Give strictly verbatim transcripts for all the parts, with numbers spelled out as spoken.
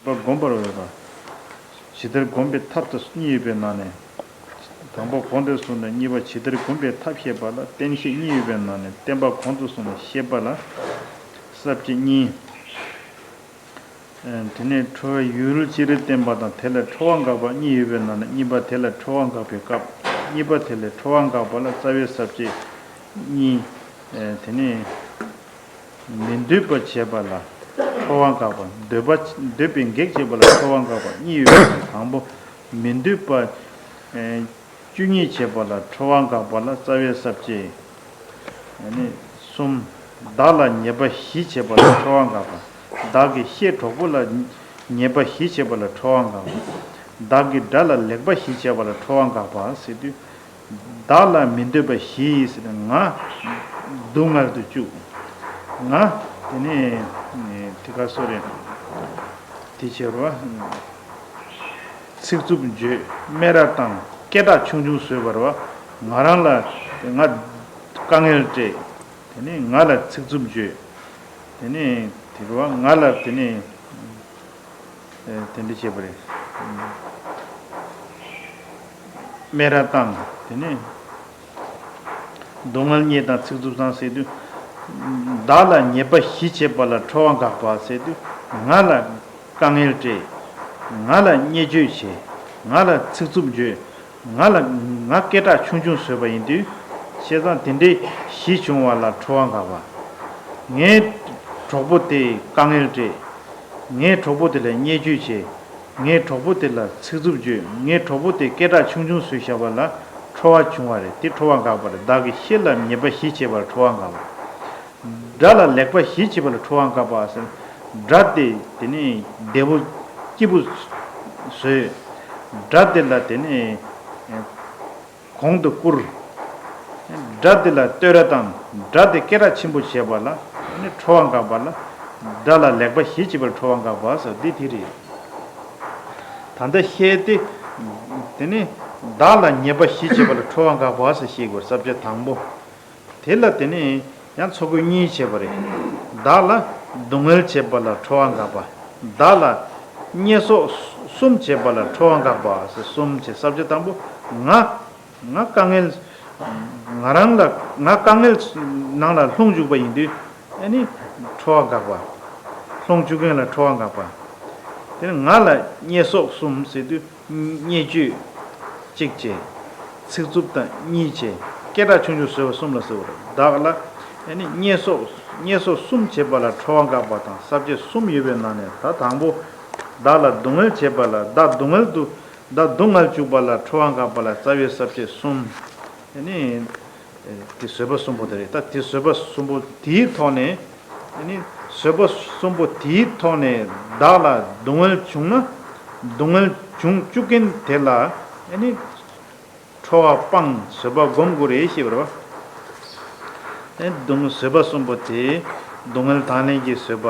པ་བསྒོམ་པར་འོས་པ། ཇི་ལྟར་བསྒོམ་པའི་ཐབས་དང་གཉིས་ཡོད་པའི་ནང་ནས། དང་པོ་གོང་དུ་སོང་ནས་གཉིས་པ་ཇི་ལྟར་བསྒོམ་པའི་ཐབས་བཤད་པ་ལ་བསྟན་བཤད་གཉིས་ཡོད་པའི་ནང་ནས་བསྟན་པ་གོང་དུ་སོང་ནས་བཤད་པ་ལ་ས་བཅད་གཉིས། དེ་ནས་ཁྲོ་བའི་ཡུལ་ཅི་རིགས་བསྟན་པ་དང་དེ་ལ་ཁྲོ་བ་འགག་པ་གཉིས་ཡོད་པའི་ནང་ནས་གཉིས་པ་དེ་ལ་ཁྲོ་བ་འགག་པའི་སྐབས། གཉིས་པ་དེ་ལ་ཁྲོ་བ་འགག་པ་ལ་རྩ་བའི་ས་བཅད་གཉིས། དེ་ནས། མི་འདོད་པ་བྱེད་པ་ལ་ཁྲོ་བ་འགག་པ། འདོད་པ་འདོད་པའི་གེགས་བྱེད་པ་ལ་ཁྲོ་བ་འགག་པ་གཉིས་ཡོད་པ་དང་། དང་པོ་མི་འདོད་པ་ཨེ་བཅུ་གཉིས་བྱེད་པ་ལ་ཁྲོ་བ་འགག་པ་ལ་རྩ་བའི་ས་བཅད་ཨ་ནི་གསུམ། བདག་ལ་ཉེས་པ་བཞི་བྱེད་པ་ལ་ཁྲོ་བ་འགག་པ། བདག་གི་བཤེས་གྲོགས་པོ་ལ་ཉེས་པ་བཞི་བྱེད་པ་ལ་ཁྲོ་བ་འགག་པ། བདག་གི་དགྲ་ལ་ལེགས་པ་བཞི་བྱེད་པ་ལ་ཁྲོ་བ་འགག་པ་ཟེར་དུས། བདག་ལ་མི་འདོད་པ་བཞི་ཡིས་ཟེར་ན་ང་སྡུག་བསྔལ་དུ་བཅུག་ང་དེ་ནས་དེ་ག་སོ་རེད། དེ་བྱེད་རོགས། ཚིག་རྩུབ་བརྗོད། སྨད་ར་བཏང་། སྐད་གྲགས་ཆུང་ཆུང་བཟོས་པ་རེད་བ། ང་རང་ལ་ང་དཀའ་ངལ་སྤྲད། དེ་ནས་ང་ལ་ཚིག་རྩུབ་བརྗོད། དེ་ནས་དེ་རེད་བ། ང་ལ་དེ་ནས། དེ་འདྲ་བྱས་པ་རེད། སྨད་ར་བཏང་། དེ་ནས་སྡུག་བསྔལ་བརྙས་དང་ཚིག་རྩུབ་བཏང་ཟེར་དུས། བདག་ལ་ཉེས་པ་བཞི་བྱེད་པ་ལ་ཁྲོ་བ་འགག་པ་ཟེར་དུས། ང་ལ་དཀའ་ངལ་སྤྲད། ང་ལ་བརྙས་བཅོས་བྱས། ང་ལ་ཚིག་རྩུབ་བརྗོད། ང་ལ་ང་སྐད་གྲགས་ཆུང་ཆུང་བཟོས་པ་ཡིན་དུས། བྱས་ཙང་དེ་འདྲའི་གཞི་བྱུང་བ་ལ་ཁྲོ་བ་འགག་པ། ངའི་གྲོགས་པོ་དེས་དཀའ་ངལ་སྤྲད། ངའི་གྲོགས་པོ་དེ་ལ་བརྙས་བཅོས་བྱས། ངའི་གྲོགས་པོ་དེ་ལ་ཚིག་རྩུབ་བརྗོད། ངའི་གྲོགས་པོ་དེ་སྐད་གྲགས་ཆུང་ཆུང་བཟོས་བཞག་པ་ལ་ཁྲོ་བ་བྱུང་བ་རེད། དེ་ཁྲོ་བ་འགག་པ་རེད། བདག་གི་བཤེས་ལ་ཉེས་པ་བཞི་བྱས་པར་ཁྲོ་བ་འགག་པ། དགྲ་ལ་ལེགས་པ་བཞི་བྱས་པ་ལ་ཁྲོ་བ་འགག་པ་ཟེར། དགྲ་དེ་དེ་ནི་བདེ་པོ་སྐྱིད་པོ་བཟོས། དགྲ་དེ་ལ་དེ་ནི་གོང་དུ་བཀུར། དགྲ་དེ་ལ་བསྟོད་ར་བཏང་། དགྲ་དེ་སྐད་གྲགས་ཆེན་པོ་བྱས་པ་ལ་ནི་ཁྲོ་བ་འགག་པ་ལ། དགྲ་ལ་ལེགས་པ་བཞི་བྱས་པར་ཁྲོ་བ་འགག་པ་ཟེར་འདི་དེ་རེད། ད་ལྟ་བཤད་དེ། དེ་ནི་བདག་ལ་ཉེས་པ་བཞི་བྱས་པ་ལ་ཁྲོ་བ་འགག་པ་ཟེར་བཤད་དགོས། ས་བཅད་དང་པོ། དེ་ལ་དེ་ནས་ཡང་ཚོགས་དགོས་གཉིས་བྱས་པ་རེད། བདག་ལ་སྡུག་བསྔལ་བྱེད་པ་ལ་ཁྲོ་བ་འགག་པ། བདག་ལ་བརྙས་སོགས་གསུམ་བྱེད་པ་ལ་ཁྲོ་བ་འགག་པ་ཟེར་གསུམ་བྱས། ས་བཅད་དང་པོ་ང་ང་དཀའ་ངལ། ང་རང་ལ་ང་དཀའ་ངལ་ནང་ལ་ལྷུང་བཅུག་པ་ཡིན་དུས་ཨ་ནི་ཁྲོ་བ་འགག་པ། ལྷུང་བཅུག་མཁན་ལ་ཁྲོ་བ་འགག་པ། དེ་ནས་ང་ལ་བརྙས་སོགས་གསུམ་ཟེར་དུས། བརྙས་བཅོས་གཅིག་བྱས། ཚིག་རྩུབ་དང་གཉིས་བྱས། སྐད་གྲགས་ཆུང་ཆུང་བཟོས་པ་གསུམ་ལ་ཟེར་བ་རེད། བདག་ལ་ཨ་ནི་བརྙས་སོགས་བརྙས་སོགས་གསུམ་བྱེད་པ་ལ་ཁྲོ་བ་འགག་པ་དང་། ས་བཅད་གསུམ་ཡོད་པའི་ནང་ནས་ད་དང་པོ། བདག་ལ་སྡུག་བསྔལ་བྱེད་པ་ལ་བདག་སྡུག་བསྔལ་དུ་བདག་སྡུག་བསྔལ་བཅུག་པ་ལ་ཁྲོ་བ་འགག་པ་ལ་རྩ་བའི་ས་བཅད་གསུམ། ཨ་ནི། དེ་བཟོད་པ་གསུམ་པོ་དེ་རེད། ད་དེ་བཟོད་པ་གསུམ་པོ་དེའི་ཐོག་ནས། ཨ་ནི་བཟོད་པ་གསུམ་པོ་དེའི་ཐོག་ནས་བདག་ལ་སྡུག་བསྔལ་བྱུང་ན། སྡུག་བསྔལ་བྱུང་བཅུག་མཁན་དེ་ལ་ཨ་ནི་ཁྲོ་བ་སྤང་བཟོད་པ་སྒོམ་དགོས་རེད་ཞེས་པ་རེད་བ། ཨ་ནི་སྡུག་བཟོད་པ་གསུམ་པོ་དེ། སྡུག་བསྔལ་དང་ལེན་གྱི་བཟོད་པ།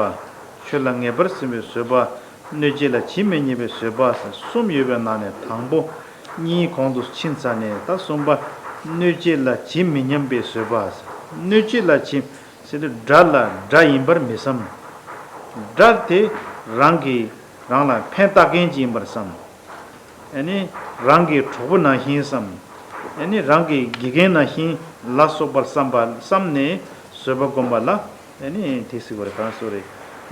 ཆོས་ལ་ངེས་པར་འཛིན་པའི་བཟོད་པ། གནོད་བྱེད་ལ་ཇི་སྨོད་སྙམ་པའི་བཟོད་པ་ཟེར་གསུམ་ཡོད་པའི་ནང་ནས་དང་པོ་གཉིས་གོང་དུ་ཕྱིན་ཚར་ནས། ད་གསུམ་པ་གནོད་བྱེད་ལ་ཇི་སྨོད་སྙམ་པའི་བཟོད་པ་ཟེར། གནོད་བྱེད་ལ་ཇི་ཟེར་དུས་དགྲ་ལ་དགྲ་ཡིན་པར་མི་བསམ། དགྲ་དེ་རང་གིས་རང་ལ་ཕན་བཏགས་མཁན་ཅིག་ཡིན་པར་བསམ། ཨ་ནི་རང་གི་གྲོགས་པོ་ནང་བཞིན་བསམ། ཨ་ནི་རང་གི་དགེ་རྒན་ནང་བཞིན་ལ་སོགས་པར་བསམ་པ་བསམ་ནས་བཟོད་པ་བསྒོམ་པ་ལ། ཨ་ནི་དེ་ཟེར་དགོས་རེད། གང་ཟེར་དགོས་རེད།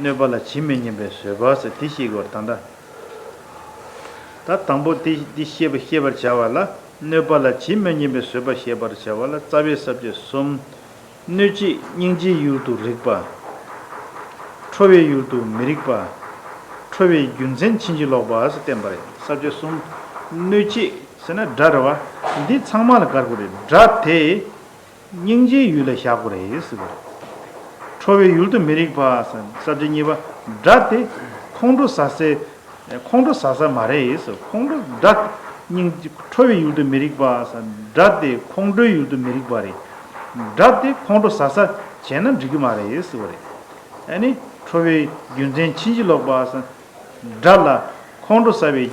གནོད་པ་ལ་ཇི་སྨོད་སྙམ་པའི་བཟོད་པ་ཟེར་དེ་ཤེས་དགོས་རེད། ད་ལྟ། ད་དང་པོ་དེ་འདི་ཤེས་པ་ཤེས་པར་བྱ་བ་ལ། གནོད་པ་ལ་ཇི་སྨོད་སྙམ་པའི་བཟོད་པ་ཤེས་པར་བྱ་བ་ལ་རྩ་བའི་ས་བཅད་གསུམ། གནོད་བྱེད་སྙིང་རྗེའི་ཡུལ་དུ་རིགས་པ། ཁྲོ་བའི་ཡུལ་དུ་མི་རིགས་པ། ཁྲོ་བའི་རྒྱུ་མཚན་ཕྱིན་ཅི་ལོག་པ་ཟེར་བསྟན་པ་རེད། ས་བཅད་གསུམ། གནོད་བྱེད་ཟེར་ན་དགྲ་རེད་བ། འདི་ཚང་མ་ལ་དགར་དགོས་རེད། དགྲ་དེ། སྙིང་རྗེའི་ཡུལ་ལ་བཞག་དགོས་རེད་ཟེར་བ་རེད། ཁྲོ་བའི་ཡུལ་དུ་མི་རིགས་པ་ཟེར། ས་བཅད་གཉིས་པ། དགྲ་དེ་ཁོང་ཁྲོ་ཟ་སའི། ཁོང་ཁྲོ་ཟ་ས་མ་རེད་ཟེར། ཁོང་ཁྲོ་དགྲ་སྙིང་ཁྲོ་བའི་ཡུལ་དུ་མི་རིགས་པ་ཟེར། དགྲ་དེ་ཁོང་ཁྲོའི་ཡུལ་དུ་མི་རིགས་པ་རེད། དགྲ་དེ་ཁོང་ཁྲོ་ཟ་ས་བྱས་ན་འགྲིག་གི་མ་རེད་ཟེར་བ་རེད། ཨ་ནི་ཁྲོ་བའི་རྒྱུ་མཚན་ཕྱིན་ཅི་ལོག་པ་ཟེར། དགྲ་ལ་ཁོང་ཁྲོ་ཟ་བའི།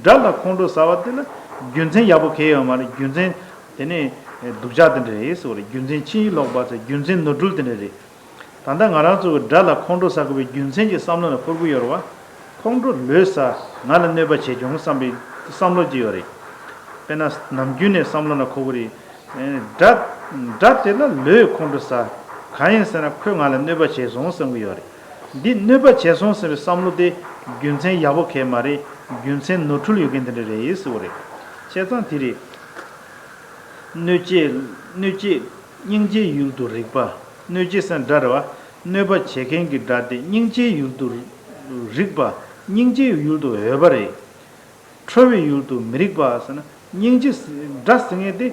དགྲ་ལ་ཁོང་ཁྲོ་ཟ་བ་དེ་ལ་རྒྱུ་མཚན་ཡག་པོ་གང་ཡང་མ་རེད། རྒྱུ་མཚན་དེ་ནི་སྡུག་ཅག་དེ་འདྲ་རེད་ཟེར་བ་རེད། རྒྱུ་མཚན་ཕྱིན་ཅི་ལོག་པ་ཟེར། རྒྱུ་མཚན་ནོར་འཁྲུལ་དེ་འདྲ་རེད། ད་ལྟ་ང་རང་ཚོ་གི་དགྲ་ལ་ཁོང་ཁྲོ་ཟ་དགོས་པའི་རྒྱུ་མཚན་གྱི་བསམ་བློ་ལ་འཁོར་གྱི་ཡོད་རེད་བ། ཁོང་ཁྲོ་ལོས་ཟ། ང་ལ་གནོད་པ་བྱས་བྱུང་བསམ་པའི་བསམ་བློ་ཅིག་ཡོད་རེད། དཔེར་ན་ནམ་རྒྱུན་ནས་བསམ་བློ་ན་འཁོར་གི་རེད། དགྲ་དགྲ་དེ་ལ་ལོས་ཁོང་ཁྲོ་ཟ། གང་ཡིན་ཟེར་ན་ཁོས་ང་ལ་གནོད་པ་བྱས་སོང་བསམ་གི་ཡོད་རེད། འདི་གནོད་པ་བྱས་སོང་ཟེར་བའི་བསམ་བློ་དེ་རྒྱུ་མཚན་ཡག་པོ་གང་ཡང་མ་རེད། རྒྱུ་མཚན་ནོར་འཁྲུལ་ཡོད་མཁན་དེ་འདྲ་རེད་ཟེར་བ་རེད། བྱས་ཙང་དེ་རེད། གནོད་བྱེད་གནོད་བྱེད་སྙིང་རྗེའི་ཡུལ་དུ་རིག་པ། གནོད་བྱེད་ཟེར་ན་དགྲ་རེད་བ། གནོད་པ་བྱེད་མཁན་གྱི་དགྲ་དེ་སྙིང་རྗེའི་ཡུལ་དུ་རིག་པ། སྙིང་རྗེའི་ཡུལ་དུ་འོས་པ་རེད། ཁྲོ་བའི་ཡུལ་དུ་མི་རིགས་པ་ཟེར་ན། སྙིང་རྗེ་ཟེར་དགྲ་ཟེར་མཁན་དེ་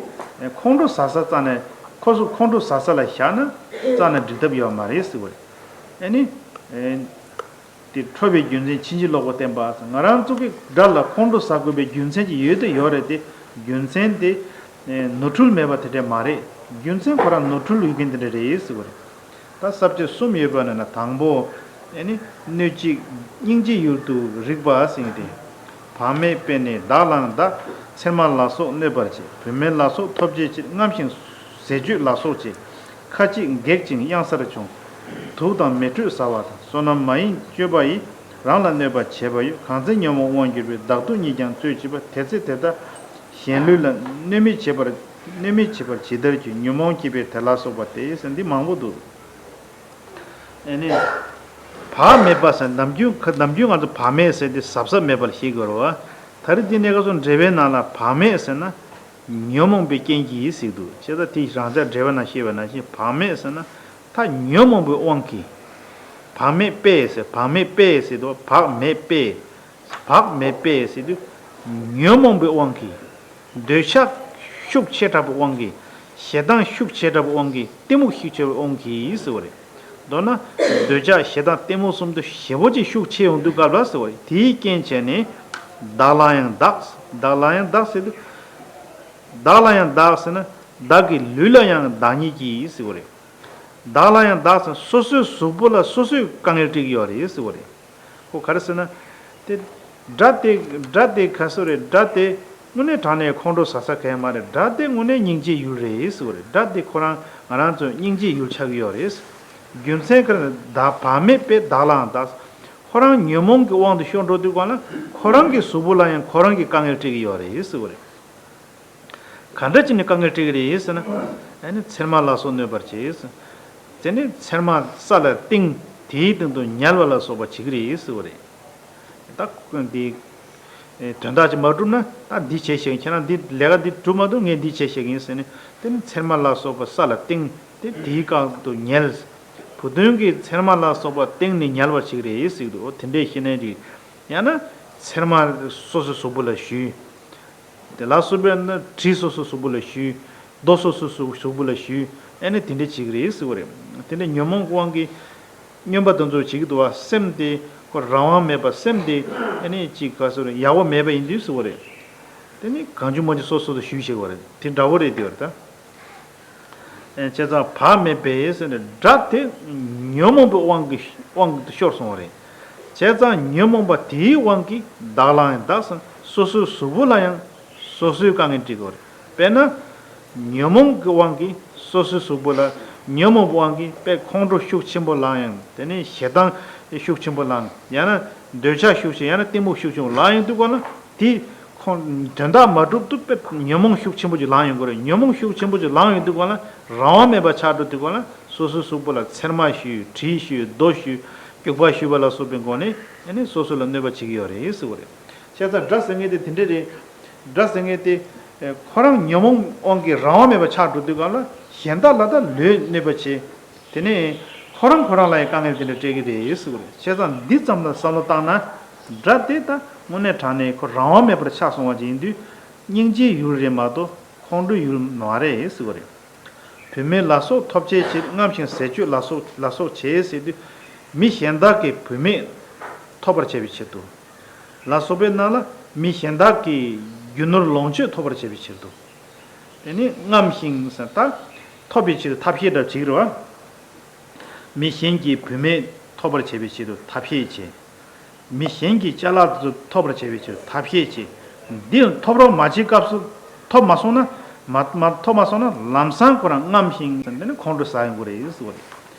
ཁོང་ཁྲོ་ཟ་ས་རྩ་ནས། ཁོ་ཚོ་ཁོང་ཁྲོ་ཟ་ས་ལ་བཞག་ན་རྩ་ནས་འགྲིག་ཐབས་ཡོད་མ་རེད་ཟེར་བ་རེད། ཨ་ནི། དེ་ཁྲོ་བའི་རྒྱུ་མཚན་ཕྱིན་ཅི་ལོག་པར་བསྟན་པ་ཟེར། ང་རང་ཚོ་གི་དགྲ་ལ་ཁོང་ཁྲོ་ཟ་དགོས་པའི་རྒྱུ་མཚན་ཅིག་ཡོད་དེ་ཡོད་རེད་དེ། རྒྱུ་མཚན་དེ་ནོར་འཁྲུལ་མེད་པ་དེ་འདྲ་མ་རེད། རྒྱུ་མཚན་ཁོ་རང་ནོར་འཁྲུལ་ཡོད་མཁན་དེ་འདྲ་རེད་ཟེར་བ་རེད། ད་ས་བཅད་གསུམ་ཡོད་པ་ནང་ན་དང་པོ། ཨེ་ནི། གནོད་བྱེད་སྙིང་རྗེའི་ཡུལ་དུ་རིག་པ་ཟེར་མཁན་དེ། བག་མེད་པས་ནི་བདག་ལའང་བདག་ཚེར་མ་ལ་སོགས་གནོད་པར་བྱེད། བུད་མེད་ལ་སོགས་ཐོབ་བྱའི་ཕྱིར། རྔམ་ཞིང་ཟས་སྤྱོད་ལ་སོགས་བྱེད། ཁ་ཅིག་འགེགས་ཤིང་གཡང་སར་མཆོང་། དུག་དང་མེ་དྲོད་ཟ་བ་དང་། བསོད་ནམས་མ་ཡིན་སྤྱོད་པ་ཡིས། རང་ལ་གནོད་པ་བྱེད་པ་ཡོད། གང་ཚེ་ཉོན་མོངས་དབང་གྱུར་པའི། བདག་སྡུག་གཉིས་ཀྱང་རྩོད་བྱེད་པ། དེ་ཚེ་དེ་ལྟར་གཞན་ལུས་ལ། གནོད་མི་བྱེད་པར། གནོད་མི་བྱེད་པར་ཇི་ལྟར་འགྱུར། ཉོན་མོངས་སྐྱེས་པའི་དེ་ལ་སོགས་པ་སྟེ་ཟེར། འདི་མང་པོ་འདུག་ཨེ་ནི། བག་མེད་པ་ཟེར། ནམ་རྒྱུན་ཁ་ནམ་རྒྱུན་ང་ཚོ་བག་མེད་ཟེར་དེ་གཟབ་གཟབ་མེད་པར་ཤེས་དགོས་རེད་བ། ད་རེས་འདི་གནས་སྐབས་སུ་འགྲེལ་པའི་ནང་ལ་བག་མེད་ཟེར་ན་ཉོན་མོངས་པའི་རྐྱེན་གྱིས་ཟེར་འདུག་བྱས་ཙང་དེ་རང་ཅག་འགྲེལ་པ་ནང་བཤད་པ་ནང་བཞིན་བག་མེད་ཟེར་ན་ད་ཉོན་མོངས་པའི་དབང་གིས། བག་མེད་པས་ཟེར། བག་མེད་པས་ཟེར་དུས་བག་མེད་པས། བག་མེད་པས་ཟེར་དུས་ཉོན་མོངས་པའི་དབང་གིས། འདོད་ཆགས་ཤུགས་ཆེ་དྲགས་པའི་དབང་གིས། ཞེ་སྡང་ཤུགས་ཆེ་དྲགས་པའི་དབང་གིས། གཏི་མུག་ཤུགས་ཆེ་བའི་དབང་གིས་ཟེར་བ་རེད། མདོར་ན། འདོད་ཆགས་ཞེ་སྡང་གཏི་མུག་གསུམ་དུ་ཞེ་པོ་ཅིག་ཤུགས་ཆེ་ཡོང་དུས་སྐབས་ལ་ཟེར་བ་རེད། དེའི་རྐྱེན་བྱས་ནས། བདག་ལའང་བདག་བདག་ལའང་བདག་ཟེར་དུས། བདག་ལའང་བདག་ཟེར་ན། བདག་གི་ལུས་ལ་ཡང་བདག་ཉིད་ཀྱིས་ཟེར་བ་རེད། བདག་ལ་ཡང་བདག་ཟེར། སོ་སོའི་གཟུགས་པོ་ལ་སོ་སོས་དཀའ་ངལ་སྤྲད་ཀྱི་ཡོད་རེད་ཟེར་བ་རེད། ཁོ་ག་རེ་ཟེར་ན། དེ། དགྲ་དེ་དགྲ་དེ་ག་སུ་རེད། དགྲ་དེ་དངོས་གནས་དྲང་གནས་ཁོང་ཁྲོ་ཟ་ས་གང་ཡང་མ་རེད། དགྲ་དེ་དངོས་གནས་སྙིང་རྗེའི་ཡུལ་རེད་ཟེར་བ་རེད། དགྲ་དེ་ཁོ་རང་ང་རང་ཚོའི་སྙིང་རྗེའི་ཡུལ་ཆགས་ཀྱི་ཡོད་རེད། རྒྱུ་མཚན་ག་རེ་ན་བདག་བག་མེད་པས་བདག་ལའང་བདག་ཁོ་རང་ཉོན་མོངས་ཀྱི་དབང་དུ་ཤོར་འགྲོ་དུས་སྒང་ལ་ཁོ་རང་གི་གཟུགས་པོ་ལ་ཡང་ཁོ་རང་གིས་དཀའ་ངལ་སྤྲད་ཀྱི་ཡོད་རེད་ཟེར་བ་རེད། ག་འདྲ་བྱས་ནས་དཀའ་ངལ་སྤྲད་ཀྱི་རེད་ཟེར་ན། ཨ་ནི་ཚེར་མ་ལ་སོགས་གནོད་པར་བྱེད། དེ་ནས་ཚེར་མ་ས་ལ་བཏིང་། དེའི་སྟེང་དུ་ཉལ་བ་ལ་སོགས་པ་བྱེད་ཀྱི་རེད་ཟེར་བ་རེད། ད་འདི་དོན་དག་ཅིག་མ་གྲུབ་ན་ད་འདི་བྱས་ཤིག་ཁྱེད་རང་འདི་ལས་ཀ་འདི་གྲུབ་མ་ཐུབ། ངས་འདི་བྱས་ཤིག་ཡིན་ཟེར་ནས། དེ་ནས་ཚེར་མ་ལ་སོགས་པ་ས་ལ་བཏིང་། དེ་དེའི་སྟེང་དུ་ཉལ། བུ་སྟོན་གྱིས་ཚེར་མ་ལ་སོགས་པ་བཏིང་ནས་ཉལ་བར་བྱེད་ཀྱི་རེད་ཟེར་གྱི་འདུག་འོ་དེ་འདྲས་ཤེས་ནས་རེད། ཡང་ན་ཚེར་མ་སོ་སོའི་གཟུགས་པོ་ལ་གཞུས། དེ་ལ་སོགས་པས་ན་གྲི་སོ་སོའི་གཟུགས་པོ་ལ་གཞུས། རྡོ་སོ་སོའི་གཟུགས་པོ་ལ་གཞུས། ཨེ་ནི་དེ་འདྲ་བྱེད་ཀྱི་རེད་ཟེར་བ་རེད། དེ་འདྲ་ཉོན་མོངས་ཀྱི་དབང་གིས་སྨྱོན་པ་དེ་ཚོ་བྱེད་ཀྱི་འདུག་བ། སེམས་དེ་ཁོ་རང་དབང་མེད་པ། སེམས་དེ་ཨེ་ནི་ཅིག་ག་ཟེར་ཡག་པོ་མེད་པ་ཡིན་དུས་ཟེར་བ་རེད། དེ་ནི་གང་བྱུང་མང་བྱུང་སོ་སོ་ལ་གཞུས་བྱེད་ཀྱི་བ་རེད། དེ་འདྲ་བོ་རེད་དེ་བ་རེད་ད། བྱས་ཙང་བག་མེད་པས་ཟེར་ནས་དགྲ་དེ་ཉོན་མོངས་པའི་དབང་གིས་དབང་དུ་ཤོར་སོང་བ་རེད། བྱས་ཙང་ཉོན་མོངས་པ་དེའི་དབང་གིས་བདག་ལའང་བདག་ཟེར། སོ་སོའི་གཟུགས་པོ་ལ་ཡང་སོ་སོའི་དཀའ་ངལ་སྤྲད་ཀྱི་ཡོད་རེད། དཔེར་ན། ཉོན་མོངས་ཀྱི་དབང་གིས་སོ་སོའི་གཟུགས་པོ་ལ། ཉོན་མོངས་པའི་དབང་གིས་དཔེ་ཁོང་ཁྲོ་ཤུགས་ཆེན་པོ་ལངས་ཡང་། དེ་ནས་ཞེ་སྡང་ཤུགས་ཆེན་པོ་ལངས། ཡང་ན་འདོད་ཆགས་ཤུགས་ཆེ། ཡང་ན་གཏི་མུག་ཤུགས་ཆེན་པོ་ལངས་ཡོང་དུས་སྒང་ལ། དེ་ཁོང་དོན་དག་མ་གྲུབ་ཏུ་དཔེ་ཉོན་མོངས་ཤུགས་ཆེན་པོ་ཅིག་ལངས་ཡོང་གི་རེད། ཉོན་མོངས་ཤུགས་ཆེན་པོ་ཅིག་ལངས་ཡོང་དུས་སྒང་ལ་རང་དབང་མེད་པ་ཆགས་འགྲོ་དུས་སྒང་ལ་སོ་སོའི་གཟུགས་པོ་ལ་ཚེར་མ་གཞུས། གྲི་གཞུས། རྡོ་གཞུས། སྐྱུག་པ་གཞུས་པ་ལ་སོགས་པའི་སྒོ་ནས་ཨ་ནི་སོ་སོ་ལ་གནོད་པ་བྱེད་ཀྱི་ཡོད་རེད་ཟེར་བ་རེད། བྱས་ཙང་དགྲ་ཟེར་མཁན་དེ་དེ་འདྲ་རེད། དགྲ་ཟེར་མཁན་དེ་ཁོ་རང་ཉོན་མོངས་དབང་གིས་རང་དབང་མེད་པ་ཆགས་འགྲོ་དུས་སྒང་ལ་གཞན་དག་ལ་ད་ལོས་གནོད་པ་བྱེད། དེ་ནས་ཁོ་རང་ཁོ་རང་ལ་ཡང་དཀའ་ངལ་དེ་འདྲ་སྤྲད་ཀྱི་རེད་ཟེར་བ་རེད། བྱས་ཙང་འདི་ཙམ་ལ་བསམ་བློ་བཏང་ན། དགྲ་དེ་ད་དངོས་གནས་དྲང་གནས་ཁོ་རང་དབང་མེད་པར་ཆགས་སོང་བ་ཅིག་ཡིན་དུས། སྙིང་རྗེའི་ཡུལ་རེད་མ་གཏོགས་ཁོང་ཁྲོའི་ཡུལ་མ་རེད་ཟེར་བ་རེད། བུད་མེད་ལ་སོགས་ཐོབ་བྱའི་ཕྱིར། རྔམ་ཞིང་ཟས་སྤྱོད་ལ་སོགས་ལ་སོགས་བྱེད་ཟེར་དུས། མི་གཞན་དག་གིས་བུད་མེད་ཐོབ་པར་བྱ་བའི་ཕྱིར་དུ། ལ་སོགས་པའི་ནང་ལ་མི་གཞན་དག་གིས་རྒྱུ་ནོར་ལོངས་སྤྱོད་ཐོབ་པར་བྱ་བའི་ཕྱིར་དུ། དེ་ནི་རྔམ་ཞིང་ཟེར་ད། ཐོབ་པའི་ཕྱིར་ཐབས་ཤེས་འདྲ་བྱེད་ཀྱི་རེད་བ། མི་གཞན་གྱིས་བུད་མེད་ཐོབ་པར་བྱ་བའི་ཕྱིར་དུ་ཐབས་ཤེས་བྱེད། མི་གཞན་གྱི་ཅ་ལག་དེ་ཚོ་ཐོབ་པར་བྱ་བའི་ཕྱིར་ཐབས་ཤེས་བྱེད། འདི་ཐོབ་རོགས་མ་བྱེད་སྐབས་སུ། ཐོབ་མ་སོང་ན། མ་མ་ཐོབ་མ་སོང་ན་ལམ་སང་ཁོ་རང་རྔམ་ཞིང་འདི་ནི་ཁོང་ཁྲོ་ཟ་ཡོང་གི་རེད་ཟེར་བ་རེད།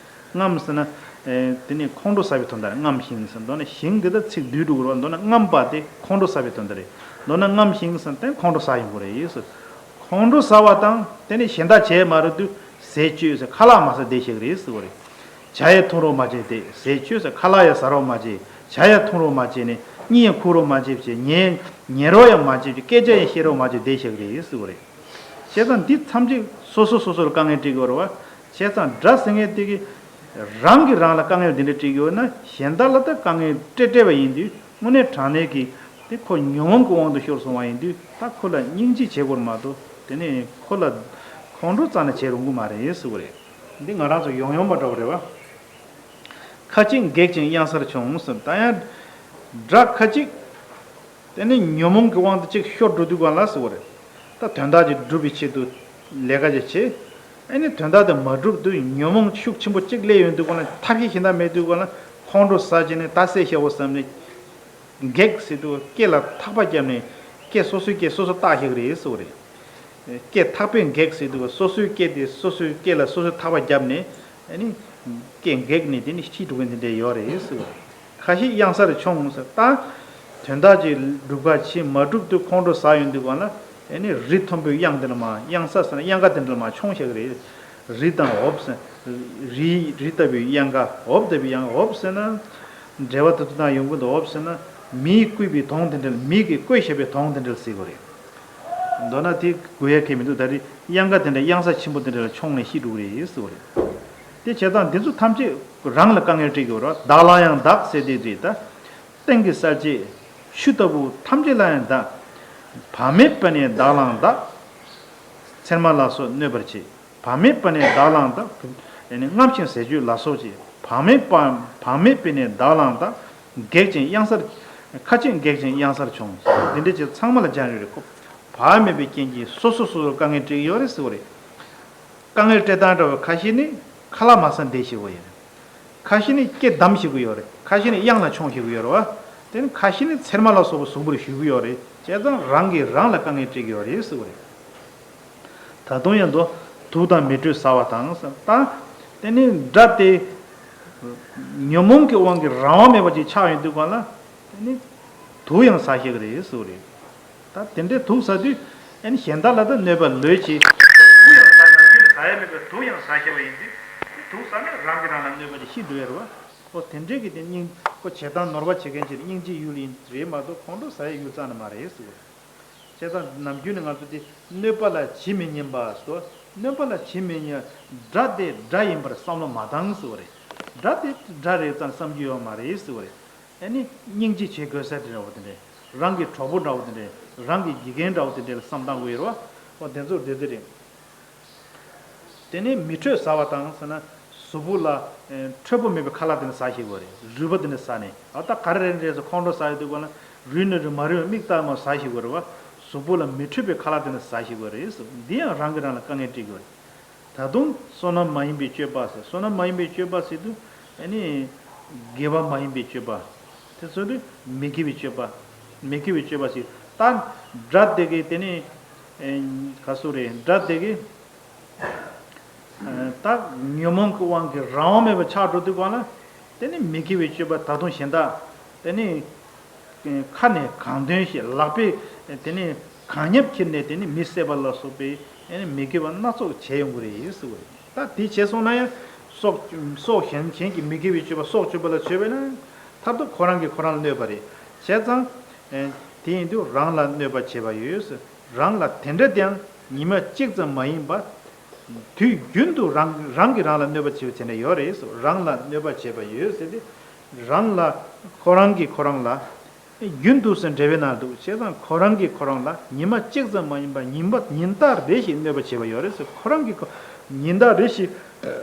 རྔམ་ཟེར་ན། ཨེ། དེ་ནས་ཁོང་ཁྲོ་ཟ་བའི་དོན་དག་རེད། རྔམ་ཞིང་ཟེར། མདོར་ན་ཞིང་འདི་དག་ཚིག་བསྡུས་འགྲོ་དགོས་རེད་བ། མདོར་ན་རྔམ་པ་དེ་ཁོང་ཁྲོ་ཟ་བའི་དོན་དག་རེད། མདོར་ན་རྔམ་ཞིང་ཟེར་དེ་ཁོང་ཁྲོ་ཟ་ཡོང་གི་རེད་ཟེར། ཁོང་ཁྲོ་ཟ་བ་དང་དེ་ནས་གཞན་དག་བྱས་མ་རེད་དུས་ཟས་སྤྱོད་ཟེར། ཁ་ལག་མ་ཟ་བསྡད་ཤེས་ཀྱི་རེད་ཟེར་བ་རེད། ཇ་ཡང་འཐུང་རོགས་མ་བྱེད་དེ། ཟས་སྤྱོད་ཟེར། ཁ་ལག་ཡང་ཟ་རོགས་མ་བྱེད། ཇ་ཡང་འཐུང་རོགས་མ་བྱེད་ནས་གཉིད་ཡང་ཁུག་རོགས་མ་བྱེད་བྱས། ཉལ་ཉལ་རོགས་ཡང་མ་བྱེད་བྱས། སྐད་ཆ་ཡང་བཤད་རོགས་མ་བྱེད་བསྡད་ཤེས་ཀྱི་རེད་ཟེར་བ་རེད། བྱས་ཙང་འདི་ཐམས་ཅད་སོ་སོ་སོ་སོར་དཀའ་ངལ་སྤྲད་ཀྱི་ཡོད་རེད་བ། བྱས་ཙང་དགྲ་ཟེར་མཁན་དེ་གིས་རང་གིས་རང་ལ་དཀའ་ངལ་འདི་འདྲ་སྤྲད་ཀྱི་ཡོད་ན། གཞན་དག་ལ་ད་དཀའ་ངལ་སྤྲད་སྤྲད་པ་ཡིན་དུས། དངོས་གནས་དྲང་གནས་ཀྱི་དེ་ཁོ་ཉོན་མོངས་ཀྱི་དབང་དུ་ཤོར་སོང་བ་ཡིན་དུས། ད་ཁོ་ལ་སྙིང་རྗེ་བྱེད་དགོས་མ་གཏོགས། དེ་ནས་ཁོ་ལ་ཁོང་ཁྲོ་རྩ་ནས་བྱེད་རུང་གི་མ་རེད་ཟེར་བ་རེད། འདི་ང་རང་ཚོ་ཡོང་ཡོང་མ་འདྲ་བ་རེད་བ། ཁ་ཅིག་འགེགས་ཤིང་གཡང་སར་མཆོང་ཟེར། ད་ཡང་དགྲ་ཁ་ཅིག་དེ་ནི་ཉོན་མོངས་ཀྱི་དབང་དུ་ཅིག་ཤོར་འགྲོ་དུས་སྒང་ལ་ཟེར་བ་རེད། ད་དོན་དག་ཅིག་སྒྲུབ་པའི་ཆེད་དུ་ལས་ཀ་ཅིག་བྱེད། ཨ་ནི་དོན་དག་དེ་མ་འགྲུབ་དུས་ཉོན་མོངས་ཤུགས་ཆེན་པོ་ཅིག་སླེབས་ཡོང་དུས་སྒང་ལ། ཐབས་ཤེས་གཞན་དག་མེད་དུས་སྒང་ལ་ཁོང་ཁྲོ་ཟ་བྱས་ནས་ད་བསད་བཞག་དགོས་བསམ་ནས། འགེགས་ཟེར་དུས་སྐེ་ལ་ཐག་པ་བརྒྱབ་ནས། སྐེ་སོ་སོའི་སྐེ་སོ་སོ་བཏགས་བཞག་གི་རེད་ཟེར་བ་རེད། སྐེ་ཐག་པས་འགེགས་ཟེར་དུས་སོ་སོའི་སྐེ་དེ་སོ་སོའི་སྐེ་ལ་སོ་སོའི་ཐག་པ་བརྒྱབ་ནས། ཨ་ནི་སྐེ་འགེགས་ནས་དེ་ནི་ཤི་འགྲོ་མཁན་དེ་འདྲ་ཡོད་རེད་ཟེར་བ་རེད། ཁ་ཤས་གཡང་སར་མཆོང་ཟེར། ད་དོན་དག་ཅིག་སྒྲུབ་ག་ཕྱིན་མ་འགྲུབ་དུས་ཁོང་ཁྲོ་ཟ་ཡོང་དུས་སྒང་ལ། ཨ་ནི་རི་མཐོན་པོའི་གཡང་དེ་འདྲ་མར། གཡང་ས་ཟེར་ན་གཡང་ཁ་དེ་འདྲ་མར་མཆོང་བཞག་གི་རེད། རི་དང་འོབས་ཟེར། རི་རི་ལྟ་བུའི་གཡང་ཁ། འོབས་ལྟ་བུའི་གཡང་། འོབས་ཟེར་ན་འགྲེལ་པ་དེ་ཚོ་ནང་ཡོང་གི་འདུག་འོབས་ཟེར་ན་མིས་བརྐོས་པའི་དོང་དེ་འདྲ། མི་གིས་བརྐོས་བཞག་པའི་དོང་དེ་འདྲ་ཟེར་གྱི་རེད། མདོར་ན་དེ་དགོས་ཡ་གང་ཡང་མི་འདུག་ད་རེས་གཡང་ཁ་དེ་འདྲ། གཡང་ས་ཆེན་པོ་དེ་འདྲ་ལ་མཆོང་ནས་ཤི་འགྲོ་གི་རེད་ཟེར་བ་རེད། དེ་བྱས་ཙང་འདི་ཚོ་ཐམས་ཅད་རང་ལ་དཀའ་ངལ་སྤྲད་ཀྱི་ཡོད་རེད། བདག་ལ་ཡང་བདག་ཟེར་དེ་རེད་ད། སྟེང་གི་གསལ་བྱེད་ཆུ་ལྟ་བུ་ཐམས་ཅད་ལ་ཡང་བདག་བག་མེད་པ་ནི་བདག་ལའང་བདག་ཚེར་མ་ལ་སོགས་གནོད་པར་བྱེད། བག་མེད་པ་ནི་བདག་ལའང་བདག་རྔམ་ཞིང་ཟས་སྤྱོད་ལ་སོགས་བྱེད། བག་མེད་པ་བག་མེད་པས་ནི་བདག་ལའང་བདག་འགེགས་ཤིང་གཡང་སར། ཁ་ཅིག་འགེགས་ཤིང་གཡང་སར་མཆོང་། འདི་འདྲ་ཅིག་ཚང་མ་ལ་སྦྱར་ཡོད་རེད་ཁོ། བག་མེད་པའི་རྐྱེན་གྱིས་སོ་སོ་སོ་སོར་དཀའ་ངལ་སྤྲད་ཀྱི་ཡོད་རེད་ཟེར་བ་རེད། དཀའ་ངལ་སྤྲད་སྟངས་འདྲ་བོ། ཁ་ཤས་ནི་ཁ་ལག་མ་ཟ་བསྡད་ཤེས་ཀྱི་ཡོད་རེད། ཁ་ཤས་ནི་སྐེ་བསྡམས་ཤེས་ཀྱི་ཡོད་རེད། ཁ་ཤས་ནི་གཡང་ལ་མཆོང་ཤེས་ཀྱི་ཡོད་རེད་བ། དེ་ནི་ཁ་ཤས་ནི་ཚེར་མ་ལ་སོགས་པ་གཟུགས་པོར་གཞུས་ཀྱི་ཡོད་རེད། བྱས་ཙང་རང་གིས་རང་ལ་དཀའ་ངལ་སྤྲད་ཀྱི་ཡོད་རེད་ཟེར་བ་རེད། ད་དུང་ཡང་དུ། དུག་དང་མེ་དྲོད་ཟ་བ་དང་ཟེར། ད་དེ་ནི་དགྲ་དེ་ཉོན་མོངས་ཀྱི་དབང་གིས་རང་དབང་མེད་པ་ཅིག་ཆགས་ཡོང་དུས་སྒང་ལ། དེ་ནི་དུག་ཡང་ཟ་ཤེས་ཀྱི་རེད་ཟེར་བ་རེད། ད་དེ་འདྲའི་དུག་ཟ་དུས། ཨ་ནི་གཞན་དག་ལ་ད་གནོད་པ་ལོས་བྱེད། དུག་ཡང་ཟ། ནམ་རྒྱུན་ནས་ཟ་ཡ་མེད་པའི་དུག་ཡང་ཟ་ཤེས་པ་ཡིན་དུས། དེ་དུག་ཟ་ན་རང་གིས་རང་ལ་གནོད་པ་ཅིག་ཤི་འགྲོ་ཡ་རེད་བ། ཨོ་དེ་འདྲའི་གི་དེ་སྙིང་ཁོ་བྱེད་སྟངས་ནོར་བ་བྱེད་མཁན་ཅིག་སྙིང་རྗེའི་ཡུལ་ཡིན་རེད་མ་གཏོགས་ཁོང་ཁྲོ་ཟ་ཡའི་ཡུལ་རྩ་ནས་མ་རེད་ཟེར་བ་རེད། བྱས་ཙང་ནམ་རྒྱུན་ནས་ང་ཚོ་དེ་གནོད་པ་ལ་ཇི་མི་སྙམ་པ་ཟེར། གནོད་པ་ལ་ཇི་མི་སྙམ། དགྲ་དེ་དགྲ་ཡིན་པར་བསམ་བློ་མ་བཏང་ཟེར་བ་རེད། དགྲ་དེ་དགྲ་རེད་ཙང་བསམ་རྒྱུ་ཡོད་མ་རེད་ཟེར་བ་རེད། ཨ་ནི་སྙིང་རྗེ་བྱེད་དགོས་ས་དེ་འདྲ་བོ་དེ་འདྲས། རང་གི་གྲོགས་པོ་འདྲ་བོ་དེ་འདྲས། རང་གི་དགེ་རྒན་འདྲ་བོ་དེ་འདྲས་ལ་བསམ་སྟངས་དགོས་ཡོད་རེད་བ། འོ་དེ་ཚོར་དེ་དེ་རེད། དེ་ནས་མེ་དྲོད་ཟ་བ་དང་ཟེར་ན། གཟུགས་པོ་ལ་ཨེ་འཕྲོད་པོ་མེད་པའི་ཁ་ལག་དེ་འདྲ་ཟ་ཤེས་དགོས་རེད། རུལ་བ་དེ་འདྲ་ཟ་ནས། ཨ་ད་ག་རེ་རེད་རེད་ཟེར་ཁོང་ཁྲོ་ཟ་ཡོང་དུས་སྒང་ལ། རུལ་ནི་རུལ། མ་རུལ་བ་མིག་ལྟ་མ་ཟ་ཤེས་དགོས་རེད་བ། གཟུགས་པོ་ལ་མེ་འཕྲོད་པའི་ཁ་ལག་དེ་འདྲ་ཟ་ཤེས་དགོས་རེད་ཟེར། འདི་ཡང་རང་གིས་རང་ལ་དཀའ་ངལ་སྤྲད་དགོས་རེད། ད་དུང་བསོད་ནམས་མ་ཡིན་པའི་སྤྱོད་པ་ཟེར། བསོད་ནམས་མ་ཡིན་པའི་སྤྱོད་པ་ཟེར་དུས། ཨ་ནི་དགེ་བ་མ་ཡིན་པའི་སྤྱོད་པ། དེ་ཚོ་དེ་མི་དགེ་བའི་སྤྱོད་པ། མི་དགེ་བའི་སྤྱོད་པ་ཟེར། ད་དགྲ་དེ་གིས་དེ་ནི་ཨེ་ག་ཟེར་རེད། དགྲ་དེ་གིས་ཨེ་ད་ཉོན་མོངས་ཀྱི་དབང་གིས་རང་དབང་མེད་པ་ཆགས་འགྲོ་དུས་སྒང་ལ། དེ་ནི་མི་དགེ་བའི་སྤྱོད་པ། ད་དུང་གཞན་དག་དེ་ནི་ཁ་ནས་གང་འདོད་བཤད། ལག་པས་དེ་ནི་གང་བརྙབ་ཁྱེར་ནས་དེ་ནི་མི་བསད་པ་ལ་སོགས་པའི་དེ་ནི་མི་དགེ་བ་སྣ་ཚོགས་བྱས་ཡོང་གི་རེད་ཟེར་བ་རེད། ད་དེ་བྱས་སོང་ན་ཡང་སྲོག་སྲོག་གཞན་གཞན་གྱི་མི་དགེ་བའི་སྤྱོད་པ་སྲོག་གཅོད་པ་ལ་བྱས་པས་ན། མཐར་ཐུག་ཁོ་རང་གིས་ཁོ་རང་ལ་གནོད་པ་རེད། བྱས་ཙང་དེ་ཡིན་དུས་རང་ལ་གནོད་པ་བྱས་པ་ཡོད་ཟེར། རང་ལ་དེ་འདྲ་དེའང་ཉི་མ་གཅིག་ཙམ་མ་ཡིན་པ། དུས་རྒྱུན་དུ་རང་རང་གིས་རང་ལ་གནོད་པ་བྱེད་པ་དེ་འདྲ་ཡོད་རེད་ཟེར། རང་ལ་གནོད་པ་བྱས་པ་ཡོད་ཟེར་ཏེ། རང་ལ་ཁོ་རང་གིས་ཁོ་རང་ལ། རྒྱུན་དུ་ཟེར་འགྲེལ་པའི་ནང་འདུག་བྱས་ཙང་ཁོ་རང་གིས་ཁོ་རང་ལ་ཉི་མ་གཅིག་ཙམ་མ་ཡིན་པར་ཉིན་པ་ཉིན་ལྟར་རེ་བཞིན་གནོད་པ་བྱས་པ་ཡོད་རེད་ཟེར། ཁོ་རང་གིས་ཁོ་ཉིན་ལྟར་རེ་བཞིན་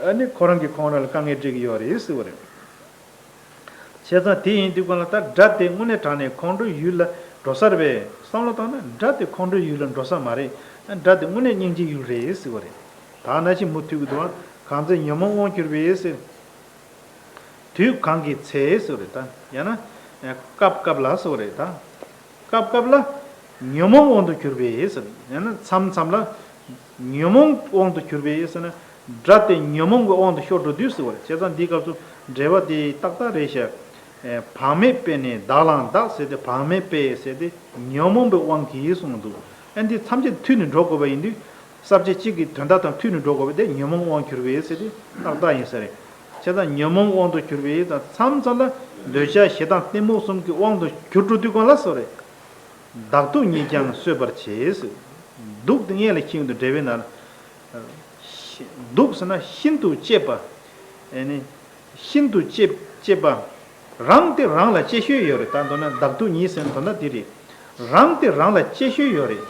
ཨ་ནི་ཁོ་རང་གིས་ཁོང་རང་ལ་དཀའ་ངལ་སྤྲད་ཀྱི་ཡོད་རེད་ཟེར་བ་རེད། བྱས་ཙང་དེ་ཡིན་དུས་སྒང་ལ་ད་དགྲ་དེ་དངོས་གནས་དྲང་གནས་ཁོང་ཁྲོའི་ཡུལ་ལ་འགྲོ་ས་རེད་པས། བསམ་བློ་བཏང་ན་དགྲ་དེ་ཁོང་ཁྲོའི་ཡུལ་ལ་འགྲོ་ས་མ་རེད། དགྲ་དེ་དངོས་གནས་སྙིང་རྗེའི་ཡུལ་རེད་ཟེར་བ་རེད། ད་ནང་བཞིན་མུ་མཐུད་ཀྱི་འདུག་ཨ། གང་ཚེ་ཉོན་མོངས་དབང་གྱུར་པའི་ཟེར། དུས་གང་གི་ཚེ་ཟེར་བ་རེད་ད། ཡང་ན་སྐབས་སྐབས་ལ་ཟེར་བ་རེད་ད། སྐབས་སྐབས་ལ་ཉོན་མོངས་དབང་དུ་གྱུར་པའི་ཟེར། ཡང་ན་མཚམས་མཚམས་ལ་ཉོན་མོངས་དབང་དུ་གྱུར་པའི་ཟེར་ན། དགྲ་དེ་ཉོན་མོངས་ཀྱི་དབང་དུ་ཤོར་འགྲོ་དུས་ཟེར་བ་རེད། བྱས་ཙང་འདིའི་སྐབས་སུ་ འགྲེལ་པ་དེ་ཏག་ཏག་རེད་ཤག་བག་མེད་པས་ནི་བདག་ལའང་བདག་ཟེར་ཏེ། བག་མེད་པས་ཟེར་ཏེ་ཉོན་མོངས་པའི་དབང་གིས་གསུངས་འདུག་ཨ་འདི་ཐམས་ཅད་མཐུད་ནས་འགྲོ་དགོས་པ་ཡིན་དུས། ས་བཅད་གཅིག་གི་དོན་དག་དང་མཐུད་ནས་འགྲོ་དགོས་པ་དེ་ཉོན་མོངས་དབང་གྱུར་པས་ཟེར་ཏེ་ཏག་ཏག་ཡིན་ས་རེད། བྱས་ཙང་ཉོན་མོངས་དབང་དུ་གྱུར་པས་དང་མཚམས་མཚམས་ལ་འདོད་ཆགས་ཞེ་སྡང་གཏི་མུག་གསུམ་གྱི་དབང་དུ་གྱུར་འགྲོ་དུས་གང་ལ་སོགས་རེད། བདག་སྡུག་གཉིས་ཀྱང་གསོད་པར་བྱེད། སྡུག་དེ་སྔོན་ལ་ཤེས་ཡོང་དུས་འགྲེལ་པའི་ནང་ལ། སྡུག་ཟེར་ན་ཤིན་ཏུ་གཅེས་པ། ཨེ་ནི། ཤིན་ཏུ་གཅེས་གཅེས་པ། རང་དེ་རང་ལ་གཅེས་ཤོས་ཡོད་རེད། ད་མདོར་ན་བདག་སྡུག་གཉིས་ཟེར་མདོར་ན་དེ་རེད། རང་དེ་རང་ལ་གཅེས་ཤོས་ཡོད་རེད།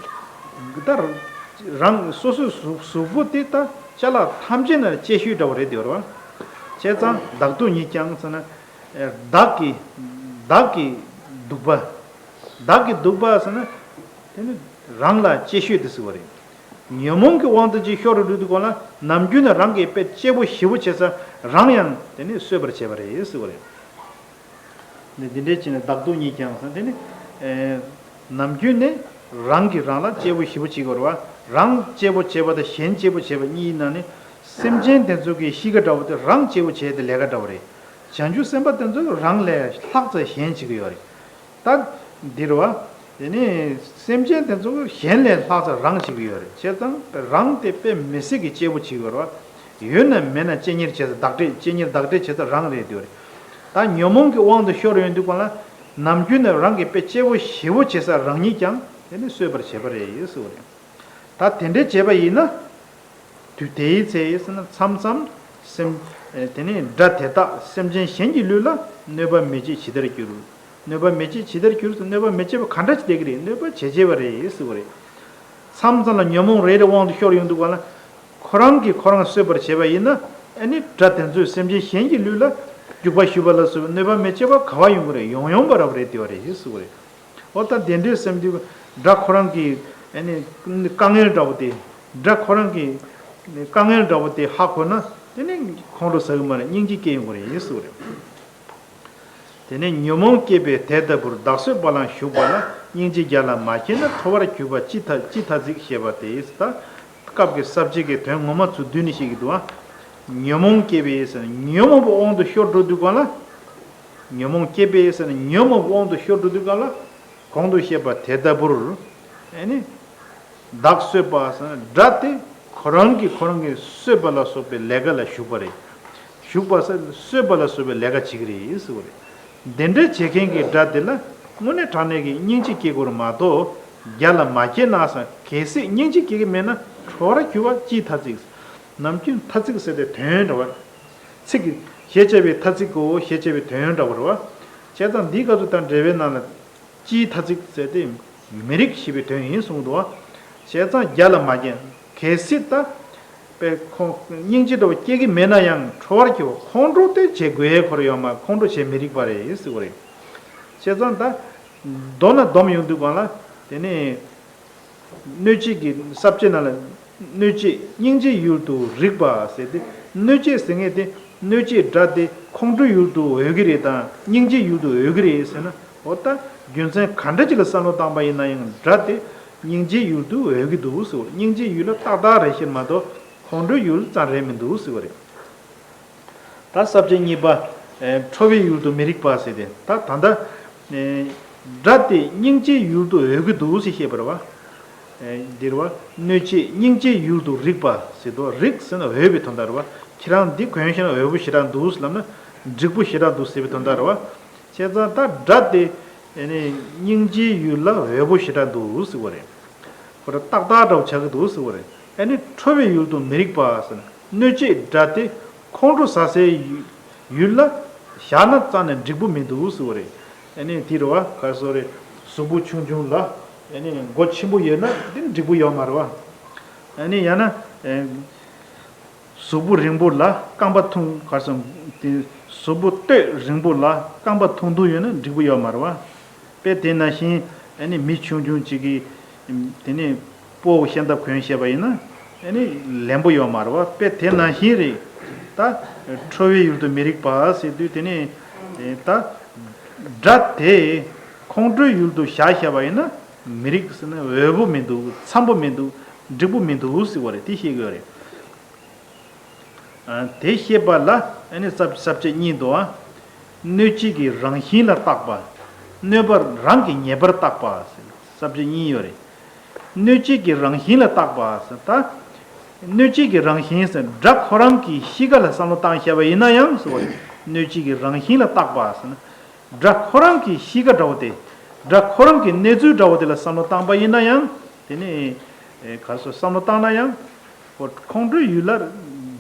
ད་རང་སོ་སོའི་གཟུགས་གཟུགས་པོ་དེ་ད་ཅ་ལག་ཐམས་ཅད་ན་གཅེས་ཤོས་འདྲ་བོ་རེད་དེ་རེད་བ། བྱས་ཙང་བདག་སྡུག་གཉིས་ཀྱང་ཟེར་ན། བདག་གི་བདག་གི་སྡུག་པ། བདག་གི་སྡུག་པ་ཟེར་ན། དེ་ནི་རང་ལ་གཅེས་ཤོས་དེ་ཟེར་བ་རེད། ཉོན་མོངས་ཀྱི་དབང་དུ་ཅིག་ཤོར་རུ་འགྲོ་དུས་གང་ལ་ནམ་རྒྱུན་ནས་རང་གིས་དཔེ་གཅེས་པོ་ཞེ་པོ་བྱེད་ས་རང་ཡང་དེ་ནི་གསོད་པར་བྱེད་པ་རེད་ཟེར་བ་རེད། ནི་འདི་འདྲའི་ཕྱིར་ནི་བདག་སྡུག་གཉིས་ཀྱང་ཟེར་དེ་ནི། ནམ་རྒྱུན་ནས་རང་གིས་རང་ལ་གཅེས་པོ་ཞེ་པོ་བྱེད་དགོས་རེད་བ། རང་གཅེས་པོ་བྱེད་པ་དང་གཞན་གཅེས་པོ་བྱེད་པ་གཉིས་ནང་ནས་སེམས་ཅན་དེ་ཚོ་གི་གཤིས་ཀ་འདྲ་བོ་དེ་རང་གཅེས་པོ་བྱས་ཏེ་ལས་ཀ་འདྲ་བོ་རེད། བྱང་ཆུབ་སེམས་དཔའ་དེ་ཚོ་རང་ལས་ལྷག་ཙམ་གཞན་བྱེད་ཀྱི་ཡོད་རེད། ད་འདིར་བ། དེ་ནི་སེམས་ཅན་དེ་ཚོ་གཞན་ལས་ལྷག་ཙམ་རང་བྱེད་ཀྱི་ཡོད་རེད། བྱས་ཙང་རང་དེ་དཔེ་མི་སྲིད་ཀྱི་གཅེས་པོ་བྱེད་ཀྱི་ཡོད་རེད་བ། ཡོད་ན་མེད་ན་གཅེས་གཉེར་བྱེད་ས་བདག་འབྲེལ་གཅེས་གཉེར་བདག་འབྲེལ་བྱེད་ས་རང་རེད་དེ་རེད། ད་ཉོན་མོངས་ཀྱི་དབང་དུ་ཤོར་ཡོང་དུས་གང་ལ་ནམ་རྒྱུན་ནས་རང་གིས་དཔེ་གཅེས་པོ་ཞེ་པོ་བྱེད་ས་རང་ཉིད་ཀྱང་དེ་ནི་གསོད་པར་བྱེད་པ་རེད་ཟེར་བ་རེད། ད་དེ་འདྲའི་བྱས་པ་ཡིན་ན། དུས་དེའི་ཚེ་ཟེར་ན་མཚམས་མཚམས་སེམས། དེ་ནས་དགྲ་དེ་དག་སེམས་ཅན་གཞན་གྱི་ལུས་ལ་གནོད་པ་མི་བྱེད་ཇི་ལྟར་འགྱུར། གནོད་པ་མི་བྱེད་ཇི་ལྟར་འགྱུར་ཟེར་གནོད་པ་མི་བྱེད་པ་ག་འདྲ་ཞིག་བསྡད་ཀྱི་རེད། གནོད་པ་བྱེད་བྱེད་པ་རེད་ཟེར་བ་རེད། མཚམས་མཚམས་ལ་ཉོན་མོངས་རེ་རེ་དབང་དུ་ཤོར་ཡོང་དུས་གང་ལ། ཁོ་རང་གིས་ཁོ་རང་གསོད་པར་བྱེད་པ་ཡིན་ན། ཨ་ནི་དགྲ་དེ་ཚོས་སེམས་ཅན་གཞན་གྱི་ལུས་ལ་རྒྱུག་པ་གཞུ་བ་ལ་སོགས་པའི་གནོད་པ་མི་བྱེད་པ་ག་བ་ཡོང་གི་རེད། ཡོང་ཡོང་པ་རབ་རེད་དེ་བ་རེད་ཟེར་བ་རེད། འོ་ད་དེ་འདྲའི་སེམས་དེ་དགྲ་ཁོ་རང་གི་ཨ་ནི་དཀའ་ངལ་འདྲ་བོ་དེ། དགྲ་ཁོ་རང་གི་དཀའ་ངལ་འདྲ་བོ་དེ་ཧ་གོ་ན་དེ་ནི་ཁོང་ཁྲོ་ཟ་གི་མ་རེད། སྙིང་རྗེ་སྐྱེ་ཡོང་གི་རེད་ཟེར་བ་རེད། དེ་ནས་ཉོན་མོངས་སྐྱེས་པས་དེ་ལྟ་བུར་བདག་གསོད་པ་ལའང་ཞུགས་པ་ལ་སྙིང་རྗེ་རྒྱལ་ལ་མ་སྐྱེས་ན་ཁྲོ་བར་གྱུར་པ་ཅི་ཐ་ཅི་ཐ་ཚིག་ཞེས་པ་དེ་ད་སྐབས་ཀྱི་ས་བཅད་ཀྱི་དོན་ངོ་མ་ཚུར་བསྡུས་ནས་བཤད་ཀྱི་འདུག་ཨ། ཉོན་མོངས་སྐྱེས་པས་ཟེར་ན་ཉོན་མོངས་པའི་དབང་དུ་ཤོར་འགྲོ་དུས་གང་ལ། ཉོན་མོངས་སྐྱེས་པས་ཟེར་ན་ཉོན་མོངས་པའི་དབང་དུ་ཤོར་འགྲོ་དུས་གང་ལ། གོང་དུ་བཤད་པ་དེ་ལྟ་བུར། ཨེ་ནི། བདག་གསོད་པ་ཟེར་ན་དགྲ་དེ་ཁོ་རང་གིས་ཁོ་རང་གིས་གསོད་པ་ལ་སོགས་པའི་ལས་ཀ་ལ་ཞུགས་པ་རེད། ཞུགས་པ་ཟེར་གསོད་པ་ལ་སོགས་པའི་ལས་ཀ་བྱེད་ཀྱི་རེད་ཟེར་བ་རེད། འདི་འདྲ་བྱེད་མཁན་གྱི་དགྲ་དེ་ལ་དངོས་གནས་དྲང་གནས་ཀྱི་སྙིང་རྗེ་སྐྱེ་དགོས་རེད་མ་གཏོགས། རྒྱལ་ལ་མ་སྐྱེས་ན་ཟེར་གལ་སྲིད་སྙིང་རྗེ་སྐྱེ་གི་མེད་ན་ཁྲོ་བར་གྱུར་པ་ཅི་ཐ་ཚིག་ནམ་རྒྱུན་ཐ་ཚིག་ཟེར་ཏེ་དོན་འདྲ་བ། ཚིག་གི་ཞེས་བྱ་བའི་ཐ་ཚིག་གོ་ཞེས་བྱ་བའི་དོན་འདྲ་བ་རེད་བ། བྱས་ཙང་འདིའི་སྐབས་སུ་ད་འགྲེལ་པའི་ནང་ལ། སྤྱིའི་ཐ་ཚིག་ཟེར་ཏེ། མི་རིགས་ཞེས་པའི་དོན་ཡིན་གསུངས་འདུག་བ། བྱས་ཙང་རྒྱལ་ལ་མ་སྐྱེས། གལ་སྲིད་ད། དཔེ་ཁོང་སྙིང་རྗེ་འདྲ་བོ་སྐྱེ་གི་མེད་ན་ཡང་ཁྲོ་བར་གྱུར་ཁོང་ཁྲོ་དེ་བྱེད་དགོས་ཡས་ཁོ་ར་ཡོད་མ་ཁོང་ཁྲོ་བྱེད་མི་རིགས་པ་རེད་ཟེར་བ་རེད། བྱས་ཙང་ད། མདོར་ན་སྡོམ་ཡོང་དུས་གང་ལ། དེ་ནས། གནོད་བྱེད་ཀྱི་ས་བཅད་ནང་ལ། གནོད་བྱེད་སྙིང་རྗེའི་ཡུལ་དུ་རིག་པ་ཟེར་ཏེ། གནོད་བྱེད་ཟེར་མཁན་དེ། གནོད་བྱེད་དགྲ་དེ་ཁོང་ཁྲོའི་ཡུལ་དུ་འོས་ཀྱི་རེད་དང་སྙིང་རྗེའི་ཡུལ་དུ་འོས་ཀྱི་རེད་ཟེར་ན། འོ་ད་རྒྱུ་མཚན་ག་འདྲ་ཅིག་ལ་བསམ་བློ་བཏང་པ་ཡིན་ན་ཡང་དགྲ་དེ་སྙིང་རྗེའི་ཡུལ་དུ་འོས་ཀྱི་འདུག་ཟེར། སྙིང་རྗེའི་ཡུལ་ལ་ཏག་ཏག་རེད་ཤེར་མ་གཏོགས་ཁོང་ཁྲོའི་ཡུལ་ཙམ་རེད་མི་འདུག་ཟེར་བ་རེད། ད་ས་བཅད་གཉིས་པ། ཨེ་ཁྲོ་བའི་ཡུལ་དུ་མི་རིགས་པ་ཟེར་ཏེ་ད་ད་ལྟ། ཨེ་དགྲ་དེ་སྙིང་རྗེའི་ཡུལ་དུ་འོས་ཀྱི་འདུག་ཟེར་བཤད་པ་རེད་བ། ཨེ་འདིར་བ་གནོད་བྱེད་སྙིང་རྗེའི་ཡུལ་དུ་རིགས་པ་ཟེར་དུས་རིགས་ཟེར་ན་འོས་པའི་དོན་དག་རེད་བ། ཁྱེད་རང་འདི་གོན་ཤེས་ན་འོས་པོ་ཞེ་དྲག་འདུག་ཟེར་ལབ་ན་འགྲིག་པོ་ཞེ་དྲག་འདུག་ཟེར་བའི་དོན་དག་རེད་བ། བྱས་ཙང་ད་དགྲ་དེ་ཨེ་ནི་སྙིང་རྗེའི་ཡུལ་ལ་འོས་པོ་ཞེ་དྲག་འདུག་ཟེར་བ་རེད། ཁོ་ར་ཏག་ཏག་འདྲ་བོ་ཆགས་ཀྱི་འདུག་ཟེར་བ་རེད། ཨ་ནི་ཁྲོ་བའི་ཡུལ་དུ་མི་རིགས་པ་ཟེར་ན་གནོད་བྱེད་དགྲ་དེ་ཁོང་ཁྲོ་ཟ་སའི་ཡུལ་ལ་བཞག་ན་རྩ་ནས་འགྲིག་པོ་མི་འདུག་ཟེར་བ་རེད། ཨ་ནི་དེ་རེད་བ་ག་རེ་ཟེར་རེད། གཟུགས་པོ་ཆུང་ཆུང་ལ་ཨ་ནི་མགོ་ཆེན་པོ་ཡོད་ན་དེ་འགྲིག་པོ་ཡོད་མ་རེད་བ། ཨ་ནི་ཡང་ན་གཟུགས་པོ་རིང་པོ་ལ་རྐང་པ་ཐུང་ག་རེ་ཟེར་དེ་གཟུགས་པོ་སྟོད་རིང་པོ་ལ་རྐང་པ་ཐུང་ཐུང་ཡོད་ན་འགྲིག་པོ་ཡོད་མ་རེད་བ། དཔེ་དེ་ནང་བཞིན་ཨ་ནི་མི་ཆུང་ཆུང་གཅིག་གིས་དེ་ནས་སྤོ་བོ་ཤམ་ཐབས་གོན་བཤད་པ་ཡིན་ན་ཨ་ནི་ལན་པོ་ཡོད་མ་རེད་བ། དཔེ་དེ་ནང་བཞིན་རེད། ད་ཁྲོ་བའི་ཡུལ་དུ་མི་རིགས་པ་ཟེར་དུས་དེ་ནས་ད་དགྲ་དེ་ཁོང་ཁྲོའི་ཡུལ་དུ་བཞག་བཤད་པ་ཡིན་ན་མི་རིགས་ཟེར་ན་འོས་པོ་མི་འདུག་འཚམ་པོ་མི་འདུག་འགྲིག་པོ་མི་འདུག་ཟེར་བ་རེད། དེ་བཤད་དགོས་རེད། དེ་བཤད་པ་ལ་ཨ་ནི་ས་བཅད་གཉིས་འདུག་ཨ། གནོད་བྱེད་ཀྱི་རང་བཞིན་ལ་བརྟག་པ། གནོད་པ་རང་གིས་ཉེས་པར་བརྟག་པ། ས་བཅད་གཉིས་ཡོད་རེད། གནོད་བྱེད་ཀྱི་རང་བཞིན་ལ་བརྟག་པ་ཟེར་ད། གནོད་བྱེད་ཀྱི་རང་བཞིན་ཟེར་དགྲ་ཁོ་རང་གི་གཤིས་ཀ་ལ་བསམ་བློ་བཏང་བྱས་པ་ཡིན་ན་ཡང་ཟེར་བ་རེད། གནོད་བྱེད་ཀྱི་རང་བཞིན་ལ་བརྟག་པ་ཟེར་ན། དགྲ་ཁོ་རང་གི་གཤིས་ཀ་འདྲ་བོ་དེ། དགྲ་ཁོ་རང་གི་གནས་ཚུལ་འདྲ་བོ་དེ་ལ་བསམ་བློ་བཏང་པ་ཡིན་ན་ཡང་། དེ་ནི་ག་རེ་ཟེར་བསམ་བློ་བཏང་ན་ཡང་། ཁོ་ཁོང་ཁྲོའི་ཡུལ་ལ་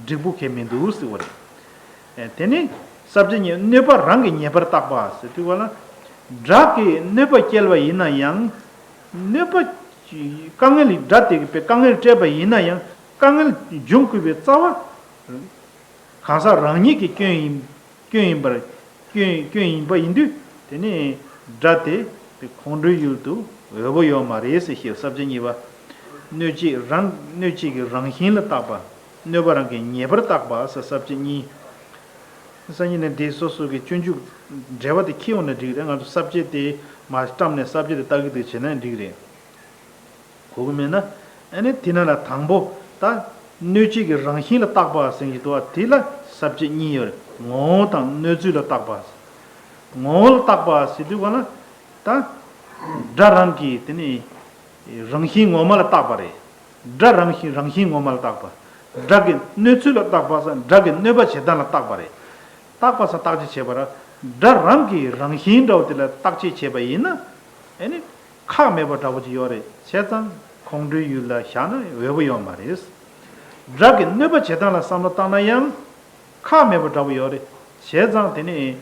འགྲིག་པོ་གང་ཡང་མི་འདུག་ཟེར་བ་རེད། དེ་ནི་ས་བཅད་གཉིས་གནོད་པ་རང་གིས་ཉེས་པར་བརྟག་པ་ཟེར་དུས་ག་ལ། དགྲ་གིས་གནོད་པ་བསྐྱལ་བ་ཡིན་ན་ཡང་། གནོད་པ་དཀའ་ངལ་དགྲ་དེ་གིས་དཀའ་ངལ་སྤྲད་པ་ཡིན་ན་ཡང་དཀའ་ངལ་འབྱུང་དགོས་པའི་རྩ་བ། གང་ཟག་རང་ཉིད་ཀྱི་སྐྱོན་ཡིན། སྐྱོན་ཡིན་པར། སྐྱོན་སྐྱོན་ཡིན་པ་ཡིན་དུས་དེ་ནི་དགྲ་དེ་དེ་ཁོང་ཁྲོའི་ཡུལ་དུ་འོས་པ་ཡོད་མ་རེད་ཟེར་ཞེས་ས་བཅད་གཉིས་པ། གནོད་བྱེད་རང་གནོད་བྱེད་ཀྱི་རང་བཞིན་ལ་བརྟག་པ། གནོད་པ་རང་གིས་ཉེས་པར་བརྟག་པ་ཟེར་ས་བཅད་གཉིས། སང་ཉིན་ནས་འདི་སོ་སོ་གི་སྤྱོད་འཇུག་འགྲེལ་པ་དེ་ཁྱེར་ཡོང་ན་འགྲིག་རེད། ང་ཚོ་ས་བཅད་དེ་མར་བཀྲམ་ནས་ས་བཅད་དེ་ལྟ་གི་འདུག་བྱས་ན་འགྲིག་རེད། གོ་གི་མེད་ན། ཨ་ནི་དེ་ན་ལ་དང་པོ་ད་གནོད་བྱེད་ཀྱི་རང་བཞིན་ལ་བརྟག་པ་ཟེར་གྱི་འདུག་བ། དེ་ལ་ས་བཅད་གཉིས་ཡོད་རེད། ངོ་བོ་དང་གནོད་ཚུལ་ལ་བརྟག་པ། ངོ་བོ་ལ་བརྟག་པ་ཟེར་དུས་ག་ལ་ད་དགྲ་རང་གི་དེ་ནི་རང་བཞིན་ངོ་མ་ལ་བརྟག་པ་རེད། དགྲ་རང་བཞིན་རང་བཞིན་ངོ་མ་ལ་བརྟག་པ། དགྲ་གི་གནོད་ཚུལ་ལ་བརྟག་པ་ས་དགྲ་གི་གནོད་པ་བྱེད་སྟངས་ལ་བརྟག་པ་རེད། བརྟག་པ་ས་བརྟག་དཔྱད་བྱས་པ་ར། དགྲ་རང་གི་རང་བཞིན་འདྲ་བོ་དེ་ལ་བརྟག་དཔྱད་བྱས་པ་ཡིན་ན། ཨ་ནི། ཁག་མེད་པ་འདྲ་བོ་ཅིག་ཡོད་རེད་བྱས་ཙང་ཁོང་ཁྲོའི་ཡུལ་ལ་བཞག་ན་འོས་པ་ཡོད་མ་རེད། དགྲ་གི་གནོད་པ་བྱེད་སྟངས་ལ་བསམ་བློ་བཏང་ན་ཡང་། ཁག་མེད་པ་འདྲ་བོ་ཡོད་རེད་བྱས་ཙང་དེ་ནི།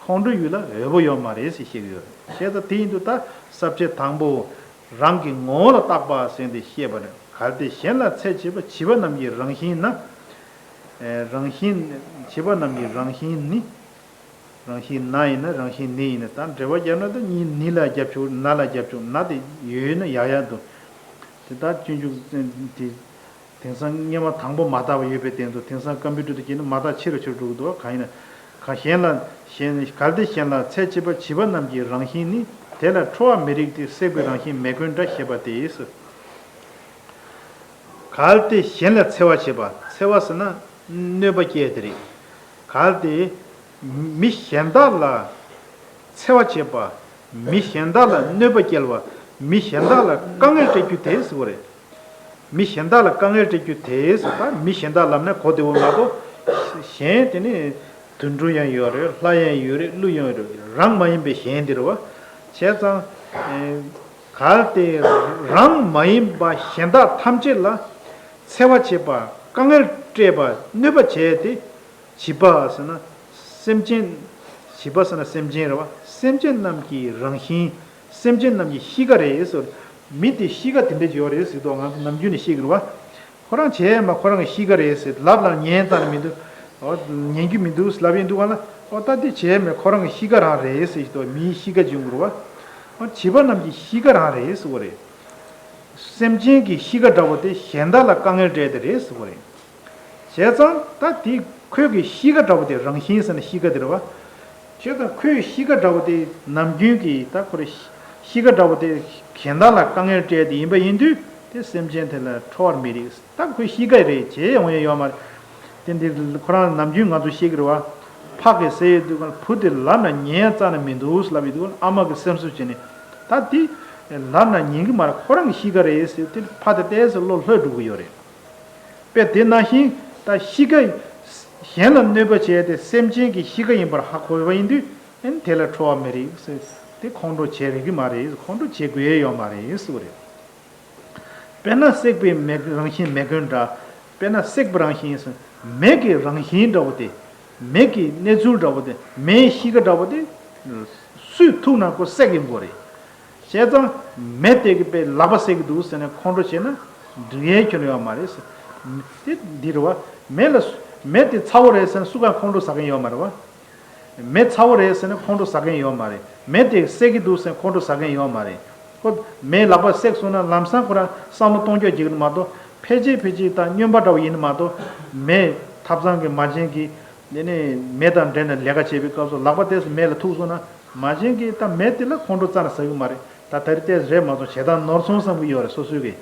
ཁོང་ཁྲོའི་ཡུལ་ལ་འོས་པ་ཡོད་མ་རེད་ཟེར་བཤད་ཀྱི་ཡོད་རེད། བྱས་ཙང་དེ་ཡིན་དུས་ད་ས་བཅད་དང་པོ། རང་གི་ངོ་བོ་ལ་བརྟག་པ་ཟེར་ཏེ་བཤད་པ་ནི་གལ་ཏེ་གཞན་ལ་འཚེ་བྱེད་པ་བྱིས་པ་རྣམས་ཀྱི་རང་བཞིན་ན། རང་བཞིན། བྱིས་པ་རྣམས་ཀྱི་རང་བཞིན་ནི། རང་བཞིན་ན་ཡིན་ན་རང་བཞིན་ནི་ཡིན་ན་ད་འགྲེལ་པ་བརྒྱབ་ན་ད་གཉིས་ནི་ལ་རྒྱབ་ཆོག་ན་ལ་རྒྱབ་ཆོག་ན་དེ་ཡོད་ན་ཡག་ཡག་འདུག་དེ་ད་སྤྱོད་འཇུག་དེ། དེང་སང་སྔོན་མ་དང་པོ་མ་དག་པ་ཡོད་པའི་སྟེང་དུ་དེང་སང་ཀམ་པུ་ཊར་དུ་སྐྱེས་ན་མ་དག་ཕྱི་རུ་ཕྱིར་འགྲོ་གི་འདུག་གང་ཡིན་ན། གང་གཞན་ལ་གཞན་གལ་ཏེ་གཞན་ལ་འཚེ་བྱེད་པ་བྱིས་པ་རྣམས་ཀྱི་རང་བཞིན་ནི་དེ་ལ་ཁྲོ་བ་མི་རིགས་ཏེ་སྲེག་པའི་རང་བཞིན་མེ་བཀོན་འདྲ་ཞེས་པ་སྟེ། གལ་ཏེ་གཞན་ལ་འཚེ་བ་བྱེད་པ་འཚེ་བ་ཟེར་ན་གནོད་པ་སྐྱེལ་དེ་རེད། གལ་ཏེ་མི་གཞན་དག་ལ། འཚེ་བ་བྱེད་པ། མི་གཞན་དག་ལ་གནོད་པ་སྐྱེལ་བ། མི་གཞན་དག་ལ་དཀའ་ངལ་སྤྲད་རྒྱུ་དེ་ཟེར་བ་རེད། མི་གཞན་དག་ལ་དཀའ་ངལ་སྤྲད་རྒྱུ་དེ་ཟེར་ད་མི་གཞན་དག་ལབ་ན་གོ་བདེ་བོ་མ་གཏོགས། གཞན་དེ་ནི་དུད་འགྲོ་ཡང་ཡོད་རེད། ལྷ་ཡང་ཡོད་རེད། ཀླུ་ཡང་ཡོད་རེད། རང་མ་ཡིན་པའི་གཞན་དེ་རེད་བ། བྱས་ཙང་། གལ་ཏེ་རང་མ་ཡིན་པ་གཞན་དག་ཐམས་ཅད་ལ་འཚེ་བ་བྱེད་པ། དཀའ་ངལ་སྤྲད་པ། གནོད་པ་བྱས་ཏེ། བྱིས་པ་ཟེར་ན་སེམས་ཅན། བྱིས་པ་ཟེར་ན་སེམས་ཅན་རེད་བ། སེམས་ཅན་རྣམས་ཀྱི་རང་བཞིན། སེམས་ཅན་རྣམས་ཀྱི་གཤིས་ཀ་རེད་ཟེར། མི་དེ་གཤིས་ཀ་དེ་འདྲ་ཅིག་ཡོད་རེད་ཟེར་དུས་ང་ཚོ་ནམ་རྒྱུན་ནས་ཤེས་ཀྱི་རེད་བ། ཁོ་རང་བྱས་མ་ཁོ་རང་གི་གཤིས་ཀ་རེད་ཟེར་ལབ་ལ་ཉན་ཙམ་མི་འདུག་ཨོ་ཉན་རྒྱུ་མི་འདུག་ལབ་ཡིན་འདུག་ག་ལ། ཨོ་ད་དེ་བྱས་མེད་ཁོ་རང་གི་གཤིས་ཀ་རང་རེད་ཟེར་དུས་མིའི་གཤིས་ཀ་བྱུང་དགོས་རེད་བ། ཨོ་བྱིས་པ་རྣམས་ཀྱི་གཤིས་ཀ་རང་རེད་ཟེར་བ་རེད། སེམས་ཅན་གྱི་གཤིས་ཀ་འདྲ་བོ་དེ་གཞན་དག་ལ་དཀའ་ངལ་སྤྲད་དེ་རེད་ཟེར་བ་རེད། བྱས་ཙང་ད་དེ་ཁོའི་གི་གཤིས་ཀ་འདྲ་བོ་དེ་རང་བཞིན་ཟེར་ན་གཤིས་ཀ་དེ་རེད་བ། བྱས་ཙང་ཁོའི་གཤིས་ཀ་འདྲ་བོ་དེ་ནམ་རྒྱུན་གྱི་ད་ཁོ་རེ་གཤིས་ཀ་འདྲ་བོ་དེ་གཞན་དག་ལ་དཀའ་ངལ་སྤྲད་དེ་ཡིན་པ་ཡིན་དུས་དེ་སེམས་ཅན་དེ་ལ་ཁྲོ་བར་མི་རིགས། ད་ཁོའི་གཤིས་ཀ་རེད་བྱས་ཡོང་ཡ་ཡོད་མ་རེད། དེ་འདི་ཁོ་རང་ནམ་རྒྱུན་ང་ཚོ་ཤེས་ཀྱི་རེད་བ། ཕག་གིས་བསད་ཡོད་དུས་གང་བུ་དེ་ལབ་ན་ཉན་ཡ་རྩ་ནས་མི་འདུག་ལབ་ཡོད་དུས་གང་ཨ་མ་གི་སེམས་གསོ་བྱས་ནས་ད་དེ་ལབ་ན་ཉན་གྱི་མ་རེད། ཁོ་རང་གི་གཤིས་ཀ་རེད་ཟེར་དེ་ཕ་དེ་ཏོག་ཙམ་བློ་ལྷོད་འགྲོ་གི་ཡོད་རེད། དཔེ་དེ་ནང་བཞིན་ད་གཤིས་ཀ་གཞན་ལ་གནོད་པ་བྱས་ཏེ་སེམས་ཅན་གྱི་གཤིས་ཀ་ཡིན་པར་ཧ་གོ་བ་ཡིན་དུས་ཨ་ནི་དེ་ལ་ཁྲོ་བ་མི་རིགས་ཟེར། དེ་ཁོང་ཁྲོ་བྱེད་རིགས་ཀྱི་མ་རེད། ཁོང་ཁྲོ་བྱེད་དགོས་ཡས་ཡོད་མ་རེད་ཟེར་བ་རེད། དཔེར་ན་སྲེག་པའི་མེ་རང་བཞིན་མེ་བཀོན་འདྲ། དཔེར་ན་སྲེག་པའི་རང་བཞིན་ཟེར་མེ་གི་རང་བཞིན་འདྲ་བོ་དེ། མེ་གི་གནས་ཚུལ་འདྲ་བོ་དེ་མེའི་གཤིས་ཀ་འདྲ་བོ་དེ། སུའི་ཐུག་ན་ཁོ་སྲེག་གི་དགོས་རེད། བྱས་ཙང་མེ་དེ་གི་པའི་ལག་པ་བསད་ཀྱི་འདུག་ཟེར་ནས་ཁོང་ཁྲོ་བྱས་ན་འགྲིག་ཡས་ཁྱོན་ཡོད་མ་རེད་ཟེར། དེ་འདི་རེད་བ། མེ་ལ་སུ་མེ་དེ་ཚ་བོ་རེད་ཟེར་ན་སུ་གང་ཁོང་ཁྲོ་ཟ་མཁན་ཡོད་མ་རེད་བ། མེ་ཚ་བོ་རེད་ཟེར་ན་ཁོང་ཁྲོ་ཟ་མཁན་ཡོད་མ་རེད། མེ་དེ་བསད་ཀྱི་འདུག་ཟེར་ན་ཁོང་ཁྲོ་ཟ་མཁན་ཡོད་མ་རེད། ཁོ་མེ་ལག་པ་བསད་སོང་ན་ལམ་སང་ཁོ་རང་བསམ་བློ་གཏོང་རྒྱུ་ཡོད་ཀྱི་རེད་མ་གཏོགས་ཕལ་ཆེར་ཕལ་ཆེར་ད་སྨྱོན་པ་འདྲ་བོ་ཡིན་ནི་མ་གཏོགས་མེ་ཐབ་ཚང་གི་མ་བྱན་གྱི། དེ་ནས་མེ་དང་འབྲེལ་ནས་ལས་ཀ་བྱེད་པའི་སྐབས་སུ་ལག་པ་དེ་ཚོ་མེ་ལ་ཐུག་སོང་ན་མ་བྱན་གྱིས་ད་མེ་དེ་ལ་ཁོང་ཁྲོ་རྩ་ནས་ཟ་གི་མ་རེད། ད་ད་རེས་ཏོག་ཙམ་རེད་མ་གཏོགས་བྱེད་སྟངས་ནོར་སོང་བསམ་གྱི་ཡོད་རེད་སོ་སོའི་གི།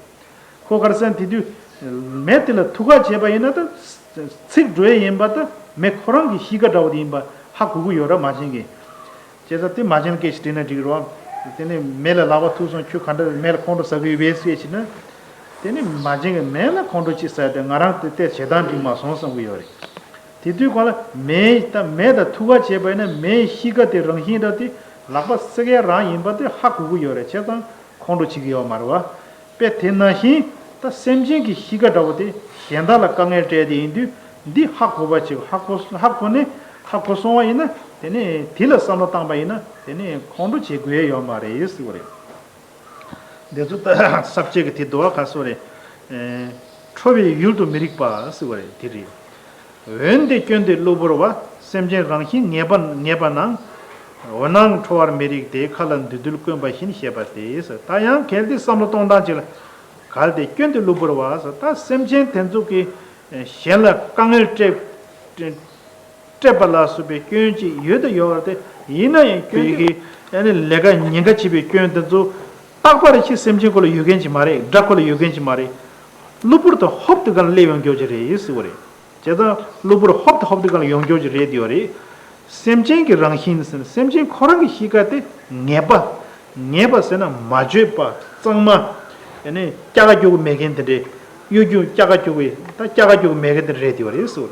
ཁོ་ག་རེ་ཟེར་ན་དེ་དུས་ མེ་དེ་ལ་ཐུག་ག་བྱས་པ་ཡིན་ན་ད་ཚིག་འགྲོ་ཡས་ཡིན་པ་ད་མེ་ཁོ་རང་གི་གཤིས་ཀ་འདྲ་བོ་དེ་ཡིན་པ་ཧ་གོ་གི་ཡོད་ར་མ་བྱན་གི། བྱས་ཙང་དེ་མ་བྱན་སྐད་ཅིག་དྲིས་ན་འགྲིག་རོགས། དེ་ནས་མེ་ལ་ལག་པ་ཐུག་སོང་ཁྱོད་ག་འདྲ་མེ་ལ་ཁོང་ཁྲོ་ཟ་གི་ཡོད་པས་ཟེར་བྱས་ན། དེ་ནས་མ་བྱན་གི་མེ་ལ་ཁོང་ཁྲོ་ཅི་ཟ་དེ་ང་རང་དེ་བལྟས་བྱེད་སྟངས་འགྲིག་མ་སོང་བསམ་གི་ཡོད་རེད། དེ་དུས་གང་ལ་མེ་ད་མེ་དང་ཐུག་ག་བྱས་པ་ཡིན་ན་མེའི་གཤིས་ཀ་དེ་རང་བཞིན་འདྲ་དེ་ལག་པ་བསྲེག་ཡ་རང་ཡིན་པ་དེ་ཧ་གོ་གི་ཡོད་རེད་བྱས་ཙང་ཁོང་ཁྲོ་བྱེད་ཀྱི་ཡོད་མ་རེད་བ། དཔེ་དེ་ནང་བཞིན་ད་སེམས་ཅན་གྱི་གཤིས་ཀ་འདྲ་བོ་དེ་གཞན་དག་ལ་དཀའ་ངལ་སྤྲད་དེ་ཡིན་དུས་འདི་ཧ་གོ་བ་ཅིག་ཧ་གོ་ཧ་གོ་ནས་ཧ་གོ་སོང་བ་ཡིན་ན་དེ་ནས་དེ་ལ་བསམ་བློ་བཏང་པ་ཡིན་ན་དེ་ནས་ཁོང་ཁྲོ་བྱེད་དགོས་ཡ་ཡོད་མ་རེད་ཟེར་བ་རེད། འདི་ཚོ་ད་ས་བཅད་ཀྱི་དེ་དུ་བ་ག་སོ་རེད། ཨེ། ཁྲོ་བའི་ཡུལ་དུ་མི་རིགས་པ་ཟེར་བ་རེད་དེ་རེད། འོན་ཏེ་སྐྱོན་དེ་གློ་བུར་བ། སེམས་ཅན་རང་བཞིན་ངེས་པ་ངེས་པ་ན། འོ་ན་ཁྲོ་བར་མི་རིགས་ཏེ། མཁའ་ལ་འདུས་རྡུལ་བསྐོན་པ་བཞིན་ཞེས་པ་སྟེ། ད་ཡང་གལ་ཏེ་བསམ་བློ་གཏོང་སྟངས་ཅིག་ལ། གལ་ཏེ་སྐྱོན་དེ་གློ་བུར་བ་ཟེར་ད་སེམས་ཅན་དེ་ཚོ་གི་གཞན་ལ་དཀའ་ངལ་སྤྲད། སྤྲད་པ་ལ་སོགས་པའི་སྐྱོན་ཅིག་ཡོད་དུ་ཡོད་པ་དེ་ཡིན་ན་ཡང་སྐྱོན་གྱི་ཨ་ནི་ལས་ཀ་ཉེན་ཁ་ཆེ་བའི་སྐྱོན་དེ་ཚོ་རྟག་པར་ཁྱི་སེམས་ཅན་ཁོ་ལ་ཡོད་མཁན་ཅིག་མ་རེད། དགྲ་ཁོ་ལ་ཡོད་མཁན་ཅིག་མ་རེད། གློ་བུར་དུ་ཧོབ་ཏེ་གང་སླེབས་ཡོང་རྒྱུ་ཅིག་རེད་ཟེར་བ་རེད། བྱས་ཙང་གློ་བུར་ཧོབ་ཏེ་ཧོབ་ཏེ་གང་ཡོང་རྒྱུ་ཅིག་རེད་དེ་ཡོད་རེད། སེམས་ཅན་གྱི་རང་བཞིན་ཟེར་ན་སེམས་ཅན་ཁོ་རང་གི་གཤིས་ཀ་དེ་ངེས་པ། ངེས་པ་ཟེར་ན་མ་བརྗོད་པ་གཙང་མ། ཨ་ནི་སྐྱ་ཀ་སྐྱུག་གི་མེད་མཁན་དེ་འདྲས། གཡོ་སྒྱུ་སྐྱ་ཀ་སྐྱུག་གི་ད་སྐྱ་ཀ་སྐྱུག་གི་མེད་མཁན་དེ་རེད་དེ་ཡོད་རེད་ཟེར།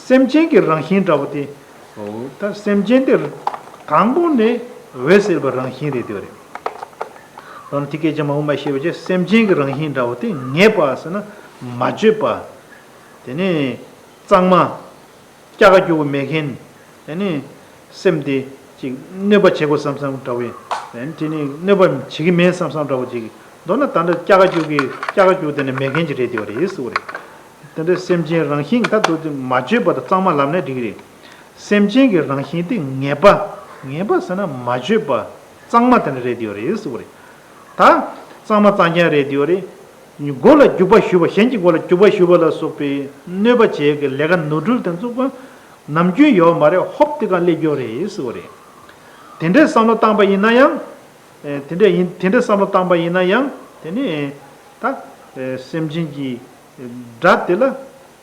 སེམས་ཅན་གྱི་རང་བཞིན་འདྲ་བོ་དེ། འོ་ད་སེམས་ཅན་དེ་དང་པོ་ནས་འོད་གསལ་བའི་རང་བཞིན་རེད་དེ་ཡོད་རེད། ད་ནི་དེ་སྐད་ཆ་མ་འོངས་པ་ཤེས་པ་བྱས་སེམས་ཅན་གྱི་རང་བཞིན་འདྲ་བོ་དེ་ངེས་པ་ཟེར་ན་མ་བརྗོད་པ། དེ་ནས་གཙང་མ། སྐྱ་ཀ་སྐྱུག་གི་མེད་མཁན། དེ་ནི་སེམས་དེ་ཅིག་གནོད་པ་བྱེད་དགོས་བསམ་བསམ་འདྲ་བོ་ཡིན། དེ་ནི་གནོད་པ་བྱེད་ཀྱི་མེད་བསམ་བསམ་འདྲ་བོ་ཅིག་མདོར་ན་ད་ལྟ་སྐྱ་ཀ་སྐྱུག་གི་སྐྱ་ཀ་སྐྱུག་དེ་ནི་མེད་མཁན་ཅིག་རེད་དེ་བ་རེད་ཟེར་བ་རེད། དེ་འདྲའི་སེམས་ཅན་རང་བཞིན་ད་དུ་མ་བརྗོད་པ་དང་གཙང་མ་ལབ་ན་འགྲིག་གི་རེད། སེམས་ཅན་གྱི་རང་བཞིན་དེ་ངེས་པ། ངེས་པ་ཟེར་ན་མ་བརྗོད་པ། གཙང་མ་དེ་འདྲ་རེད་དེ་བ་རེད་ཟེར་བ་རེད། ད་གཙང་མ་གཙང་རྐྱང་རེད་དེ་བ་རེད། མགོ་ལ་རྒྱུག་པ་གཞུ་བ་གཞན་གྱི་མགོ་ལ་རྒྱུག་པ་གཞུ་བ་ལ་སོགས་པའི་གནོད་པ་བྱེད་ཀྱི་ལས་ཀ་ནོར་འཁྲུལ་དེ་ཚོ་ཀུན་ནམ་རྒྱུན་ཡོད་མ་རེད། ཧོབ་སྟེ་གང་སླེབས་རྒྱུ་རེད་ཟེར་བ་རེད། དེ་འདྲའི་བསམ་བློ་བཏང་པ་ཡིན་ན་ཡང་། དེ་འདྲ་ཡིན་དེ་འདྲའི་བསམ་བློ་བཏང་པ་ཡིན་ན་ཡང་དེ་ནི་ད་སེམས་ཅན་གྱི་དགྲ་དེ་ལ་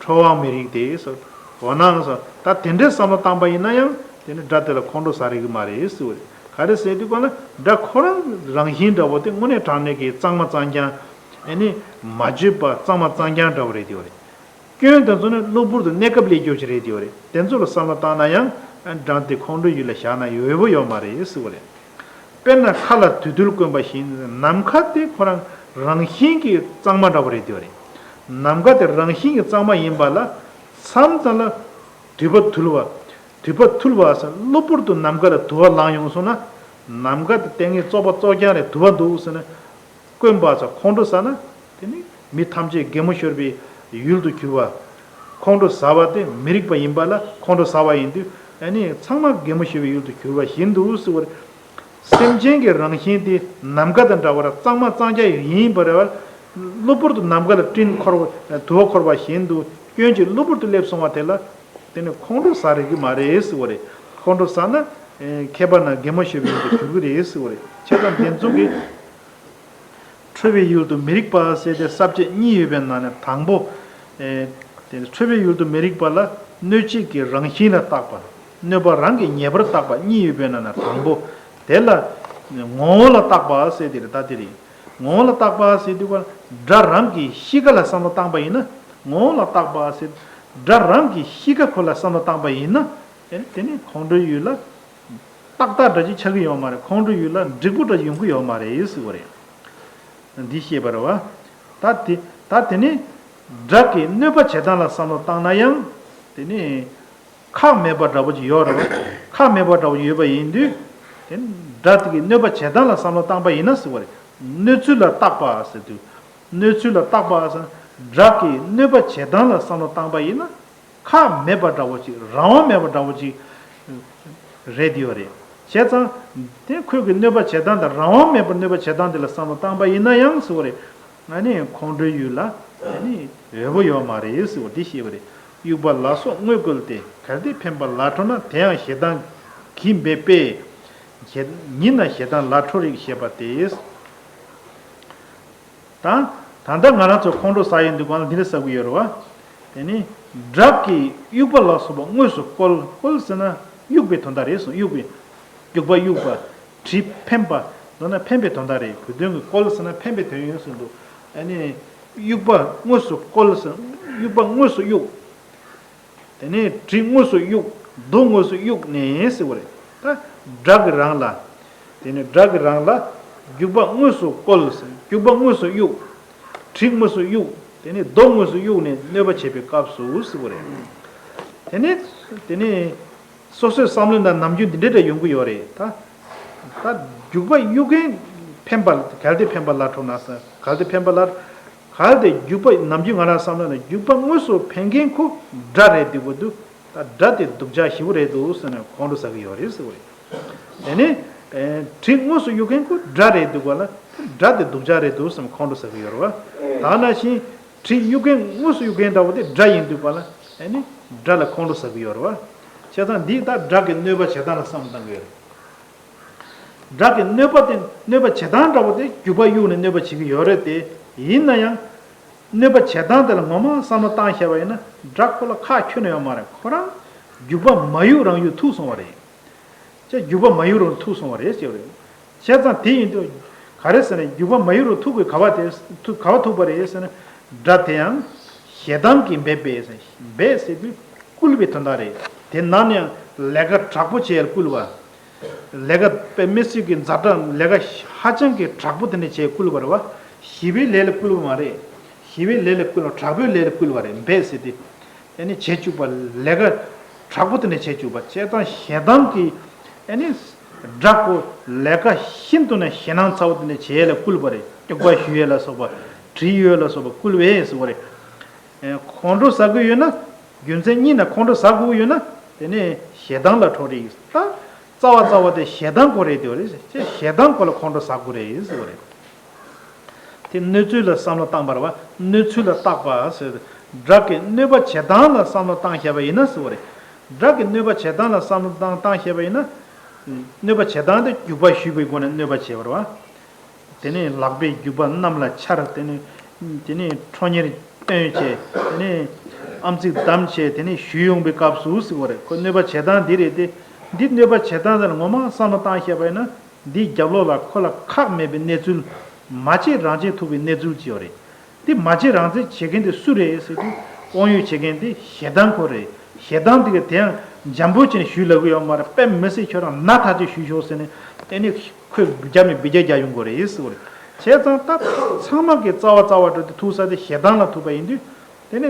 ཁྲོ་བའང་མི་རིགས་ཏེ་ཟེར། འོ་ན་ཟེར་ད་དེ་འདྲའི་བསམ་བློ་བཏང་པ་ཡིན་ན་ཡང་དེ་ནི་དགྲ་དེ་ལ་ཁོང་ཁྲོ་ཟ་རིགས་མ་རེད་ཟེར་བ་རེད། ག་རེ་ཟེར་དུས་གང་ལ་དགྲ་ཁོ་རང་རང་བཞིན་འདྲ་བོ་དེ་དངོས་གནས་དྲང་གནས་ཀྱི་གཙང་མ་གཙང་རྐྱང་། ཨེ་ནི་མ་བརྗོད་པ་གཙང་མ་གཙང་རྐྱང་འདྲ་བོ་རེད་དེ་བ་རེད། སྐྱོན་དེ་ཚོ་ནི་གློ་བུར་དུ་གནས་སྐབས་སླེབས་རྒྱུ་ཞིག་རེད་དེ་བ་རེད། དེ་ཚོ་ལ་བསམ་བློ་བཏང་ན་ཡང་དགྲ་དེ་ཁོང་ཁྲོའི་ཡུལ་ལ་བཞག་ན་འོས་པོ་ཡོད་མ་རེད་ཟེར་བ་རེད། དཔེར་ན་མཁའ་ལ་དུས་རྡུལ་བསྐོན་པ་བཞིན་ནམ་མཁའ་དེ་ཁོ་རང་རང་བཞིན་གྱིས་གཙང་མ་འདྲ་བོ་རེད་དེ་བ་རེད། ནམ་མཁའ་དེ་རང་བཞིན་གྱིས་གཙང་མ་ཡིན་པ་ལ་མཚམས་མཚམས་ལ་དུད་པ་འཐུལ་བ། དུད་པ་འཐུལ་བ་ཟེར་གློ་བུར་དུ་ནམ་མཁའ་ལ་དུ་བ་ལངས་ཡོང་སོང་ན། ནམ་མཁའ་དེ་ལྟས་ངན་བཙོག་པ་བཙོག་རྐྱང་རེད་དུ་བ་འདུག་ཟེར་ན། བསྐོན་པ་ཟེར་ཁོང་ཁྲོ་ཟ་ན། དེ་ནི་མི་ཐམས་ཅད་གད་མོ་ཤོར་བའི་ཡུལ་དུ་གྱུར་པ། ཁོང་ཁྲོ་ཟ་བ་དེ་མི་རིགས་པ་ཡིན་པ་ལ་ཁོང་ཁྲོ་ཟ་བ་ཡིན་དུས་ཨ་ནི་ཚང་མ་གད་མོ་ཤོར་བའི་ཡུལ་དུ་གྱུར་པ་བཞིན་དུ་ཟེར་བར། སེམས་ཅན་གྱི་རང་བཞིན་དེ་ནམ་མཁའ་དང་འདྲ་བར་གཙང་མ་གཙང་རྐྱང་ཡིན་པ་རེད་བ། གློ་བུར་དུ་ནམ་མཁའ་ལ་སྤྲིན་འཁོར་བ་དུ་བ་འཁོར་བ་བཞིན་དུ་སྐྱོན་གྱི་གློ་བུར་དུ་སླེབས་སོང་བ་དེ་ལ། དེ་ནི་ཁོང་ཁྲོ་ཟ་རིགས་ཀྱི་མ་རེད་ཟེར་བ་རེད། ཁོང་ཁྲོ་ཟ་ན། ཨེ། མཁས་པ་རྣམས་གད་མོ་ཤོར་བའི་ཡུལ་དུ་གྱུར་གྱི་རེད་ཟེར་བ་རེད། བྱས་ཙང་དེ་ཚོ་གིས། ཁྲོ་བའི་ཡུལ་དུ་མི་རིགས་པ་ཟེར་ཏེ་ས་བཅད་གཉིས་ཡོད་པའི་ནང་ནས་དང་པོ། ཨེ། དེ་ནི་ཁྲོ་བའི་ཡུལ་དུ་མི་རིགས་པ་ལ་གནོད་བྱེད་ཀྱི་རང་བཞིན་ལ་བརྟག་པ། གནོད་པ་རང་གིས་ངེས་པར་བརྟག་པ་གཉིས་ཡོད་པའི་ནང་ནས་དང་པོ། དེ་ལ་ངོ་བོ་ལ་བརྟག་པ་ཟེར་དེ་རེད་ད་དེ་རེད། ངོ་བོ་ལ་བརྟག་པ་ཟེར་དུས་ཀ་དགྲ་རང་གི་གཤིས་ཀ་ལ་བསམ་བློ་བཏང་པ་ཡིན་ན། ངོ་བོ་ལ་བརྟག་པ་ཟེར། དགྲ་རང་གི་གཤིས་ཀ་ཁོ་ལ་བསམ་བློ་བཏང་པ་ཡིན་ན། དེ་ནི་དེ་ནི་ཁོང་ཁྲོའི་ཡུལ་ལ་ཏག་ཏག་འདྲ་ཅིག་ཆགས་ཀྱི་ཡོད་མ་རེད། ཁོང་ཁྲོའི་ཡུལ་ལ་འགྲིག་པོ་འདྲ་ཅིག་ཡོང་གི་ཡོད་མ་རེད་ཟེར་བ་རེད། འདི་ཤེས་པ་རེད་བ། ད་དེ་ད་དེ་ནི་དགྲ་གི་གནོད་པ་བྱེད་སྟངས་ལ་བསམ་བློ་བཏང་ན་ཡང་དེ་ནི། ཁག་མེད་པ་འདྲ་པོ་ཅིག་ཡོད་རེད་བ། ཁག་མེད་པ་འདྲ་པོ་ཡོད་པ་ཡིན་དུས། དེ་དགྲ་དེ་གི་གནོད་པ་བྱེད་སྟངས་ལ་བསམ་བློ་བཏང་པ་ཡིན་ན་ཟེར་བ་རེད། གནོད་ཚུལ་ལ་བརྟག་པ་ཟེར་དུས། གནོད་ཚུལ་ལ་བརྟག་པ་ཟེར་ན་དགྲ་གི་གནོད་པ་བྱེད་སྟངས་ལ་བསམ་བློ་བཏང་པ་ཡིན་ན། ཁག་མེད་པ་འདྲ་པོ་ཅིག་རང་དབང་མེད་པ་འདྲ་པོ་ཅིག་རེད་དེ་ཡོད་རེད། བྱས་ཙང་། དེ་ཁོས་ཀྱི་གནོད་པ་བྱེད་སྟངས་དང་རང་དབང་མེད་པར་གནོད་པ་བྱེད་སྟངས་དེ་ལ་བསམ་བློ་བཏང་པ་ཡིན་ན་ཡང་ཟེར་བ་རེད། ང་ནི་ཁོང་ཁྲོའི་ཡུལ་ལ་ང་ནི་འོས་པོ་ཡོད་མ་རེད་ཟེར་བ་འདི་ཤེས་པ་རེད། དབྱུག་པ་ལ་སོགས་དངོས་བཀོལ་ཏེ། གལ་ཏེ་འཕེན་པ་ལ་ཁྲོ་ན། དེ་ཡང་ཞེ་སྡང་གིས་འབད་པས། ཞེ་ཉིད་ན་ཞེ་སྡང་ལ་ཁྲོ་རིགས་ཞེས་པ་སྟེ། དང་ ད་ལྟ་ང་རང་ཚོ་ཁོང་ཁྲོ་ཟ་ཡོང་དུས་སྒང་ལ་འདི་འདྲ་ཟ་གི་ཡོད་རེད་བ། དེ་ནི་སྦྲགས་ཀྱི་དབྱུག་པ་ལ་སོགས་པ་དངོས་སུ་བཀོལ། བཀོལ་ཟེར་ན་དབྱུག་པའི་དོན་དག་རེད་གསུངས། དབྱུག་པའི། དབྱུག་པ་དབྱུག་པ། དྲི་འཕེན་པ། མདོར་ན་འཕེན་པའི་དོན་དག་རེད། བོད་དོན་གྱི་བཀོལ་ཟེར་ན་འཕེན་པའི་དོན་ཡོད་ཟེར་འདུག་ཨ་ནི་དབྱུག་པ་དངོས་སུ་བཀོལ་ཟེར། དབྱུག་པ་དངོས་སུ་དབྱུག་དེ་ནས་དྲི་དངོས་སུ་གཡུག་རྡོ་དངོས་སུ་གཡུག་ནས་ཟེར་བ་རེད། ད་སྦྲགས་ཀྱི་རང་ལ། དེ་ནས་སྦྲགས་ཀྱི་རང་ལ་དབྱུག་པ་དངོས་སུ་བཀོལ། དབྱུག་པ་དངོས་སུ་གཡུག་དྲི་དངོས་སུ་གཡུག་དེ་ནས་རྡོ་དངོས་སུ་གཡུག་ནས་གནོད་པ་བྱེད་པའི་སྐབས་སུ་ཟེར་བ་རེད། དེ་ནས་དེ་ནས་སོ་སོའི་བསམ་བློའི་ནང་ནམ་རྒྱུན་འདི་འདྲ་འདྲ་ཡོང་གི་ཡོད་རེད་ད། ད་རྒྱུག་པ་གཡུག་མཁན་འཕེན་པ་གལ་ཏེ་འཕེན་པ་ལ་ཁྲོ་ན་ས་གལ་ཏེ་འཕེན་པ་ལ། གལ་ཏེ་རྒྱུག་པ་ནམ་རྒྱུན་ང་རང་བསམ་བློ་ནང་རྒྱུག་པ་དངོས་སུ་འཕེན་མཁན་ཁོ་སྒྲ་རེད་འདུག་གོ་འདུག་ད་སྒྲ་དེ་སྡུག་ཅག་ཞེ་པོ་རེད་འདུག་ཟེར་ནས་ཁོང་ཁྲོ་ཟ་གི་ཡོད་རེད་ཟེར་བ་རེད། དེ་ནས་དྲི་དངོས་སུ་གཡུག་མཁན་ཁོ་སྒྲ་རེད་འདུག་ག་ལ། སྒྲ་དེ་སྡུག་ཅག་རེད་འདུག་ཟེར་ནས་ཁོང་ཁྲོ་ཟ་གི་ཡོད་རེད་བ། ད་ནང་བཞིན་དྲི་གཡུག་མཁན་དངོས་སུ་གཡུག་མཁན་འདྲ་བོ་དེ་སྒྲ་ཡིན་འདུག་ག་ལ། དེ་ནས་སྒྲ་ལ་ཁོང་ཁྲོ་ཟ་གི་ཡོད་རེད་བ། བྱས་ཙང་འདིས་ད་སྒྲ་གི་གནོད་པ་བྱེད་སྟངས་ལ་བསམ་བློ་གཏང་གི་ཡོད་རེད། སྒྲ་གི་གནོད་པ་དེ་གནོད་པ་བྱེད་སྟངས་འདྲ་པོ་དེ་རྒྱུག་པ་གཡུག་ནས་གནོད་པ་བྱེད་ཀྱི་ཡོད་རེད་དེ། ཡིན་ན་ཡང་། གནོད་པ་བྱེད་སྟངས་དེ་ལ་ངོ་མ་བསམ་བློ་བཏང་བཞག་པ་ཡིན་ན་སྒྲ་ཁོ་ལ་ཁག་ཁྱོན་ནས་ཡོད་མ་རེད། ཁོ་རང་རྒྱུག་པ་མ་གཡུག་རང་གཡུག་ཐུག་སོང་བ་རེད། ཅེས་རྒྱུག་པ་མ་གཡུག་རང་ཐུག་སོང་བ་རེད་ཅེས་རེད། བྱས་ཙང་དེ་ཡིན་དུས། ག་རེ་ཟེར་ན་རྒྱུག་པ་མ་གཡུག་རང་ཐུག་པའི་ག་བ་དེ་ཐུག་ག་བ་ཐུག་པ་རེད་ཟེར་ན། སྒྲ་དེ་ཡང་ཞེ་སྡང་གིས་འབད་པས་ཟེར། འབད་ཟེར་དུས་བསྐུལ་བའི་དོན་དག་རེད། དེ་ནང་ནས་ལས་ཀ་དྲག་པོ་བྱས་བསྐུལ་བ། ལས་ཀ་དཔེ་མི་སྲིད་ཀྱི་ཛ་དྲག་ལས་ཀ་ཧ་ཅང་གི་དྲག་པོ་དེ་འདྲ་བྱས་བསྐུལ་བ་རེད་བ། ཞི་བའི་ལས་ལ་བསྐུལ་བ་མ་རེད། ཞི་བའི་ལས་ལ་བསྐུལ་བ་དྲག་པོའི་ལས་ལ་བསྐུལ་བ་རེད། འབད་ཟེར་དུས། ཨེ་ནི་བྱེད་བཅུག་པ་ལས་ཀ་དྲག་པོ་དེ་འདྲ་བྱེད་བཅུག་པ་བྱས་ཙང་ཞེ་སྡང་གི་ཨེ་ནི་སྒྲ་གོ་ལས་ཀ་ཤིན་ཏུ་ནས་ཞེད་སྣང་ཚ་བོ་དེ་འདྲ་བྱེད་ཡས་ལ་བསྐུལ་བ་རེད། སྐྱུག་པ་གཞུ་ཡས་ལ་སོགས་པ་དྲི་ཡོད་ལ་སོགས་པ་བསྐུལ་བས་ཟེར་བ་རེད། ཨེ་ཁོང་ཁྲོ་ཟ་དགོས་ཡོད་ན་རྒྱུ་མཚན་གཉིས་ན་ཁོང་ཁྲོ་ཟ་དགོས་ཡོད་ན་དེ་ནས་ཞེ་སྡང་ལ་ཁྲོ་རེད། ད་རྩ་བ་རྩ་བ་དེ་ཞེ་སྡང་གོ་རེད་དེ་བ་རེད། ཞེ་སྡང་གོ་ལ་ཁོང་ཁྲོ་ཟ་དགོས་རེད་ཟེར་བ་རེད། དེ་གནོད་ཚུལ་ལ་བསམ་བློ་བཏང་བར་བ། གནོད་ཚུལ་ལ་བརྟག་པ་ཟེར། སྒྲ་གི་གནོད་པ་བྱེད་སྟངས་ལ་བསམ་བློ་བཏང་བཞག་པ་ཡིན་ན་ཟེར་བ་རེད། སྒྲ་གི་གནོད་པ་བྱེད་སྟངས་ལ་བསམ་བློ་བཏང་བཏང་བཞག་པ་ཡིན་ན། གནོད་པ་བྱེད་སྟངས་དེ་རྒྱུག་པ་གཞུས་པའི་སྒོ་ནས་གནོད་པ་བྱེད་པར་བ། དེ་ནས་ལག་པས་རྒྱུག་པ་གནམ་ལ་འཕྱར། དེ་ནས་དེ་ནས་ཁྲོ་གཉེར་སྟོན་བྱས། དེ་ནས་ཨམ་གཙིགས་བསྡམས་བྱས། དེ་ནས་གཞུས་ཡོང་པའི་སྐབས་སུ་ཟེར་བ་རེད། ཁོ་གནོད་པ་བྱེད་སྟངས་འདི་རེད་དེ། འདི་གནོད་པ་བྱེད་སྟངས་དེ་ལ་ངོ་མ་བསམ་བློ་བཏང་བཞག་པ་ཡིན་ན། འདིའི་རྒྱབ་ལོགས་ལ་ཁོ་ལ་ཁག་མེད་པའི་གནས་ཚུལ། མ་བྱས་རང་བྱས་ཐུབ་པའི་གནས་ཚུལ་ཅིག་ཡོད་རེད། འདི་མ་བྱས་རང་བྱས་བྱེད་མཁན་དེ་སུ་རེད་ཟེར་དུས་དབང་ཡོད་བྱེད་མཁན་དེ་ཞེ་སྡང་ཁོ་རེད། ཞེ་སྡང་དེ་ག་དེ་ཡང་འཇམ་པོ་བྱས་ནས་ཞུས་ལབ་གི་ཡོད་མ་རེད། དཔེ་མི་སྲིད་ཁྱོད་རང་ན་ཐག་ཆོད་ཞུས་ཤོག་ཟེར་ནས་ཨེ་ནི་ཁོས་རྒྱབ་ནས་འབུད་རྒྱག་རྒྱག་ཡོང་དགོས་རེད་ཟེར་བ་རེད། བྱས་ཙང་ད་ཚང་མ་གི་རྩ་བ་རྩ་བ་འགྲོ་དེ་ཐུག་ས་དེ་ཞེ་སྡང་ལ་ཐུག་པ་ཡིན་དུས། དེ་ནི་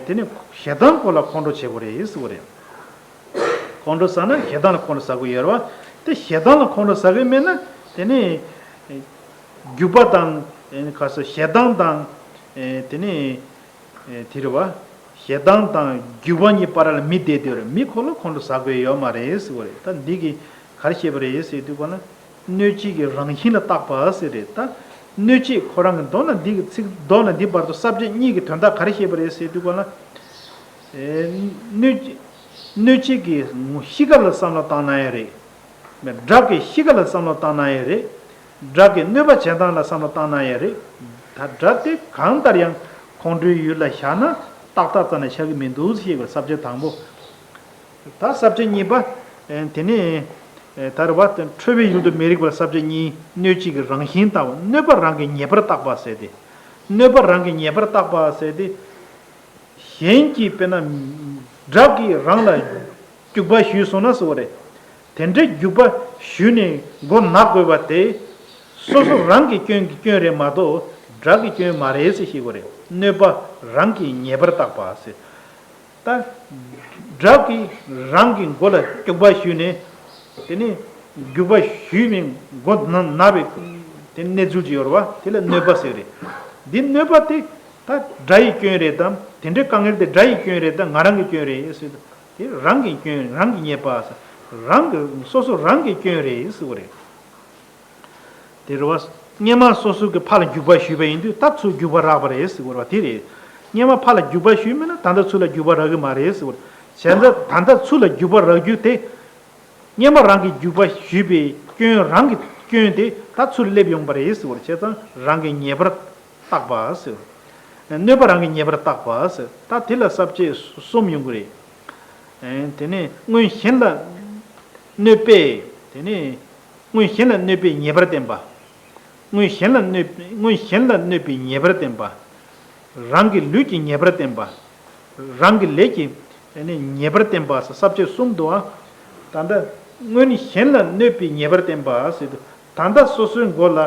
དེ་ནི་ཞེ་སྡང་ཁོ་ལ་ཁོང་ཁྲོ་བྱེད་དགོས་རེད་ཟེར་བ་རེད། ཁོང་ཁྲོ་ཟ་ན་ཞེ་སྡང་ལ་ཁོང་ཁྲོ་ཟ་དགོས་ཡོད་རེད་བ། དེ་ཞེ་སྡང་ལ་ཁོང་ཁྲོ་ཟ་གི་མེད་ན་དེ་ནི་རྒྱུག་པ་དང་ཨེ་ནི་ག་ས་ཞེ་སྡང་དང་ཨེ་དེ་ནི་ཨེ་དེ་རེད་བ། ཞེ་སྡང་དང་རྒྱུག་པ་གཉིས་བར་ལ་མི་བསྡད་དེ་རེད། མི་ཁོ་ལ་ཁོང་ཁྲོ་ཟ་དགོས་ཡོད་མ་རེད་ཟེར་བ་རེད། ད་འདི་གི་ག་རེ་བཤད་པ་རེད་ཟེར་དུས་གོ་ན། གནོད་བྱེད་ཀྱི་རང་བཞིན་ལ་བརྟག་པ་ཟེར་རེད་ད། གནོད་བྱེད་ཁོ་རང་གི་མདོར་ན་འདི་གི་ཚིག་མདོར་ན་འདི་བར་དུ་ས་བཅད་གཉིས་ཀྱི་དོན་དག་ག་རེ་བཤད་པ་རེད་ཟེར་དུས་གོ་ན། ཨེ་གནོད་གནོད་བྱེད་ཀྱི་གཤིས་ཀ་ལ་བསམ་བློ་བཏང་ན་ཡང་རེད། སྒྲ་གི་གཤིས་ཀ་ལ་བསམ་བློ་བཏང་ན་ཡང་རེད། སྒྲ་གི་གནོད་པ་བྱེད་སྟངས་ལ་བསམ་བློ་བཏང་ན་ཡང་རེད། ད་སྒྲ་དེ་གང་ལྟར་ཡང་ཁོང་ཁྲོའི་ཡུལ་ལ་བཞག་ན་ཏག་ཏག་རྩ་ནས་ཆགས་ཀྱི་མི་འདུག་ཞེས་པའི་ས་བཅད་དང་པོ། ད་ས་བཅད་གཉིས་པ། ཨེ་དེ་ནས་ཨེ་ད་རེད་བ། ཁྲོ་བའི་ཡུལ་དུ་མི་རིགས་པར་ས་བཅད་གཉིས། གནོད་བྱེད་ཀྱི་རང་བཞིན་ལྟ་བུ། གནོད་པ་རང་གིས་ཉེས་པར་བརྟག་པ་ཟེར་ཏེ། གནོད་པ་རང་གིས་ཉེས་པར་བརྟག་པ་ཟེར་ཏེ། གཞན་གྱིས་དཔེར་ན་སྒྲ་གིས་རང་ལ་རྒྱུག་པ་གཞུས་སོང་ན་ཟེར་བ་རེད། དེ་འདྲའི་རྒྱུག་པ་གཞུས་ནས་མགོ་ན་དགོས་པ་དེ། སོ་སོ་རང་གི་སྐྱོན་གྱི་སྐྱོན་རེད་མ་གཏོགས་སྒྲ་གི་སྐྱོན་མ་རེད་ཟེར་ཤེས་དགོས་རེད། གནོད་པ་རང་གིས་ཉེས་པར་བརྟག་པ་ཟེར། ད་སྒྲ་གིས་རང་གི་མགོ་ལ་རྒྱུག་པ་གཞུས་ནས། དེ་ནས་རྒྱུག་པ་གཞུས་ནས་མགོ་ན་ན་བའི་དེ་གནས་ཚུལ་ཅིག་ཡོད་རེད་བ། དེ་ལ་གནོད་པ་ཟེར་རེད། འདི་གནོད་པ་དེ་ད་སྒྲ་ཡི་སྐྱོན་རེད་དམ། དེ་འདྲའི་དཀའ་ངལ་དེ་སྒྲ་ཡི་སྐྱོན་རེད་དམ། ང་རང་གི་སྐྱོན་རེད་ཟེར། དེ་རང་གི་སྐྱོན། རང་གི་ཉེས་པ་ཟེར། རང་གི་སོ་སོ་རང་གི་སྐྱོན་རེད་ཟེར་བ་རེད། དེ་རེད་བ། སྔོན་མ་སོ་སོ་གི་ཕ་ལ་རྒྱུག་པ་གཞུས་པ་ཡིན་དུས་ད་ཚུར་རྒྱུག་པ་རག་པ་རེད་ཟེར་བ་རེད་བ། དེ་རེད། སྔོན་མ་ཕ་ལ་རྒྱུག་པ་གཞུས་མེད་ན་ད་ལྟ་ཚུར་ལ་རྒྱུག་པ་རག་གི་མ་རེད་ཟེར་བ་རེད། བྱས་ཙང་ད་ལྟ་ཚུར་ལ་རྒྱུག་པ་རག་རྒྱུ་དེ། སྔོན་མ་རང་གིས་རྒྱུག་པ་གཞུས་པའི་སྐྱོན། རང་གི་སྐྱོན་དེ་ད་ཚུར་སླེབས་ཡོང་པ་རེད་ཟེར་བ་རེད། བྱས་ཙང་རང་གི་ཉེས་པར་ བརྟགས་པ་ཟེར། གནོད་པ་རང་གིས་ངེས་པར་བརྟགས་པ་ཟེར། ད་དེ་ལ་ས་བཅད་གསུམ་ཡོང་གི་རེད། དེ་ནས་སྔོན་གཞན་ལ་གནོད་པས། དེ་ནས་སྔོན་གཞན་ལ་གནོད་པས་ཉེས་པར་བསྟན་པ། སྔོན་གཞན་ལ་གནོད། སྔོན་གཞན་ལ་གནོད་པའི་ཉེས་པར་བསྟན་པ། རང་གི་ལུས་ཀྱི་ཉེས་པར་བསྟན་པ། རང་གི་ལས་ཀྱི་ཨ་ནི་ཉེས་པར་བསྟན་པ་ཟེར་ས་བཅད་གསུམ་འདུག་ཨ། ད་ལྟ་སྔོན་གཞན་ལ་གནོད་པའི་ཉེས་པར་བསྟན་པ་ཟེར་དུས། ད་ལྟ་སོ་སོའི་མགོ་ལ་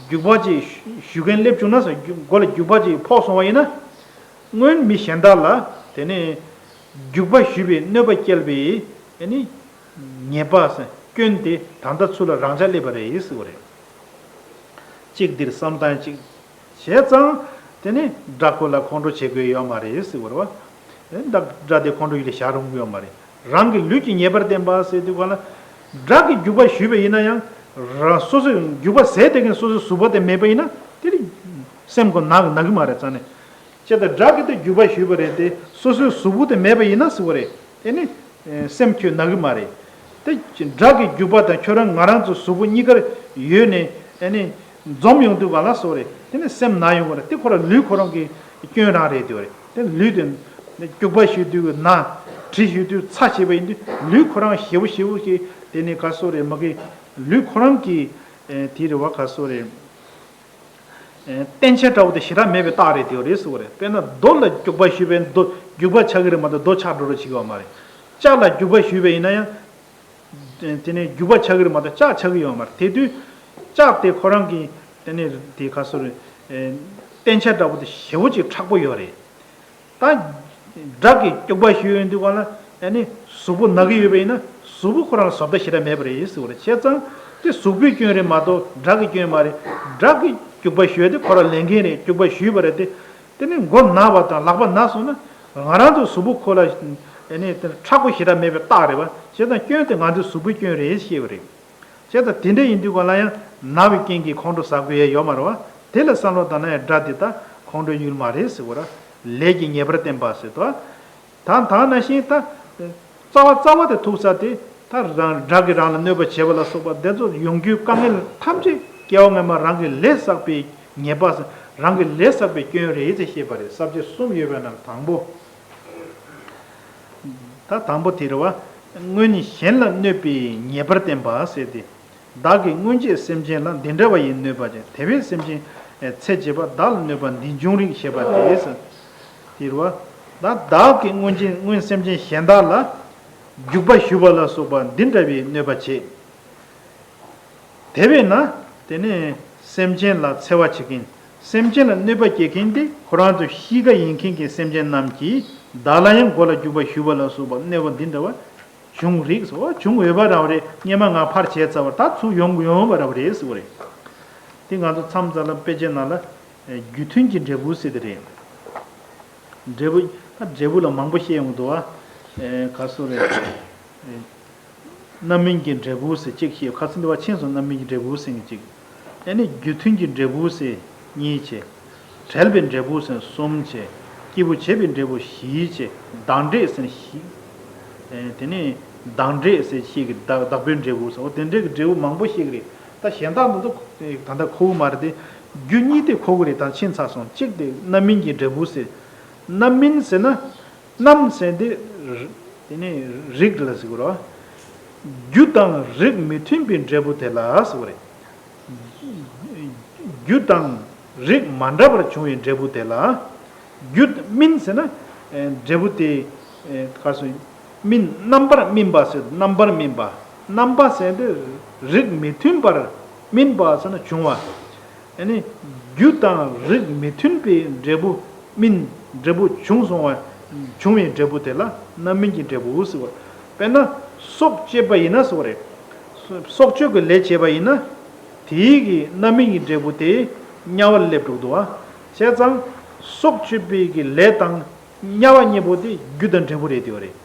རྒྱུག་པ་ཅིག་གཞུ་གཞུ་མཁན་སླེབས་བྱུང་ན་ཟེར། རྒྱུ་མགོ་ལ་རྒྱུག་པ་ཅིག་ཕོག་སོང་བ་ཡིན་ན། སྔོན་མི་གཞན་དག་ལ་དེ་ནས་རྒྱུག་པ་གཞུས་པའི་གནོད་པ་བསྐྱལ་བའི་ཨ་ནི་ཉེས་པ་ཟེར་སྐྱོན་དེ་ད་ལྟ་ཚུར་ལ་རང་འཇགས་སླེབས་པ་རེད་ཟེར་བ་རེད། གཅིག་འདིར་བསམ་སྟངས་གཅིག་བྱས་ཙང་། དེ་ནི་དགྲ་ཁོ་ལ་ཁོང་ཁྲོ་བྱེད་དགོས་ཡོད་མ་རེད་ཟེར་བ་རེད་བ། དགྲ་དགྲ་དེ་ཁོང་ཁྲོ་ཡུལ་ལ་བཞག་རུང་གི་ཡོད་མ་རེད། རང་གི་ལུས་ཀྱི་ཉེས་པར་བསྟན་པ་ཟེར་དུས་ག་ལ། དགྲ་གིས་རྒྱུག་པ་གཞུས་པ་ཡིན་ན་ཡང་། རང་སོ་སོས་རྒྱུག་པ་བཟས་དེ་གིན་སོ་སོའི་གཟུགས་པོ་དེ་མེད་པ་ཡིན་ན་དེ་ནི་སེམས་ཁོ་ན་གི་ན་གི་མ་རེད་རྩ་ནས། ཅེས་དང་། དགྲ་གིས་དེ་རྒྱུག་པ་གཞུས་པ་རེད་དེ་སོ་སོའི་གཟུགས་པོ་དེ་མེད་པ་ཡིན་ན་ཟེར་བ་རེད། དེ་ནི་སེམས་ཁྱོད་ན་གི་མ་རེད། དེ་དགྲ་གི་རྒྱུག་པ་དང་ཁྱོད་རང་ང་རང་ཚོ་གཟུགས་པོ་གཉིས་ཀར་ཡོད་ནས་ཨ་ནི་འཛོམས་ཡོང་དུས་ག་ལ་ཟེར་བ་རེད། དེ་ནི་སེམས་ན་ཡོང་བ་རེད། དེ་ཁོ་རང་ལུས་ཁོ་རང་གི་སྐྱོན་རང་རེད་དེ་བ་རེད། དེ་ལུས་དེ་རྒྱུག་པ་གཞུས་དུས་ན། གྲི་གཞུས་དུས་ཚ་བྱེད་པ་ཡིན་དུས་ལུས་ཁོ་རང་ཞེ་བོ་ཞེ་བོ་ཞིག་དེ་ནི་ག་ཟེར་བ་རེད། མ་གི་ལུས་ཁོ་རང་གི་དེ་རེད་བ། ག་ཟེར་བ་རེད། བརྟན་ཆ་འདྲ་བོ་དེ་ཞེ་དྲག་མེད་པའི་རྟགས་རེད་དེ་རེད་ཟེར་བ་རེད། དཔེར་ན་རྡོ་ལ་རྒྱུག་པ་གཞུས་པས་རྡོ་རྒྱུག་པ་ཆགས་ཀྱི་རེད་མ་གཏོགས་རྡོ་ཆགས་འགྲོ་རོགས་བྱེད་ཀྱི་ཡོད་མ་རེད། ལྕགས་ལ་རྒྱུག་པ་གཞུས་པ་ཡིན་ན་ཡང་། དེ་ནས་རྒྱུག་པ་ཆགས་ཀྱི་རེད་མ་གཏོགས་ལྕགས་ཆགས་ཀྱི་ཡོད་མ་རེད། དེ་དུས་ལྕགས་དེ་ཁོ་རང་གི་དེ་ནས་དེ་ག་ཟེར་རེད། བརྟན་ཆ་འདྲ་བོ་དེ་ཞེ་བོ་ཅིག་མཁྲེགས་པོ་ཡོད་རེད། ད་དགྲ་གིས་རྒྱུག་པ་གཞུས་ཡོང་དུས་ག་ལ་ཨ་ནི་གཟུགས་པོ་ན་གི་ཡོད་པ་ཡིན་ན་གཟུགས་པོ་ཁོ་རང་ལ་བཟོ་ལྟ་ཞེ་དྲག་མེད་པ་རེད་ཟེར་བ་རེད། བྱས་ཙང་དེ་གཟུགས་པོའི་སྐྱོན་རེད་མ་གཏོགས་དགྲ་གི་སྐྱོན་མ་རེད། དགྲ་གིས་རྒྱུག་པ་གཞུས་དེ་ཁོ་རང་ལས་འགན་རེད། རྒྱུག་པ་གཞུས་པ་རེད་དེ། དེ་ནི་མགོ་ན་བ་དང་ལག་པ་ན་སོང་ན་ང་རང་ཚོ་གཟུགས་པོ་ཁོ་ལ་ཨ་ནི་དེ་མཁྲེགས་པོ་ཞེ་དྲག་མེད་པའི་རྟགས་རེད་བ། བྱས་ཙང་སྐྱོན་དེ་ང་ཚོའི་གཟུགས་པོའི་སྐྱོན་རེད་ཞེས་པ་རེད། བྱས་ཙང་དེ་འདྲ་ཡིན་དུས་ག་ལ་ཡང་ན་བའི་རྐྱེན་གྱིས་ཁོང་ཁྲོ་ཟ་དགོས་ཡས་ཡོད་མ་རེད་བ། དེ་ལ་བསམ་བློ་བཏང་ན་ཡང་དགྲ་འདི་ད་ཁོང་ཁྲོའི་ཡུལ་མ་རེད་ཟེར་བ་ར། ལས་ཀྱི་ཉེས་པར་བསྟན་པ་ཟེར་དོ། ད་ད་ནང་བཞིན་ད་རྩ་བ་རྩ་བ་དེ་ཐུག་ས་དེ་ད་རང་དགྲ་གིས་རང་ལ་གནོད་པ་བྱས་པ་ལ་སོགས་པ་དེ་ཚོ་ཡོང་རྒྱུའི་དཀའ་ངལ་ཐམས་ཅད་སྐྱེ་བ་སྔ་མ་རང་གི་ལས་བསགས་པའི་ཉེས་པ་ཟེར། རང་གི་ལས་བསགས་པའི་སྐྱོན་རེད་ཅེས་བཤད་པ་རེད། ས་བཅད་གསུམ་ཡོད་པའི་ནང་དང་པོ། ད་དང་པོ་དེ་རེད་བ། སྔོན་གཞན་ལ་གནོད་པའི་ཉེས་པར་བསྟན་པ་ཟེར་ཏེ། བདག་གིས་སྔོན་ཆད་སེམས་ཅན་ལ་འདི་འདྲ་བ་ཡི་གནོད་པ་བྱས། དེ་བས་སེམས་ཅན་ཚེ་རྗེས་དཔག་བདག་ལ་གནོད་པ་འདི་འབྱུང་རིགས་ཞེས་པ་དེ་ཟེར། དེ་རེད་བ། ད་བདག་གིས་སྔོན་ཆད་སྔོན་སེམས་ཅན་གཞན་དག་ལ་རྒྱུག་པ་གཞུ་བ་ལ་སོགས་པ་འདི་འདྲ་བའི་གནོད་པ་བྱས། དེ་བས་ན། དེ་ནས་སེམས་ཅན་ལ་འཚེ་བ་བྱེད་མཁན། སེམས་ཅན་ལ་གནོད་པ་སྐྱེལ་མཁན་དེ་ཁོ་རང་ཚོ་གཤིས་ཀ་ཡིན་མཁན་གྱི་སེམས་ཅན་རྣམས་ཀྱིས་བདག་ལ་ཡང་མགོ་ལ་རྒྱུག་པ་གཞུ་བ་ལ་སོགས་པ་གནོད་པ་འདི་འདྲ་བ་བྱུང་རིགས་སོ། བྱུང་འོས་པ་རང་རེད། སྔོན་མ་ང་ཕར་བྱས་ཚར་བ་ད་ཚུར་ཡོང་ཡོང་བ་རང་རེད་ཟེར་བ་རེད། དེ་ང་ཚོ་མཚམས་མཚམས་ལ་དཔེ་ཆའི་ནང་ལ་རྒྱུ་མཐུན་གྱི་འབྲས་བུ་ཟེར་དེ་རེད། འབྲས་བུ། ད་འབྲས་བུ་ལ་མང་པོ་བཤད་ཡོང་འདུག་ཨ། ག་སོ་རེད། རྣམ་སྨིན་གྱི་འབྲས་བུ་ཟེར་གཅིག་བཤད། ཁ་སང་འདི་བ་ཕྱིན་སོང་། རྣམ་སྨིན་གྱི་འབྲས་བུ་ཟེར་གཅིག་ཨ་ནི་རྒྱུ་མཐུན་གྱི་འབྲས་བུ་ཟེར་གཉིས་བྱས། བྲལ་བའི་འབྲས་བུ་ཟེར་གསུམ་བྱས། སྐྱེས་བུ་བྱེད་པའི་འབྲས་བུ་བཞི་བྱས། བདག་འབྲས་ཟེར་བཞི། དེ་ནས་བདག་འབྲས་ཟེར་བཤད་ཀྱི་བདག་བདག་པོའི་འབྲས་བུ་ཟེར། འོ་དེ་འདྲའི་གི་འབྲས་བུ་མང་པོ་བཤད་ཀྱི་རེད། ད་གཞན་དག་འདི་ཚོ་ད་ལྟ་མཁོ་བོ་མ་རེད་དེ། རྒྱུ་གཉིས་དེ་མཁོ་གི་རེད། ད་ཕྱིན་ཚར་སོང་། གཅིག་དེ་རྣམ་སྨིན་གྱི་འབྲས་བུ་ཟེར། རྣམ་སྨིན་ཟེར་ན། རྣམ་ཟེར་དེ་ར། དེ་ནི་རིགས་ལ་ཟེར་གི་རེད། རྒྱུ་དང་རིགས་མི་མཐུན་པའི་འབྲས་བུ་དེ་ལ་ཟེར་བ་རེད། རྒྱུ་དང་རིགས་མ་འདྲ་བར་བྱུང་བའི་འབྲས་བུ་དེ་ལ། རྒྱུ་སྨིན་ཟེར་ན། འབྲས་བུ་དེ། ག་སོ། སྨིན། རྣམ་པར་སྨིན་པ་ཟེར། རྣམ་པར་སྨིན་པ། རྣམ་པ་ཟེར་དེ་རིགས་མི་མཐུན་པར་སྨིན་པ་ཟེར་ན་བྱུང་བ། ཨ་ནི། རྒྱུ་དང་རིགས་མི་མཐུན་པའི་འབྲས་བུ་སྨིན། འབྲས་བུ་བྱུང་སོང་བ། བྱུང་བའི་འབྲས་བུ་དེ་ལ་རྣམ་སྨིན་གྱི་འབྲས་བུ་ཟེར་བ། དཔེར་ན། སྲོག་གཅོད་པ་ཡིན་ན་ཟེར་བ་རེད། སྲོག་གཅོད་ཀྱི་ལས་བྱས་པ་ཡིན་ན། དེའི་གི་རྣམ་སྨིན་གྱི་འབྲས་བུ་དེ་དམྱལ་བ་ལ་སླེབས་འགྲོ་གི་འདུག་བ། བྱས་ཙང་། སྲོག་གཅོད་པའི་གི་ལས་དང་དམྱལ་བ་གཉིས་པོ་དེ་རྒྱུ་དང་འབྲས་བུ་རེད་དེ་བ་རེད།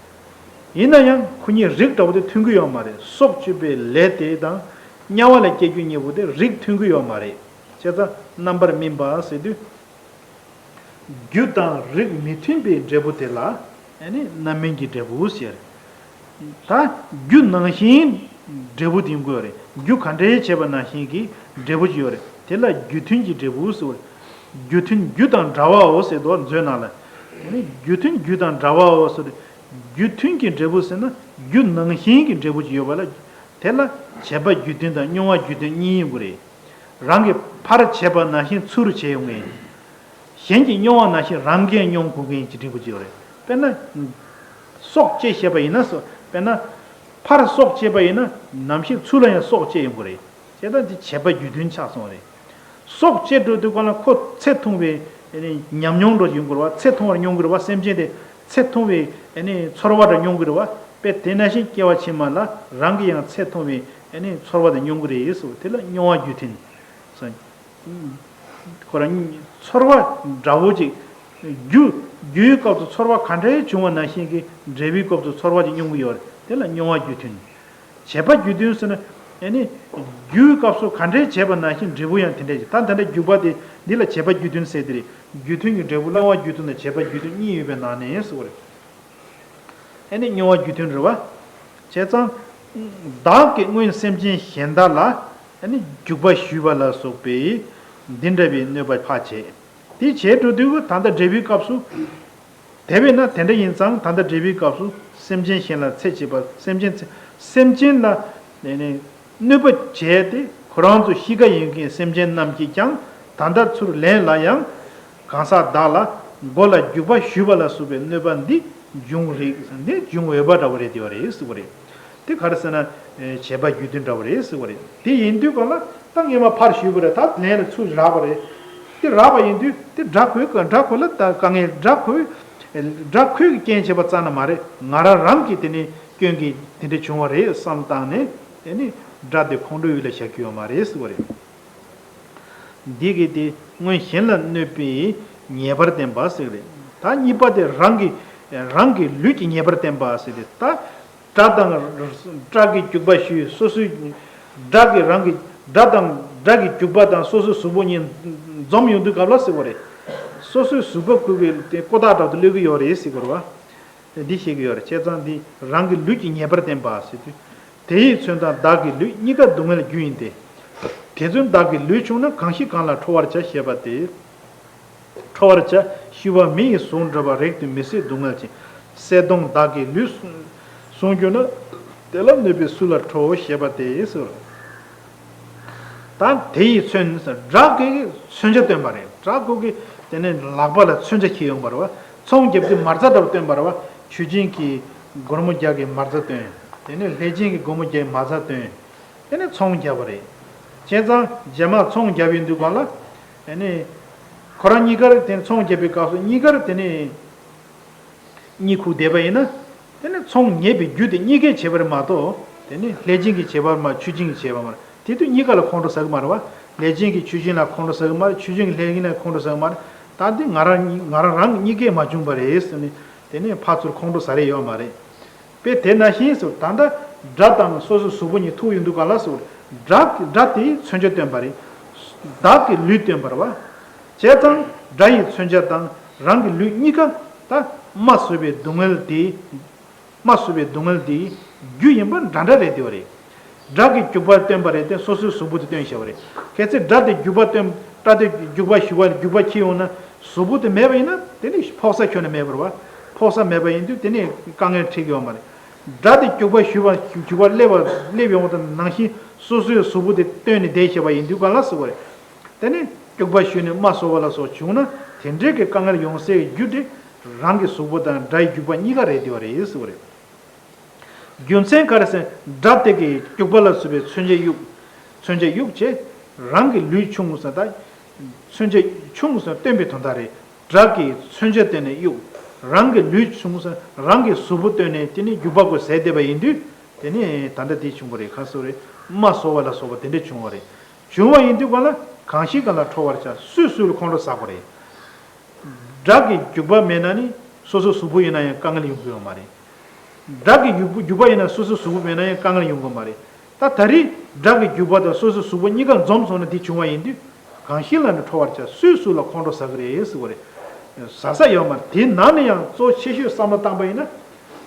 ཡིན་ན་ཡང་ཁོ་གཉིས་རིགས་འདྲ་བོ་དེ་མཐུན་གི་ཡོད་མ་རེད། སྲོག་གཅོད་པའི་ལས་དེ་དང་། དམྱལ་བ་ལ་སྐྱེ་རྒྱུ་གཉིས་པོ་དེ་རིགས་མཐུན་གི་ཡོད་མ་རེད། བྱས་ཙང་རྣམ་པར་སྨིན་པ་ཟེར་དུས། རྒྱུ་དང་རིགས་མི་མཐུན་པའི་འབྲས་བུ་དེ་ལ་ཨ་ནི་རྣམ་སྨིན་གྱི་འབྲས་བུ་ཟེར། ད་རྒྱུ་ནང་བཞིན་འབྲས་བུ་དེ་ཡོང་གི་ཡོད་རེད། རྒྱུ་ག་འདྲའི་བྱས་པ་ནང་བཞིན་གྱི་འབྲས་བུ་ཅིག་ཡོད་རེད། དེ་ལ་རྒྱུ་མཐུན་གྱི་འབྲས་བུ་ཟེར་བ་རེད། རྒྱུ་མཐུན་རྒྱུ་དང་འདྲ་བའོ་ཟེར་དུས་མཛོད་ནང་ལ། ཨ་ནི་རྒྱུ་མཐུན་རྒྱུ་དང་འདྲ་བའོ་ཟེར་དུས། རྒྱུ་མཐུན་གྱི་འབྲས་བུ་ཟེར་ན་རྒྱུ་ནང་བཞིན་གྱི་འབྲས་བུ་ཅིག་ཡོད་པ་ལ། དེ་ལ་བྱས་པ་རྒྱུ་མཐུན་དང་མྱོང་བ་རྒྱུ་མཐུན་གཉིས་ཡོང་གི་རེད། རང་གིས་ཕར་བྱས་པ་ནང་བཞིན་ཚུར་བྱས་ཡོང་མཁན། གཞན་གྱིས་མྱོང་བ་ནང་བཞིན་རང་གིས་མྱོང་དགོས་མཁན་གྱི་འབྲས་བུ་ཅིག་ཡོད་རེད། དཔེར་ན། སྲོག་བཅད་བྱས་པ་ཡིན་ན་སོ། དཔེར་ན། ཕར་སྲོག་བཅད་པ་ཡིན་ན་ནམ་ཞིག་ཚུར་ལ་ཡང་སྲོག་བཅད་ཡོང་གི་རེད། བྱས་ཙང་འདི་བྱས་པ་རྒྱུ་མཐུན་ཆགས་སོང་བ་རེད། སྲོག་བཅད་འགྲོ་དུས་སྒང་ལ་ཁོ་ཚེ་ཐུང་བའི་ཨ་ནི་ཉམས་མྱོང་འདྲ་ཡོང་གི་རེད་བ། ཚེ་ཐུང་བར་མྱོང་གི་རེད་བ། སེམས་ཅན་དེ་ཚེ་ཐུང་བའི་ཨ་ནི་ཚོར་བ་འདྲ་མྱོང་གི་རེད་བ། དཔེ་དེ་ནང་བཞིན་སྐྱེ་བ་ཕྱི་མ་ལ་རང་གི་ཡང་ཚེ་ཐུང་བའི་ཨ་ནི་ཚོར་བ་དེ་མྱོང་གི་རེད་ཟེར་བ་དེ་ལ་མྱོང་བ་རྒྱུ་མཐུན་ཟེར། ཁོ་རང་ཚོར་བ་འདྲ་བོ་ཅིག་རྒྱུ། རྒྱུའི་སྐབས་སུ་ཚོར་བ་ག་འདྲའི་བྱུང་བ་ནང་བཞིན་གྱི་འབྲས་བུའི་སྐབས་སུ་ཚོར་བ་ཅིག་མྱོང་གི་ཡོད་རེད། དེ་ལ་མྱོང་བ་རྒྱུ་མཐུན། བྱས་པ་རྒྱུ་མཐུན་ཟེར་ན། ཨ་ནི། རྒྱུའི་སྐབས་སུ་ག་འདྲའི་བྱས་པ་ནང་བཞིན་འབྲས་བུ་ཡང་དེ་འདྲའི་ཅིག་ད་དེ་འདྲ་རྒྱུ་བ་དེ་འདི་ལ་བྱས་པ་རྒྱུ་མཐུན་ཟེར་དེ་རེད། རྒྱུ་མཐུན་གྱི་འབྲས་བུ་སླ་བ་རྒྱུ་མཐུན་དང་བྱས་པ་རྒྱུ་མཐུན་གཉིས་ཡོད་པའི་ནང་ནས་ཟེར་བ་རེད། ཨ་ནི་མྱོང་བ་རྒྱུ་མཐུན་རེད་བ། བྱས་ཙང་། བདག་གིས་སྔོན་སེམས་ཅན་གཞན་དག་ལ། ཨ་ནི་འཇུག་པ་ཞུས་པ་ལ་སོགས་པའི། འདི་འདྲ་བའི་གནོད་པ་ཕར་བྱས། དེ་བྱས་འགྲོ་དུས་ད་ལྟ་འབྲས་བུའི་སྐབས་སུ། དེ་བས་ན་དེ་འདྲ་ཡིན་ཙང་ད་ལྟ་འབྲས་བུའི་སྐབས་སུ་སེམས་ཅན་གཞན་ལ་འཚེ་བྱེད་པ། སེམས་ཅན་འཚེ། སེམས་ཅན་ལ། ཨ་ནི། གནོད་པ་བྱས་ཏེ་ཁོ་རང་ཚོ་གཤིས་ཀ་ཡིན་མཁན་སེམས་ཅན་རྣམས་ཀྱིས་ཀྱང་ད་ལྟ་ཚུར་ལན་ལ་ཡང་གང་ཟག་བདག་ལ་མགོ་ལ་རྒྱུག་པ་གཞུས་པ་ལ་སོགས་པའི་གནོད་པ་འདི་འབྱུང་རིགས། འདི་འབྱུང་འོས་པ་འདྲ་བོ་རེད་དེ་བ་རེད་ཟེར་བ་རེད། དེ་ག་རེ་ཟེར་ན། བྱས་པ་རྒྱུ་མཐུན་འདྲ་བོ་རེད་ཟེར་བ་རེད། དེ་ཡིན་དུས་གང་ལ་ད་སྔས་མ་ཕར་ཞུས་པ་རེད། ད་ལན་ལ་ཚུར་རག་པ་རེད། དེ་རག་པ་ཡིན་དུས་དེ་དགྲ་ཁོའི་དགྲ་ཁོ་ལ་ད་དཀའ་ངལ་དགྲ་ཁོའི་དགྲ་ཁོའི་རྐྱེན་བྱས་པ་རྩ་ནས་མ་རེད། ང་རང་རང་གི་དེ་ནི་སྐྱོན་གྱིས་དེ་འདྲ་བྱུང་བ་རེད་བསམ་བཏང་ནས་དེ་ནི་དགྲ་དེ་ཁོང་ཁྲོའི་ཡུལ་ལ་བཞག་རྒྱུ་ཡོད་མ་རེད་ཟེར་བ་རེད། འདི་གིས་དེ་སྔོན་གཞན་ལ་གནོད་པའི་ཉེས་པར་བསྟན་པ་ཟེར་རེད། ད་གཉིས་པ་དེ་རང་གི་རང་གི་ལུས་ཀྱི་ཉེས་པར་བསྟན་པ་ཟེར་ཏེ། ད་དགྲ་དང་དགྲ་གི་རྒྱུག་པ་ཞུས། སོ་སོའི་དགྲ་གི་རང་གི་དགྲ་དང་དགྲ་གི་རྒྱུག་པ་དང་སོ་སོའི་གཟུགས་པོ་གཉིས་འཛོམས་ཡོང་དུས་སྐབས་ལ་ཟེར་བ་རེད། སོ་སོའི་གཟུགས་པོ་ཁོ་གི་དེ་ཀོ་ཐག་འདྲ་བོ་དེ་གློད་ཀྱི་ཡོད་རེད་ཟེར་བ་རེད་བ། འདི་བཤད་ཀྱི་ཡོད་རེད། བྱས་ཙང་འདི་རང་གི་ལུས་ཀྱི་ཉེས་པར་བསྟན་པ་ཟེར་དུས། དེ་ཡི་མཚོན་དང་བདག་གི་ལུས་གཉིས་ཀ་སྡུག་བསྔལ་རྒྱུ་ཡིན་ཏེ། དེ་མཚོན་བདག་གི་ལུས་ཆུང་ན་གང་ཞིག་གང་ལ་ཁྲོ་བར་བྱ་ཞེས་པ་སྟེ། ཁྲོ་བར་བྱ་ཞུས་པ་མི་ཡི་གཟུགས་འདྲ་བ་རེག་ཏུ་མི་བཟོད་སྡུག་བསྔལ་ཅན། གསལ་སྟོང་བདག་གི་ལུས་གསུངས་གྱུར་ན། དེ་ལ་གནོད་པས་སུ་ལ་ཁྲོ་ཞེས་པ་སྟེ་ཟེར། ད་དེ་ཡི་མཚོན་དགྲ་གི་མཚོན་ཆ་སྟོན་པ་རེད། དགྲ་ཁོ་གི་དེ་ནས་ལག་པ་ལ་མཚོན་ཆ་འཁྱེར་ཡོང་བ་རེད་བ། ཚོང་རྒྱབ་དུས་མ་རྩ་འདྲ་བ་སྟོན་པ་རེད་བ། ཆོས་སྦྱིན་གྱིས་སྒོར་མོ་བརྒྱ་གི་མ་རྩ་སྟོན། དེ་ནས་ལྷས་སྦྱིན་གྱིས་སྒོར་མོ་བརྒྱ་གི་མ་རྩ་སྟོན། དེ་ནས་ཚོང་རྒྱབ་པ་རེད། བྱས་ཙང་རྗེས་མ་ཚོང་རྒྱབ་ཡོང་དུས་སྒང་ལ། དེ་ནས་ཁོ་རང་གཉིས་ཀར་དེ་ཚོང་རྒྱབ་པའི་སྐབས་སུ་གཉིས་ཀར་དེ་ནས། གཉིད་ཁུག་བསྡད་པ་ཡིན་ན། དེ་ནི་ཚོང་ཉེས་པའི་རྒྱུ་དེ་གཉིས་ཀས་བྱས་པར་མ་གཏོགས། དེ་ནི་ལྷས་སྦྱིན་གྱིས་བྱས་པར་མ། ཆོས་སྦྱིན་གྱིས་བྱས་པར་མ་རེད། དེ་དུས་གཉིས་ཀ་ལ་ཁོང་ཁྲོ་ཟ་གི་མ་རེད་བ། ལྷས་སྦྱིན་གྱིས་ཆོས་སྦྱིན་ལ་ཁོང་ཁྲོ་ཟ་གི་མ་རེད། ཆོས་སྦྱིན་གྱིས་ལྷས་སྦྱིན་ལ་ཁོང་ཁྲོ་ཟ་གི་མ་རེད། ད་འདི་ང་རང་ང་རང་རང་གི་གཉིས་ཀས་མ་བྱུང་བ་རེད་ཟེར་ནས། དེ་ནི་ཕར་ཚུར་ཁོང་ཁྲོ་ཟ་རེ་ཡོད་མ་རེད། དཔེ་དེ་ནང་བཞིན་སུ་ད་ལྟ་དགྲ་དང་སོ་སོའི་གཟུགས་པོ་གཉིས་ཐུག་ཡོང་དུས་ག་ལ་སུ། དགྲ་དགྲ་དེའི་མཚོན་ཆ་སྟོན་པ་རེད། བདག་གི་ལུས་སྟོན་པ་རེད་བ། བྱས་ཙང་དགྲ་ཡི་མཚོན་ཆ་དང་རང་གི་ལུས་གཉིས་ཀ་ད་མ་བཟོད་པའི་སྡུག་བསྔལ་དེ། མ་བཟོད་པའི་སྡུག་བསྔལ་དེའི་རྒྱུ་ཡིན་པ་འདྲ་འདྲ་རེད་དེ་བ་རེད། དགྲ་གི་རྒྱུག་པ་སྟོན་པ་རེད་དེ་སོ་སོའི་གཟུགས་པོ་དེ་སྟོན་བཞག་པ་རེད། གལ་སྲིད་དགྲ་དེ་རྒྱུག་པ་སྟོན་དགྲ་དེ་རྒྱུག་པ་ཞུ་བ་རྒྱུག་པ་འཁྱེར་ཡོང་ན་གཟུགས་པོ་དེ་མེད་པ་ཡིན་ན་དེ་ནི་ཕོག་ས་ཁྱོན་ནས་མེད་པ་རེད་བ། ཕོག་ས་མེད་པ་ཡིན་དུས་དེ་ནི་དཀའ་ངལ་འཕྲད་ཀྱི་ཡོད་མ་རེད། དགྲ་དེ་རྒྱུག་པ་ཞུ་བ་རྒྱུག་པ་སླེབས་པ་སླེབས་ཡོང་དང་ནང་བཞིན་སོ་སོའི་གཟུགས་པོ་དེ་བཏོན་ནས་བསྡད་བཞག་པ་ཡིན་དུས་ག་ལ་ཟེར་བ་རེད། དེ་ནི་རྒྱུག་པ་ཞུས་ནས་རྨ་གསོ་བ་ལ་སོགས་བྱུང་ན་དེ་འདྲའི་གི་དཀའ་ངལ་ཡོང་སའི་རྒྱུ་དེ་རང་གི་གཟུགས་པོ་དང་དགྲ་ཡི་རྒྱུག་པ་གཉིས་ཀ་རེད་དེ་བ་རེད་ཟེར་བ་རེད། རྒྱུ་མཚན་ག་རེ་ཟེར་ན་དགྲ་དེ་གི་རྒྱུག་པ་ལ་སོགས་པའི་མཚོན་ཆ་གཡུག་མཚོན་ཆ་གཡུག་བྱས་རང་གི་ལུས་ཆུང་ཟེར་ད། མཚོན་ཆ་ཆུང་ཟེར་སྟོན་པའི་དོན་དག་རེད། དགྲ་གི་མཚོན་ཆ་བཏོན་ནས་གཡུག་རང་གི་ལུས་ཆུང་ཟེར་རང་གི་གཟུགས་པོ་བཏོན་ནས་དེ་ནི་རྒྱུག་པ་ཁོ་ཟས་བསྡད་པ་ཡིན་དུས་དེ་ནི་ད་ལྟ་དེ་བྱུང་བ་རེད། ག་སོ་རེད། རྨ་གསོ་བ་ལ་སོགས་པ་དེ་འདྲ་བྱུང་བ་རེད། བྱུང་བ་ཡིན་དུས་ག་ལ་གང་ཞིག་ག་ལ་ཁྲོ་བར་བྱ། སུས་སུ་ལ་ཁོང་ཁྲོ་ཟ་དགོས་རེད། དགྲ་གི་རྒྱུག་པ་མེད་ན་ནི་སོ་སོ་གཟུགས་པོ་ཡིན་ན་ཡང་དཀའ་ངལ་ཡོང་གི་ཡོད་མ་རེད། དགྲ་གི་རྒྱུག་པ་རྒྱུག་པ་ཡིན་ན་སོ་སོ་གཟུགས་པོ་མེད་ན་ཡང་དཀའ་ངལ་ཡོང་གི་མ་རེད། ད་ད་རེས་དགྲ་གི་རྒྱུག་པ་དང་སོ་སོ་གཟུགས་པོ་གཉིས་ཀ་འཛོམས་སོང་ན་དེ་བྱུང་བ་ཡིན་དུས་གང་ཞིག་ལ་ནི་ཁྲོ་བར་བྱ། སུས་སུ་ལ་ཁོང་ཁྲོ་ཟ་གི་རེད་ཟེར་བ་རེད། ཟ་ས་ཡོད་མ་རེད། དེ་ནང་ནས་ཡང་གཙོ་ཆེ་ཤོས་བསམ་བློ་བཏང་པ་ཡིན་ན་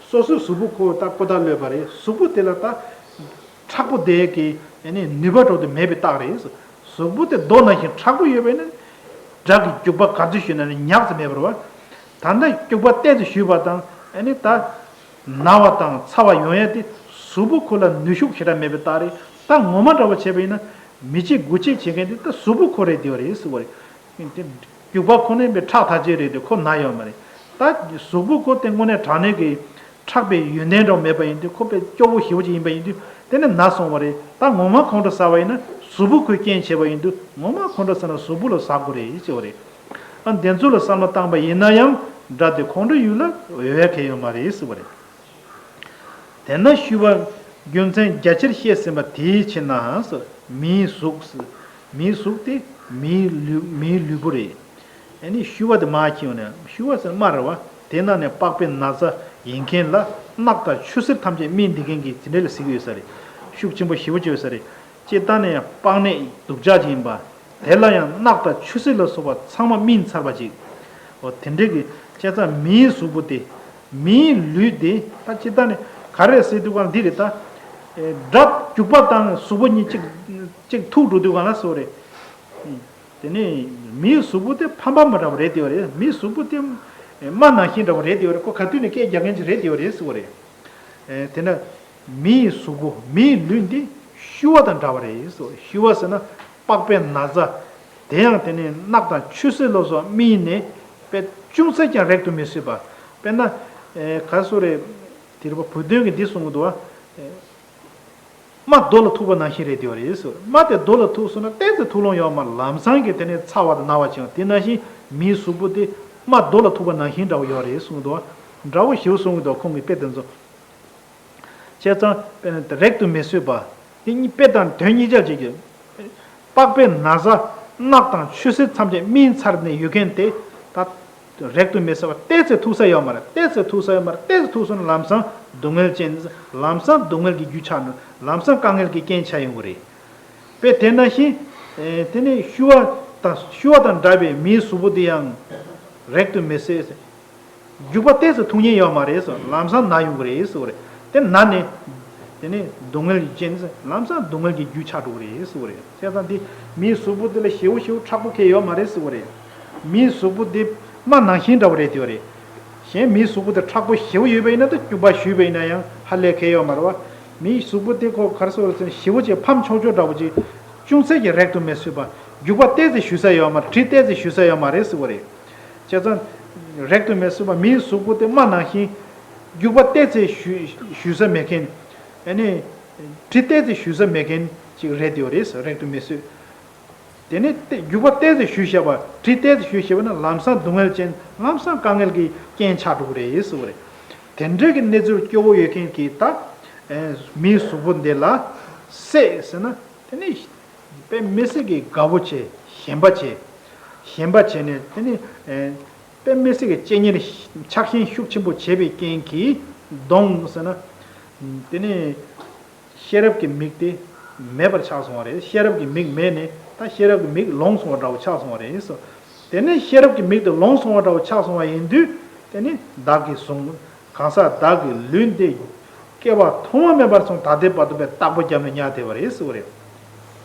སོ་སོའི་གཟུགས་པོ་ཁོ་ད་ཀོ་ད་ལོས་པ་རེད། གཟུགས་པོ་དེ་ལ་ད། མཁྲེགས་པོ་དེ་གི་ནུས་པ་འགྲོ་དུ་མེད་པའི་རྟགས་རེད། གཟུགས་པོ་དེ་རྡོ་ནང་བཞིན་མཁྲེགས་པོ་ཡོད་པས་ན། དགྲ་གི་རྒྱུག་པ་ག་ཚོད་ཞུས་ན་ནི་ཉག་ཙམ་མེད་པ་རེད་བ། ད་ལྟ་རྒྱུག་པ་ཏོག་ཙམ་ཞུས་པ་དང་ཨ་ནི་ད་ན་བ་དང་ཚ་བ་ཡོང་ཡ་དེ་གཟུགས་པོ་ཁོ་ལ་ནུས་ཤུགས་ཞེ་དྲག་མེད་པའི་རྟགས་རེད། ད་ངོ་མ་འདྲ་བོ་བྱས་པ་ཡིན་ན་མི་བྱེད་དགུ་བྱེད་བྱེད་མཁན་དེ་ད་གཟུགས་པོ་ཁོ་རེད་དེ་བ་རེད་ཟེར་བ་རེད། དེ་རྒྱུག་པ་ཁོ་ནས་པའི་ཁྲག་ཐག་ཆོད་རེད་དེ་ཁོ་ན་ཡོད་མ་རེད། ད་གཟུགས་པོ་ཁོ་དེ་དངོས་གནས་དྲང་གནས་ཀྱི་ཁྲག་པའི་ཡོན་ཏན་འདྲ་བོ་མེད་པ་ཡིན་དུས་ཁོ་པའི་སྐྱོ་བོ་ཞེ་པོ་ཅིག་ཡིན་པ་ཡིན་དུས་དེ་ནི་ན་སོང་བ་རེད། ད་ངོ་མ་ཁོང་ཁྲོ་ཟ་བ་ཡིན་ན་གཟུགས་པོ་ཁོས་རྐྱེན་བྱས་པ་ཡིན་དུས་ངོ་མ་ཁོང་ཁྲོ་ཟ་ན་གཟུགས་པོ་ལ་ཟ་དགོས་རེད་ཟེར་བ་རེད། ཨ་དེ་ཚོ་ལ་བསམ་བློ་བཏང་པ་ཡིན་ན་ཡང་དགྲ་དེ་ཁོང་ཁྲོ་ཡུལ་ལ་འོས་ཁེ་ཡོད་མ་རེད་ཟེར་བ་རེད། དེས་ན་ཤུ་བ་རྒྱུ་མཚན་རྒྱ་ཆེར་བཤད་ཟིན་པ་དེའི་ཕྱིར་ན་ཟེར། མིའི་གཟུགས་ཟེར། མིའི་གཟུགས་དེ་མིའི་ལུས་མིའི་ལུས་པོ་རེད། ཨ་ནི་ཤུ་བ་དེ་མར་ཁྱེར་ཡོང་ནས་ཤུ་བ་ཟེར་རྨ་རེད་བ། དེ་ནང་ནས་པགས་པའི་ན་ཚ་ཡིན་མཁན་ལ་རྣག་དང་ཆུ་སེར་ཐམས་ཅད་སྨིན་བསྡད་མཁན་གྱི་དེ་འདྲ་ལ་ཟེར་གྱི་ཡོད་ས་རེད། ཤུགས་ཆེན་པོ་ཞེ་པོ་ཅིག་ཡོད་ས་རེད། སྤྱིར་བཏང་ནས་པགས་ནད་སྡུག་ཅག་ཅིག་ཡིན་པ། དེ་ལ་ཡང་རྣག་དང་ཆུ་སེར་ལ་སོགས་པ་ཚང་མ་སྨིན་ཚར་བ་ཅིག་འོ་དེ་འདྲའི་གི་བྱས་ཙང་མིའི་གཟུགས་པོ་དེ། མིའི་ལུས་དེ་ད་སྤྱིར་བཏང་ནས་ག་རེ་ཟེར་དུས་གང་འདི་རེད་ད། ཨེ་དགྲ་རྒྱུག་པ་དང་གཟུགས་པོ་གཉིས་གཅིག་གཅིག་ཐུག་འགྲོ་དུས་གང་ལ་སོ་རེད། དེ་ནས་མིའི་གཟུགས་པོ་དེ་ཕམ་པ་མ་འདྲ་བ་རེད་དེ་བ་རེད། མིའི་གཟུགས་པོ་དེ་རྨ་ནང་བཞིན་འདྲ་བ་རེད་དེ་བ་རེད། ཁོ་ག་དུས་ནས་སྐད་རྒྱག་མཁན་ཅིག་རེད་དེ་བ་རེད་ཟེར་བ་རེད། ཨེ་དེ་ན་མིའི་གཟུགས་པོ་མིའི་ལུས་འདི་ཤུ་བ་དང་འདྲ་བ་རེད་ཟེར་བ་རེད། ཤུ་བ་ཟེར་ན་པགས་པའི་ན་ཚ། དེ་ཡང་དེ་ནས་རྣག་དང་ཆུ་སེར་ལ་སོགས་སྨིན་ནས་དཔེ་ཅུང་ཟད་ཀྱང་རེག་ཏུ་མི་བཟོད་པ། དཔེར་ན་ཨེ་ག་སོ་རེད། དེ་རེད་པ། བུ་སྟོན་གྱིས་འདི་གསུང་གི་འདུག་བ། རྨ་རྡོ་ལ་ཐུག་པ་ནང་བཞིན་རེད་དེ་བ་རེད་ཟེར། རྨ་དེ་རྡོ་ལ་ཐུག་སོང་ན་ཏོག་ཙམ་ཐུག་ལོང་ཡོད་མ་རེད། ལམ་སང་གི་དེ་ནས་ཚ་བ་དང་ན་བ་བྱུང་། དེ་ནང་བཞིན་མིའི་གཟུགས་པོ་དེ་རྨ་རྡོ་ལ་ཐུག་པ་ནང་བཞིན་འདྲ་བོ་ཡོད་རེད་གསུངས་འདུག་འདྲ་བོ་ཞིག་གསུང་གི་འདུག་ཁོང་གི་དཔེ་དེ་ཚོ། བྱས་ཙང་དཔེར་ན་རེག་ཏུ་མི་བཟོད་པ། དེ་གཉིས་དཔེ་དང་དོན་གཉིས་ཆར་བྱེད་ཀྱི། པགས་པའི་ན་ཚ། རྣག་དང་ཆུ་སེར་ཐམས་ཅད་སྨིན་ཚར་ནས་ཡོད་མཁན་དེ་ད་རེག་ཏུ་མི་བཟོད་པ་ཏོག་ཙམ་ཐུག་ས་ཡོད་མ་རེད། ཏོག་ཙམ་ཐུག་ས་ཡོད་མ་རེད། ཏོག་ཙམ་ཐུག་སོང་ན་ལམ་སང་སྡུག་བསྔལ་ཅན། ལམ་སང་སྡུག་བསྔལ་གྱི་རྒྱུ་ཆགས་འགྲོ། ལམ་སང་དཀའ་ངལ་གྱི་རྐྱེན་ཆགས་ཡོང་གི་རེད། དཔེ་དེ་ནང་བཞིན། ཨེ་དེ་ནས་ཤུ་བ་དང་ཤུ་བ་དང་འདྲ་བའི་མིའི་གཟུགས་པོ་དེ་ཡང་རེག་ཏུ་མི་བཟོད། རྒྱུག་པ་ཏོག་ཙམ་ཐུག་ཉེན་ཡོད་མ་རེད་ཟེར། ལམ་སང་ན་ཡོང་གི་རེད་ཟེར་བ་རེད། དེ་ན་ནས། དེ་ནས་སྡུག་བསྔལ་གྱི་རྐྱེན་ཟེར། ལམ་སང་སྡུག་བསྔལ་གྱི་རྒྱུ་ཆགས་འགྲོ་གི་རེད་ཟེར་བ་རེད། བྱས་ཙང་དེ་མིའི་གཟུགས་པོ་དེ་ལ་ཞེ་པོ་ཞེ་པོ་མཁྲེགས་པོ་གང་ཡང་ཡོད་མ་རེད་ཟེར་བ་རེད། མིའི་གཟུགས་པོ་དེ་རྨ་ནང་བཞིན་འདྲ་བོ་རེད་དེ་བ་རེད། གཞན་མིའི་གཟུགས་པོ་དེ་མཁྲེགས་པོ་ཞེ་པོ་ཡོད་པ་ཡིན་ན་ད་རྒྱུག་པ་ཞུས་པ་ཡིན་ན་ཡང་ཧ་ལས་གང་ཡང་ཡོད་མ་རེད་བ། མིའི་གཟུགས་པོ་དེ་ཁོ་ག་རེ་ཟེར་བ་ཟེར་ན་ཞེ་པོ་ཅིག་ཕམ་ཆོག་ཆོག་འདྲ་བོ་ཅིག་ཅུང་ཟད་ཀྱང་རེག་ཏུ་མི་བཟོད་པ། རྒྱུག་པ་ཏོག་ཙམ་ཞུ་ས་ཡོད་མ་རེད། གྲི་ཏོག་ཙམ་ཞུ་ས་ཡོད་མ་རེད་ཟེར་བ་རེད། བྱས་ཙང་། རེག་ཏུ་མི་བཟོད་པ་མིའི་གཟུགས་པོ་དེ་རྨ་ནང་བཞིན། རྒྱུག་པ་ཏོག་ཙམ་ཞུ་ཞུ་ས་མེད་མཁན། ཨ་ནི། གྲི་ཏོག་ཙམ་ཞུ་ས་མེད་མཁན་ཅིག་རེད་དེ་བ་རེད། རེག་ཏུ་མི་བཟོད། དེ་ནས་ཏེ་རྒྱུག་པ་ཏོག་ཙམ་ཞུས་བཞག་པ་གྲི་ཏོག་ཙམ་ཞུས་བཞག་པ་ན་ལམ་སང་སྡུག་བསྔལ་ཅན་ལམ་སང་དཀའ་ངལ་གྱི་རྐྱེན་ཆགས་འགྲོ་གི་རེད་ཟེར་བ་རེད། དེ་འདྲའི་གི་གནས་ཚུལ་སྐྱོ་བོ་ཡོད་མཁན་གྱི་ད། ཨེ་མིའི་གཟུགས་པོ་འདི་ལ་སྲེད་ཟེར་ན་དེ་ནི་དཔེ་མི་སྲིད་ཀྱི་དགའ་བོ་བྱེད། ཞེན་པ་བྱེད། ཞེན་པ་བྱས་ནས་དེ་ནི་ཨེ་དཔེ་མི་སྲིད་ཀྱི་གཅེས་ཉེར་ཆགས་ཞེན་ཤུགས་ཆེན་པོ་བྱས་པའི་རྐྱེན་གྱིས་གདོང་ཟེར་ན་དེ་ནི། ཤེས་རབ་ཀྱི་མིག་དེ་མེད་པར་ཆགས་སོང་བ་རེད། ཤེས་རབ་ཀྱི་མིག་མེད་ནས་ད་ཤེས་རབ་ཀྱི་མིག་ལོང་སོང་བ་འདྲ་བོ་ཆགས་སོང་བ་རེད་ཟེར། དེ་ནས་ཤེས་རབ་ཀྱི་མིག་དེ་ལོང་སོང་བ་འདྲ་བོ་ཆགས་སོང་བ་ཡིན་དུས་དེ་ནི་བདག་གིས་བཟུང་། གང་ཟག་བདག་གི་ལུས་འདི་སྐྱེ་བ་ཐོག་མ་མེད་པར་སོང་ད་ལྟའི་བར་དུ་བའི་བརྟག་པ་བརྒྱབ་ནས་ཉར་བསྡད་པ་རེད་ཟེར་བ་རེད།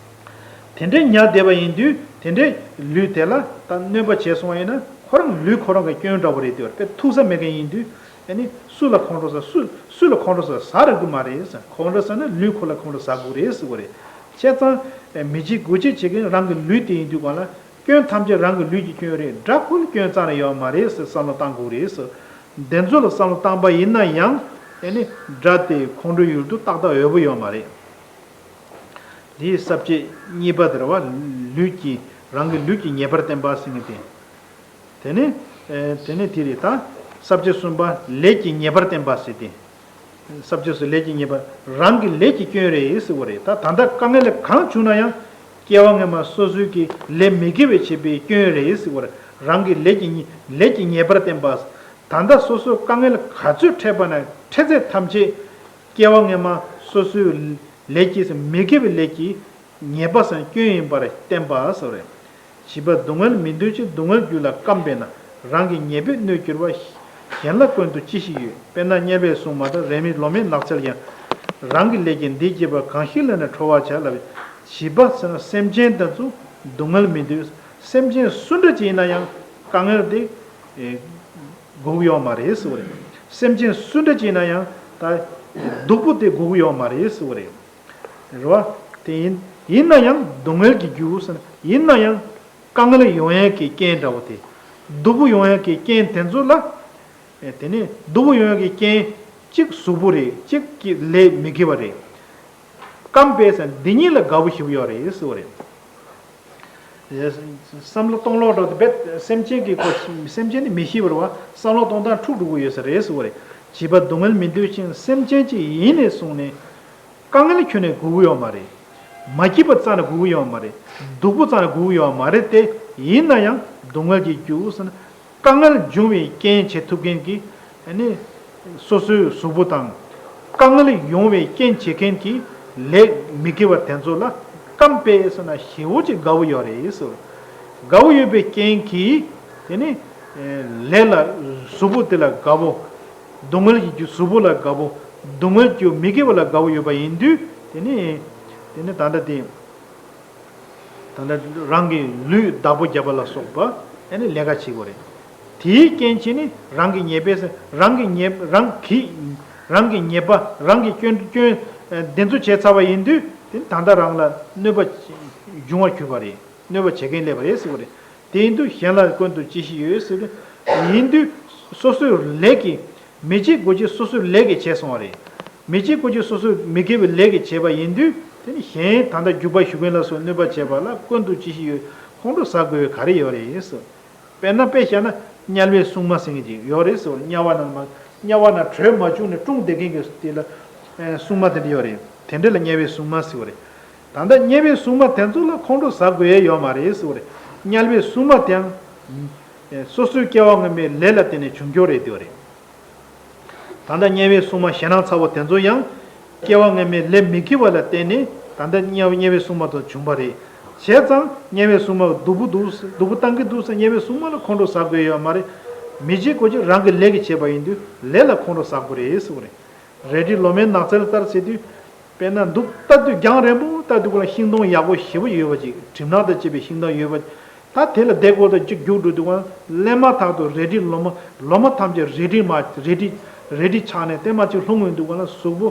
དེ་འདྲའི་ཉར་བསྡད་པ་ཡིན་དུས་དེ་འདྲའི་ལུས་དེ་ལ་ད་གནོད་པ་བྱས་སོང་བ་ཡིན་ན་ཁོ་རང་ལུས་ཁོ་རང་གི་སྐྱོན་འདྲ་བོ་རེད་དེ་བ་རེད། དཔེ་ཐུག་ས་མེད་མཁན་ཡིན་དུས། ཨ་ནི་སུ་ལ་ཁོང་ཁྲོ་ཟ། སུ་སུ་ལ་ཁོང་ཁྲོ་ཟ། ཟ་རེ་དགོས་མ་རེད་ཟེར། ཁོང་ཁྲོ་ཟ་ན་ལུས་ཁོ་ལ་ཁོང་ཁྲོ་ཟ་དགོས་རེད་ཟེར་བ་རེད། བྱས་ཙང་མི་བྱེད་དགུ་བྱེད་བྱེད་མཁན་རང་གི་ལུས་དེ་ཡིན་དུས་གང་ལ་སྐྱོན་ཐམས་ཅད་རང་གི་ལུས་ཀྱི་སྐྱོན་རེད། དགྲ་ཁོ་ལ་སྐྱོན་རྩ་ནས་ཡོད་མ་རེད་ཟེར་བསམ་བློ་བཏང་དགོས་རེད་ཟེར། འདི་ཚོ་ལ་བསམ་བློ་བཏང་པ་ཡིན་ན་ཡང་ཨ་ནི་དགྲ་དེ་ཁོང་ཁྲོའི་ཡུལ་དུ་ཏག་ཏག་འོས་པ་ཡོད་མ་རེད། འདིའི་ས་བཅད་གཉིས་པ་དེ་རེད་བ། ལུས་ཀྱི་རང་གི་ལུས་ཀྱི་ཉེས་པར་བསྟན་པ་ཟེར་མཁན་དེ། དེ་ནས། ཨེ་དེ་ནས་དེ་རེད་ད། ས་བཅད་གསུམ་པ་ལས་ཀྱི་ཉེས་པར་བསྟན་པ་ཟེར་ཏེ། ས་བཅད་གསུམ་ལས་ཀྱི་ཉེས་པ། རང་གི་ལས་ཀྱི་སྐྱོན་རེད་ཟེར་བ་རེད། ད་ད་ལྟ་དཀའ་ངལ་གང་བྱུང་ན་ཡང་སྐྱེ་བ་སྔོན་མ་སོ་སོའི་གི་ལས་མི་དགེ་བའི་བྱས་པའི་སྐྱོན་རེད་ཟེར་བ་རེད། རང་གི་ལས་ཀྱི་ཉེ་ལས་ཀྱི་ཉེས་པར་བསྟན་པ། ད་ལྟ་སོ་སོ་དཀའ་ངལ་ག་ཚོད་འཕྲད་པ་ན་འཕྲད་ཚད་ཐམས་ཅད་སྐྱེ་བ་སྔོན་མ་སོ་སོའི་ལས་ཀྱི་མི་དགེ་བའི་ལས་ཀྱི་ཉེས་པ་སམ་སྐྱོན་ཡིན་པར་བསྟན་པ་ཟེར་བ་རེད། བྱིས་པ་སྡུག་བསྔལ་མི་འདོད་ཅིང་སྡུག་བསྔལ་རྒྱུ་ལ་བརྐམ་པས་ན་རང་གི་ཉེས་པས་གནོད་གྱུར་པ། གཞན་ལ་སྐྱོན་དུ་ཅི་ཞིག་ཡོད། དཔེར་ན་དམྱལ་བའི་སྲུང་མ་དང་རེ་མིག་ལོ་མའི་ནགས་ཚལ་ཡང་། རང་གི་ལས་ཀྱིས་འདི་བགྱིས་པ་གང་ཞིག་ལ་ནི་ཁྲོ་བར་བྱ་ལབ། བྱིས་པ་ཟེར་ན་སེམས་ཅན་དེ་ཚོ་སྡུག་བསྔལ་མི་འདོད། སེམས་ཅན་སུ་འདྲ་ཅིག་ཡིན་ན་ཡང་དཀའ་ངལ་དེ་ཨེ་དགོས་ཀྱི་ཡོད་མ་རེད་ཟེར་བ་རེད། སེམས་ཅན་སུ་འདྲ་ཅིག་ཡིན་ན་ཡང་ད་སྡུག་པོ་དེ་དགོས་ཀྱི་ཡོད་མ་རེད་ཟེར་བ་རེད། རེད་བ། དེ་ཡིན་ཡིན་ན་ཡང་སྡུག་བསྔལ་གྱི་རྒྱུ་ཟེར་ན་ཡིན་ན་ཡང་དཀའ་ངལ་ཡོང་ཡས་ཀྱི་རྐྱེན་འདྲ་བོ་དེ། སྡུག་པོ་ཡོང་ཡས་ཀྱི་རྐྱེན་དེ་ཚོ་ལ། ཨེ་དེ་ནས་སྡུག་པོ་ཡོང་ཡས་ཀྱི་རྐྱེན་གཅིག་གཟུགས་པོ་རེད། གཅིག་གི་ལས་མི་དགེ་བ་རེད། རྐང་པས་ཟེར་འདི་གཉིས་ལ་དགའ་བོ་ཞིག་ཡོད་རེད་ཟེར་བ་རེད། བསམ་བློ་གཏོང་ལོག་འགྲོ་དེ་བེད་སེམས་ཅན་གྱི་ཁོ་སེམས་ཅན་ནི་མི་ཤེས་པར་བ་བསམ་བློ་གཏོང་སྟངས་འཁྲུག་འགྲོ་གི་ཡོད་ས་རེད་ཟེར་བ་རེད། བྱིས་པ་སྡུག་བསྔལ་མི་འདོད་ཅིང་སེམས་ཅན་གྱི་ཡིན་ནས་བཟུང་ནས་དཀའ་ངལ་ཁྱོན་ནས་དགོས་ཀྱི་ཡོད་མ་རེད། མ་སྐྱིད་པ་རྩ་ནས་དགོས་ཀྱི་ཡོད་མ་རེད། སྡུག་པོ་རྩ་ནས་དགོས་ཀྱི་ཡོད་མ་རེད་དེ། ཡིན་ན་ཡང་སྡུག་བསྔལ་གྱི་རྒྱུ་ཟེར་ན་དཀའ་ངལ་འབྱུང་བའི་རྐྱེན་བྱེད་ཐུབ་མཁན་གྱི་ཨ་ནི་སོ་སོའི་གཟུགས་པོ་དང་། དཀའ་ངལ་ཡོང་བའི་རྐྱེན་བྱེད་མཁན་གྱི་ལས་མི་དགེ་བ་དེ་ཚོ་ལ་རྐང་པས་ཟེར་ན་ཞེ་བོ་ཅིག་དགའ་བོ་ཡོད་རེད་ཟེར། དགའ་བོ་ཡོད་པའི་རྐྱེན་གྱིས་དེ་ནི་ལས་ལ་གཟུགས་པོ་དེ་ལ་དགའ་བོ། སྡུག་བསྔལ་གྱི་རྒྱུ་གཟུགས་པོ་ལ་དགའ་བོ། སྡུག་བསྔལ་རྒྱུ་མི་དགེ་བ་ལ་དགའ་བོ་ཡོད་པ་ཡིན་དུས་དེ་ནི་དེ་ནི་ད་ལྟ་དེ། ད་ལྟ་རང་གི་ལུས་བདག་པོ་རྒྱབ་པ་ལ་སོགས་པ་ཨ་ནི་ལས་ཀ་བྱེད་དགོས་རེད། དེའི་རྐྱེན་བྱས་ནི་རང་གི་ཉེས་པས་རང་གི་ཉེས་རང་གི་རང་གི་ཉེས་པ་རང་གི་སྐྱོན་སྐྱོན་འདི་ཚོ་བྱས་ཚར་བ་ཡིན་དུས་དེ་ནི་ད་ལྟ་རང་ལ་གནོད་པ་འབྱུང་བར་གྱུར་པ་རེད། གནོད་པ་བྱེད་མཁན་སླེབས་པ་རེད་ཟེར་བ་རེད། དེ་ཡིན་དུས་གཞན་ལ་སྐྱོན་དུ་ཅི་ཞིག་ཡོད་ཟེར་དུས། ཡིན་དུས་སོ་སོའི་ལས་ཀྱིས་མི་བྱེད་དགུ་བྱེད་སོ་སོའི་ལས་ཀྱིས་བྱས་སོང་བ་རེད། མི་བྱེད་དགུ་བྱེད་སོ་སོའི་མི་དགེ་བའི་ལས་ཀྱིས་བྱས་པ་ཡིན་དུས་དེ་ནི་གཞན་ད་ལྟ་རྒྱུག་པ་ཞུ་མཁན་ལ་སོགས་གནོད་པ་བྱས་པ་ལ་སྐྱོན་དུ་ཅི་ཞིག་ཡོད། ཁོང་ཁྲོ་ཟ་དགོས་པའི་ག་རེ་ཡོད་རེད་ཟེར། དཔེར་ན་དཔེ་བཞག་ན་དམྱལ་བའི་སྲུང་མ་ཟེར་མཁན་ཅིག་ཡོད་རེད་ཟེར། དམྱལ་བ་ནང་མ་དམྱལ་བ་ནང་བྲོས་མ་བཅུག་ནས་ཀྲུང་བསྡད་མཁན་གྱི་དེ་ལ་སྲུང་མ་དེ་འདྲ་ཡོད་རེད། དེ་འདྲ་ལ་དམྱལ་བའི་སྲུང་མ་ཟེར་བ་རེད། ད་ལྟ་དམྱལ་བའི་སྲུང་མ་དེ་ཚོ་ལ་ཁོང་ཁྲོ་ཟ་དགོས་ཡས་ཡོད་མ་རེད་ཟེར་བ་རེད། དམྱལ་བའི་སྲུང་མ་དེའང་སོ་སོའི་སྐྱེ་བ་སྔོན་མའི་ལས་ལ་བརྟེན་ནས་བྱུང་རྒྱུ་རེད་ཟེར་བ་རེད། ད་ལྟ་དམྱལ་བའི་སྲུང་མ་ཞེད་སྣང་ཚ་བོ་དེ་ཚོ་ཡང་སྐྱེ་བ་སྔོན་མའི་ལས་མི་དགེ་བ་ལ་བརྟེན་ནས་ད་ལྟ་དམྱལ་དམྱལ་བའི་སྲུང་མ་དེ་བྱུང་བ་རེད། བྱས་ཙང་དམྱལ་བའི་སྲུང་མ་སྡུག་པོ་འདུག་སྡུག་པོ་བཏང་གི་འདུག་ཟེར་དམྱལ་བའི་སྲུང་མ་ལ་ཁོང་ཁྲོ་ཟ་དགོས་ཡོད་མ་རེད། མི་བྱེད་དགུ་བྱེད་རང་གི་ལས་ཀྱིས་བྱས་པ་ཡིན་དུས་ལས་ལ་ཁོང་ཁྲོ་ཟ་དགོས་རེད་ཟེར་བ་རེད། རལ་གྲི་ལོ་མའི་ནགས་ཚལ་ལྟར་ཟེར་དུས། དཔེར་ན་འདུག་ལྟ་དུས་རྒྱང་རིང་པོ་ལྟ་དུས་ཁོ་ལ་ཤིང་སྡོང་ཡག་པོ་ཞེ་པོ་ཡོད་པ་ཅིག་གྲིབ་ནག་དང་བཅས་པའི་ཤིང་སྡོང་ཡོད་པ། ད་དེ་ལ་བསྡད་དགོས་དང་གཅིག་རྒྱུགས་འགྲོ་དུས་ཁོ་ལ་སླེབས་མ་ཐག་ཏུ་རལ་གྲི་ལོ་མ་ལོ་མ་ཐམས་ཅད་རལ་གྲི་མ་རལ་གྲི་རལ་གྲི་ཆག་ནས་ལྟད་མ་གཅིག་ལྷུང་ཡོང་དུས་ཁོ་ལ་གཟུགས་པོ་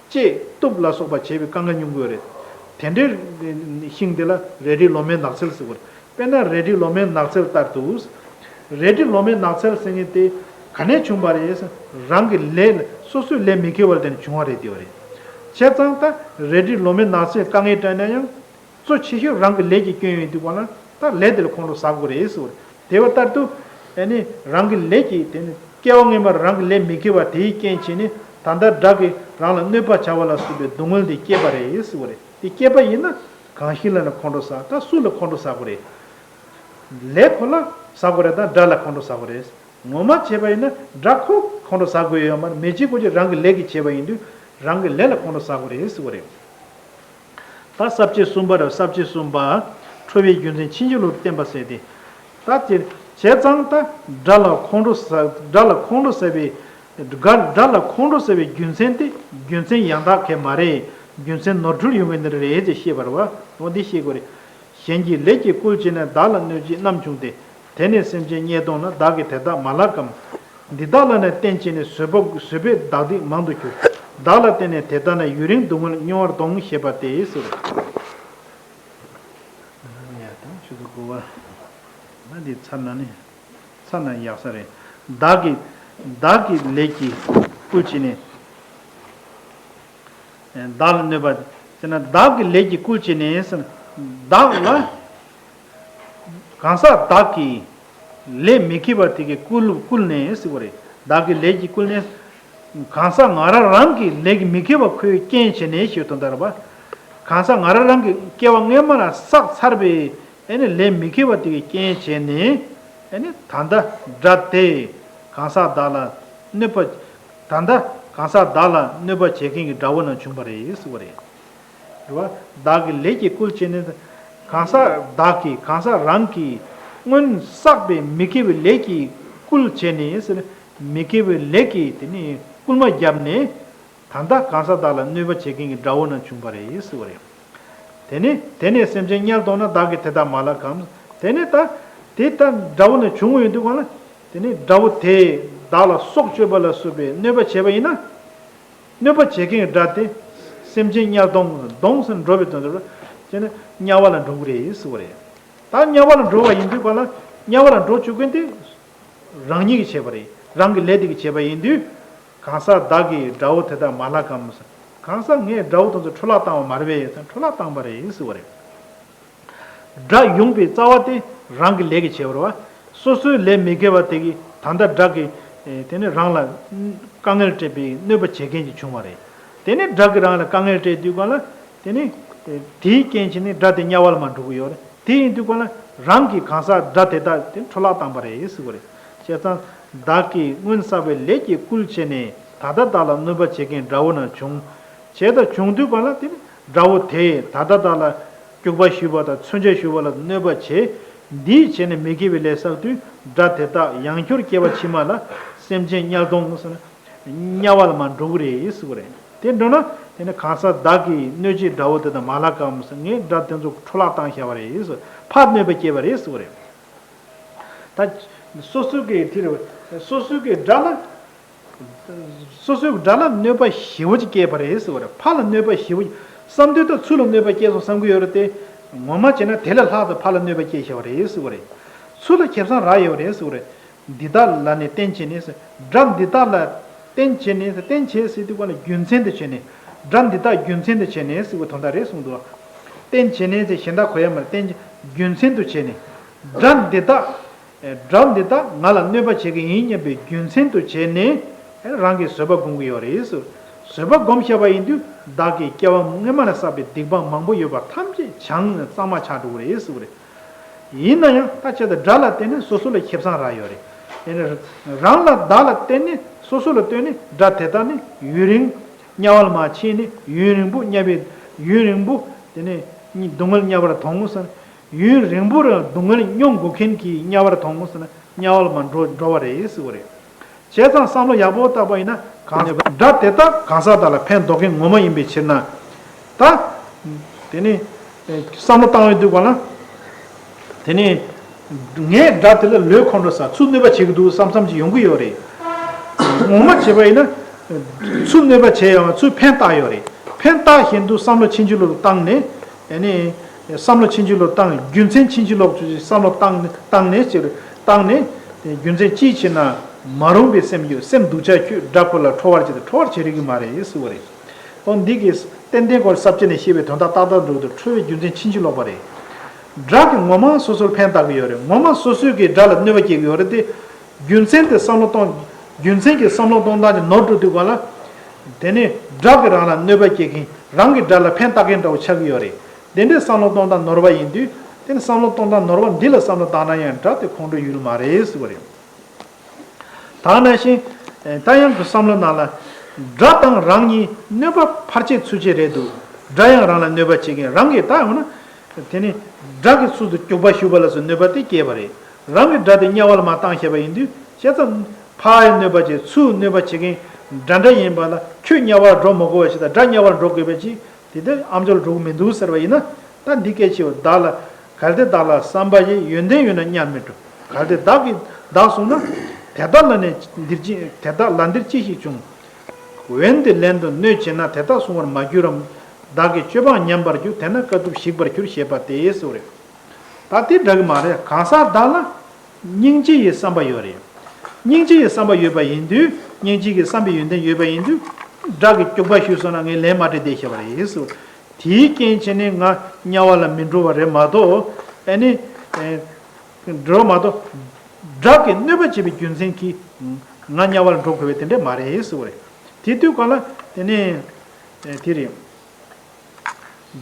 བཅད་གཏུབ་ལ་སོགས་པ་བྱས་པའི་དཀའ་ངལ་མྱོང་གི་ཡོད་རེད། དེ་འདྲའི་ཤིང་དེ་ལ་རལ་གྲི་ལོ་མའི་ནགས་ཚལ་ཟེར་བ་རེད། དཔེར་ན་རལ་གྲི་ལོ་མའི་ནགས་ཚལ་ལྟར་དུ། རལ་གྲི་ལོ་མའི་ནགས་ཚལ་ཟེར་མཁན་དེ་ག་ནས་བྱུང་བ་རེད། རང་གི་ལས་ལ་སོ་སོའི་ལས་མི་དགེ་བ་ལ་བརྟེན་ནས་བྱུང་བ་རེད་ཟེར་བ་རེད། བྱས་ཙང་ད་རལ་གྲི་ལོ་མའི་ནགས་ཚལ་དཀའ་ངལ་འཕྲད་ན་ཡང་གཙོ་ཆེ་ཤོས་རང་གི་ལས་ཀྱི་སྐྱོན་ཡིན་དུས་ག་ལ་ད་ལས་དེ་ལ་ཁོང་ཁྲོ་ཟ་དགོས་རེད་ཟེར་བ་རེད། དེ་བ་ལྟར་དུ་ཨ་ནི་རང་གི་ལས་ཀྱིས་དེ་ནི་སྐྱེ་བ་སྔོན་མར་རང་གི་ལས་མི་དགེ་བ་དེའི་རྐྱེན་བྱས་ནས་ད་ལྟ་དགྲ་གིས་རང་ལ་གནོད་པ་བྱ་བ་ལ་སོགས་པའི་སྡུག་བསྔལ་འདི་བསྐྱེད་པ་རེད་ཟེར་བ་རེད། དེ་བསྐྱེད་པ་ཡིན་ན། གང་ཞིག་ལ་ནི་ཁོང་ཁྲོ་ཟ། ད་སུ་ལ་ཁོང་ཁྲོ་ཟ་དགོས་རེད། ལས་ཁོ་ལ་ཟ་དགོས་རེད། ད་དགྲ་ལ་ཁོང་ཁྲོ་ཟ་དགོས་རེད། ངོ་མ་བྱས་པ་ཡིན་ན་དགྲ་ཁོ་ཁོང་ཁྲོ་ཟ་དགོས་ཡོད་མ་རེད། མི་བྱེད་དགུ་བྱེད་རང་གི་ལས་ཀྱིས་བྱས་པ་ཡིན་དུས་རང་གི་ལས་ལ་ཁོང་ཁྲོ་ཟ་དགོས་རེད་ཟེར་བ་རེད། ད་ས་བཅད་གསུམ་པ་རེད། ས་བཅད་གསུམ་པ། ཁྲོ་བའི་རྒྱུ་མཚན་ཕྱིན་ཅི་ལོག་ཏུ་བསྟན་པ་ཟེར་ཏེ། ད་དེ་བྱས་ཙང་ད་དགྲ་ལ་ཁོང་ཁྲོ་ཟ། དགྲ་ལ་ཁོང་ཁྲོ་ཟ་བའི། དགྲ་དགྲ་ལ་ཁོང་ཁྲོ་ཟ་བའི་རྒྱུ་མཚན་དེ་རྒྱུ་མཚན་ཡང་དག་གི་མ་རེད། རྒྱུ་མཚན་ནོར་འཁྲུལ་ཡོང་གི་འདི་རེད་ཅེས་བཤད་པ་རེད་བ། འོ་འདི་ཤེས་དགོས་རེད། གཞན་གྱི་ལས་ཀྱིས་བསྐུལ་བྱས་ནས། བདག་ལ་གནོད་བྱེད་རྣམས་བྱུང་སྟེ། དེ་ནས་སེམས་ཅན་བརྙས་གཏོང་ན། བདག་གིས་དེ་དག་མ་ལགས་གམ། འདི་དག་ལ་ནི་བརྟེན་བྱས་ནས། བཟོད་པ་བཟོད་པས་བདག་སྡིག་མང་དུ་གྱུར། བདག་ལ་བརྟེན་ནས་དེ་ལྟ་ན། ཡུན་རིང་སྡུག་བསྔལ་མྱོང་བར་འདོང་། ཞེས་པ་སྟེ་ཟེར། ཡ་ད་ཆུ་ཚོད་དགུ་པ། ང་འདི་ཚར་ན་ནི། ཚར་ན་ཡག་ས་རེད། བདག་གིས་བདག་གི་ལས་ཀྱིས་བསྐུལ་བྱས་ནས། བདག་ལ་གནོད་པ། དེས་ན་བདག་གི་ལས་ཀྱིས་བསྐུལ་བྱས་ནས་ཟེར། བདག་ལ། གང་ཟག་བདག་གི་ལས་མི་དགེ་བ་དེ་གིས་བསྐུལ་བསྐུལ་ནས་ཟེར་བ་རེད། བདག་གི་ལས་ཀྱིས་བསྐུལ་ནས། གང་ཟག་ང་རང་རང་གི་ལས་ཀྱི་མི་དགེ་བ་ཁོས་རྐྱེན་བྱས་ནས་ཞེས་དོན་དག་རེད་པ། གང་ཟག་ང་རང་རང་གི་སྐྱེ་བ་སྔོན་མ་ལ་བསགས་ཚར་བའི་ཨེ་ནི་ལས་མི་དགེ་བ་དེ་གིས་རྐྱེན་བྱས་ནས་ཨེ་ནི་ད་ལྟ་དགྲ་དེ་གང་ཟག་བདག་ལ་གནོད་པ། ད་ལྟ་གང་ཟག་བདག་ལ་གནོད་པ་བྱེད་མཁན་གྱི་དགྲ་བོ་རྣམས་བྱུང་བ་རེད་ཟེར་བ་རེད། རེད་བ། བདག་གི་ལས་ཀྱིས་བསྐུལ་བྱས་ནས། གང་ཟག་བདག་གིས་གང་ཟག་རང་གིས་སྔོན་བསགས་པའི་མི་དགེ་བའི་ལས་ཀྱིས་བསྐུལ་བྱས་ནས་ཟེར། མི་དགེ་བའི་ལས་ཀྱིས་དེ་ནི་བསྐུལ་མ་བརྒྱབ་ནས། ད་ལྟ་གང་ཟག་བདག་ལ་གནོད་པ་བྱེད་མཁན་གྱི་དགྲ་བོ་རྣམས་བྱུང་བ་རེད་ཟེར་བ་རེད། དེ་ནས་དེ་ནས་སེམས་ཅན་བརྙས་གཏོང་ན། བདག་གིས་དེ་དག་མ་ལགས་གམ། དེ་ནས་ད་དེ་ལྟར་དགྲ་བོ་ནི་བྱུང་ཡོང་དུས་གང་ལ། དེ་ནས་དགྲ་བོ་དེས་བདག་ལ་སྲོག་གཅོད་པ་ལ་སོགས་པའི་གནོད་པ་བྱས་པ་ཡིན་ན། གནོད་པ་བྱེད་མཁན་དགྲ་དེ་སེམས་ཅན་དམྱལ་སྡོང་། སྡོང་ཟེར་འགྲོ་བའི་དོན་དུ་བྱས་ནས་དམྱལ་བ་ལ་འགྲོ་གི་རེད་ཟེར་བ་རེད། ད་དམྱལ་བ་ལ་འགྲོ་བ་ཡིན་དུས་གང་ལ་དམྱལ་བ་ལ་འགྲོ་བཅུག་མཁན་དེ་རང་ཉིད་ཀྱིས་བྱས་པ་རེད། རང་གི་ལས་དེ་གིས་བྱས་པ་ཡིན་དུས། གང་ཟག་བདག་གིས་དགྲ་བོ་དེ་དག་མ་བརླག་གམ་ཟེར། གང་ཟག་ངས་དགྲ་བོ་དེ་ཚོ་འཕྲོ་བརླག་བཏང་བ་མ་རེད་པས་ཟེར། འཕྲོ་བརླག་བཏང་བ་རེད་ཟེར་བ་རེད། དགྲ་ཡོང་པའི་རྩ་བ་དེ་རང་གི་ལས་ཀྱིས་བྱས་པ་རེད་བ། སོ་སོའི་ལས་མི་དགེ་བ་དེ་གིས་ད་ལྟ་དགྲ་གིས་དེ་ནི་རང་ལ་དཀའ་ངལ་སྤྲད་པའི་གནོད་པ་བྱེད་མཁན་ཅིག་བྱུང་བ་རེད། དེ་ནི་དགྲ་གིས་རང་ལ་དཀའ་ངལ་སྤྲད་དུས་གང་ལ། དེ་ནི་དེའི་རྐྱེན་བྱས་ནས་དགྲ་དེ་དམྱལ་བ་ལ་མར་འགྲོ་གི་ཡོད་རེད། དེ་ཡིན་དུས་གང་ལ་རང་གིས་གང་ཟག་དགྲ་དེ་དག་དེ་འཕྲོ་བརླག་བཏང་བ་རེད་ཟེར་བ་རེད། བྱས་ཙང་བདག་གིས་སྔོན་བསགས་པའི་ལས་ཀྱིས་བསྐུལ་བྱས་ནས་ད་ལྟ་བདག་ལ་གནོད་པ་བྱེད་མཁན་དགྲ་བོ་ན་བྱུང་། བྱས་ད་བྱུང་དུས་གང་ལ་དེ་ནི་དགྲ་བོ་དེས་ད་ལྟ་བདག་ལ་སྐྱོབ་པ་ཞུས་པ་དང་མཚོན་ཆ་ཞུས་པ་ལ་གནོད་པ་བྱས། འདིས་བྱས་ནས་མི་དགེ་བའི་ལས་བསགས་དུས་དགྲ་དེ་དག་ཡང་བསྐྱར་སྐྱེ་བ་ཕྱི་མ་ལ་སེམས་ཅན་དམྱལ་སྡོང་ཟེར་ན། དམྱལ་བ་ལ་མར་འགྲོ་གི་རེད་ཟེར་གི་རེད། དེ་འགྲོ་ན་དེ་ནི་གང་ཟག་བདག་གིས་གནོད་བྱེད་དགྲ་བོ་དེ་དག་མ་བརླག་གམ་ཟེར། ངས་དགྲ་དེ་ཚོ་འཕྲོ་བརླག་བཏང་བཞག་པ་རེད་ཟེར། ཕར་གནོད་པ་སྐྱེལ་བ་རེད་ཟེར་གི་རེད། ད་སོ་སོ་གི་དེ་རེད། སོ་སོ་གི་དགྲ་ལ། སོ་སོའི་དགྲ་ལ་གནོད་པ་ཞེ་པོ་ཅིག་སྐྱེལ་བ་རེད་ཟེར་བ་རེད། ཕར་ལ་གནོད་པ་ཞེ་པོ་ཅིག་བསམ་དུས་ད་ཚུར་ལ་གནོད་པ་སྐྱེལ་སོང་བསམ་གི་ཡོད་རེད་དེ། ངོ་མ་བྱས་ན་དེ་ལས་ལྷག་ཏུ་ཕར་ལ་གནོད་པ་སྐྱེལ་བཞག་པ་རེད་ཟེར་བ་རེད། ཚུར་ལ་ཁེ་བཟང་རག་ཡོད་རེད་ཟེར་བ་རེད། འདི་དག་ལ་ནི་བརྟེན་བྱས་ནས་ཟེར། དགྲ་འདི་དག་ལ་བརྟེན་བྱས་ནས་ཟེར། བརྟེན་བྱས་ཟེར་དུས་ག་ལ་རྒྱུ་མཚན་དུ་བྱས་ནས། དགྲ་འདི་དག་རྒྱུ་མཚན་དུ་བྱས་ནས་ཟེར་བའི་དོན་དག་རེད་གསུངས་འདུག། བརྟེན་བྱས་ནས་ཟེར་གཞན་དག་གོ་ཡ་མ་རེད། བརྟེན་རྒྱུ་མཚན་དུ་བྱས་ནས། དགྲ་འདི་དག་དགྲ་འདི་དག་ང་ལ་གནོད་པ་བྱེད་ཀྱི་ཡིན་སྙམ་པའི་རྒྱུ་མཚན་དུ་བྱས་ནས་རང་གིས་བཟོད་པ་སྒོམ་གྱི་ཡོད་རེད་ཟེར། བཟོད་པ་སྒོམ་བཞག་པ་ཡིན་དུས་བདག་གིས་སྐྱེ་བ་སྔོན་མ་ནས་བསགས་པའི་སྡིག་པ་མང་པོ་ཡོད་པ་ཐམས་ཅད་བྱང་ནས་གཙང་མ་ཆགས་འགྲོ་གི་རེད་ཟེར་བ་རེད། ཡིན་ན་ཡང་ད་ཆེད་དུ་དགྲ་ལ་བརྟེན་ནས་སོ་སོ་ལ་ཁེ་བཟང་རག་ཡོད་རེད། དེ་ནས་རང་ལ་བདག་ལ་བརྟེན་ནས་སོ་སོ་ལ་ལྟོས་ནས་དགྲ་དེ་དག་ནི་ཡུན་རིང་དམྱལ་བ་ལ་མར་ཕྱིན་ནས་ཡུན་རིང་པོ་དམྱལ་བའི་ཡུན་རིང་པོ་དེ་ནས་སྡུག་བསྔལ་དམྱལ་བར་མཐོང་ངོ་ཟེར། ཡུན་རིང་པོར་སྡུག་བསྔལ་མྱོང་དགོས་མཁན་གྱི་དམྱལ་བར་མཐོང་ངོ་ཟེར་ན་དམྱལ་བ་ལ་མར་འགྲོ་འགྲོ་བ་རེད་ཟེར་བ་རེད། བྱས་ཙང་བསམ་བློ་ཡག་པོ་བཏང་པ་ཡིན་ན་གང་དགྲ་དེ་དག་གང་ཟག་དག་ལ་ཕན་འདོགས་མཁན་ངོ་མ་ཡིན་པའི་ཕྱིར་ན། ད། དེ་ནི། བསམ་བློ་བཏང་ཡོང་དུས་ག་ལ། དེ་ནི། ངས་དགྲ་དེ་ལ་ལོས་ཁོང་ཁྲོ་ཟ། ཚུར་གནོད་པ་བྱེད་ཀྱི་འདུག་བསམ་བསམ་ཅིག་ཡོང་གི་ཡོད་རེད། ངོ་མ་བྱས་པ་ཡིན་ན། ཚུར་གནོད་པ་བྱས་ཡང་ཚུར་ཕན་བཏགས་ཡོད་རེད། ཕན་བཏགས་བཞིན་དུ་བསམ་བློ་ཕྱིན་ཅི་ལོག་ཏུ་བཏང་ནས། ཨ་ནི། བསམ་བློ་ཕྱིན་ཅི་ལོག་ཏུ་བཏང་། རྒྱུ་མཚན་ཕྱིན་ཅི་ལོག་ཏུ་བསམ་བློ་བཏང་ནས་བཏང་ནས་ཅིག་བཏང་ནས། རྒྱུ་མཚན་ཅིའི་ཕྱིར་ན། མ་རུངས་པའི་སེམས་ཡོད། སེམས་སྡུག་ཅག་ཁྱོད་དགྲ་ཁོ་ལ་ཁྲོ་བར་བྱེད་དེ་ཁྲོ་བར་བྱེད་རིགས་ཀྱི་མ་རེད་ཟེར་བ་རེད། ཨོ་འདི་གིས་ཏན་ཏན་ཁོ་ས་བཅད་ནས་བཤད་པའི་དོན་དག་ཏག་ཏག་འགྲོ་གི་འདུག། ཁྲོ་བའི་རྒྱུ་མཚན་ཕྱིན་ཅི་ལོག་པ་རེད། དགྲ་གིས་ངོ་མ་སོ་སོར་ཕན་བཏགས་ཀྱི་ཡོད་རེད། ངོ་མ་སོ་སོས་ཀྱིས་དགྲ་ལ་གནོད་པ་སྐྱེལ་གྱི་ཡོད་རེད་དེ། རྒྱུ་མཚན་དེ་བསམ་བློ་གཏོང་། རྒྱུ་མཚན་གྱི་བསམ་བློ་གཏོང་སྟངས་ཀྱི་ནོར་འགྲོ་དུས་ག་ལ། དེ་ནི་དགྲ་གིས་རང་ལ་གནོད་པ་སྐྱེལ་མཁན། རང་གིས་དགྲ་ལ་ཕན་བཏགས་མཁན་འདྲ་བོ་ཆགས་ཀྱི་ཡོད་རེད། དེ་འདྲའི་བསམ་བློ་གཏོང་སྟངས་ནོར་བ་ཡིན་དུས། དེ་ནི་བསམ་བློ་གཏོང་སྟངས་ནོར་བ་འདི་ལ་བསམ་བློ་བཏང་ན་ཡང་དགྲ་དེ་ཁོང་ཁྲོ་ཡོང་གི་མ་རེད་ཟེར་བ་རེད། ད་ག་ནང་བཞིན། ད་ཡང་གི་བསམ་བློ་ནང་ལ། དགྲ་དང་རང་གཉིས་གནོད་པ་ཕལ་ཆེར་ཚུལ་ཆད་རེད་འདུག། དགྲ་ཡང་རང་ལ་གནོད་པ་བྱེད་མཁན། རང་གིས་ད་ཡོང་ན། དེ་ནི་དགྲ་གི་ཚུལ་དུ་སྐྱོབ་པ་ཞུས་པ་ལ་སོགས་གནོད་པ་དེ་སྐྱེལ་བ་རེད། རང་གི་དགྲ་དེ་དམྱལ་བ་ལ་མར་བཏང་བཞག་པ་ཡིན་དུས། བྱས་ཙང་། ཕར་གནོད་པ་བྱེད། ཚུར་གནོད་པ་བྱེད་མཁན་འདྲ་འདྲ་ཡིན་པ་ལ། ཁྱོད་དམྱལ་བར་འགྲོ་མི་དགོས་པ་ཞིག་དང་། དགྲ་དམྱལ་བར་འགྲོ་དགོས་པ་ཅིག། དེ་ལྟར་ཨ་མཆོག་ལ་འགྲོ་གི་མི་འདུག་ཟེར་བ་ཡིན་ན། ད་འདི་སྐད་ཆེ་བ་བདག་ལ། གལ་ཏེ་བདག་ལ་བསམ་པ་ཡི། ཡོན་ཏན་ཡོད་ན་དམྱལ་མི་འགྲོ། གལ་ཏེ་བདག་གིས་བདག་གསུངས་ན། དེ་དག་ལ་ནི་འདིར་ཅི། དེ་དག་ལ་འདིར་ཅི་ཞིག་འབྱུང་། འོན་ཏེ་ལན་དུ་གནོད་བྱེད་ན། དེ་དག་བསྲུང་བར་མ་གྱུར་རམ། བདག་གིས་སྤྱོད་པའང་ཉམས་པར་འགྱུར། དེས་ན་དཀའ་ཐུབ་ཞིག་པར་འགྱུར། ཞེས་པ་སྟེ་ཟེར་བ་རེད། ད་དེ་འདྲ་གི་མ་རེད། གང་ཟག་བདག་ལ། སྙིང་རྗེ་ཡི་བསམ་པ་ཡོད་རེད། སྙིང་རྗེ་ཡི་བསམ་པ་ཡོད་པ་ཡིན་དུས། སྙིང་རྗེ་གི་བསམ་པའི་ཡོན་ཏན་ཡོད་པ་ཡིན་དུས། དགྲ་གི་སྐྱོབ་པ་ཞུས་སོང་ན་ངས་ལན་མ་སྤྲད་བསྡད་བཞག་པ་རེད་ཟེར། དེའི་རྐྱེན་བྱས་ནས་ང་དམྱལ་བ་ལ་མི་འགྲོ་བ་རེད་མ་གཏོགས། ཨ་ནི། ཨེ། འགྲོ་མ་གཏོགས། དགྲ་གིས་གནོད་པ་བྱས་པའི་རྒྱུ་མཚན་གྱིས། ང་དམྱལ་བ་ལ་འགྲོ་དགོས་པའི་དེ་འདྲ་མ་རེད་ཟེར་བ་རེད། དེ་དུས་ག་ལ་དེ་ནས། ཨེ། དེ་རེད།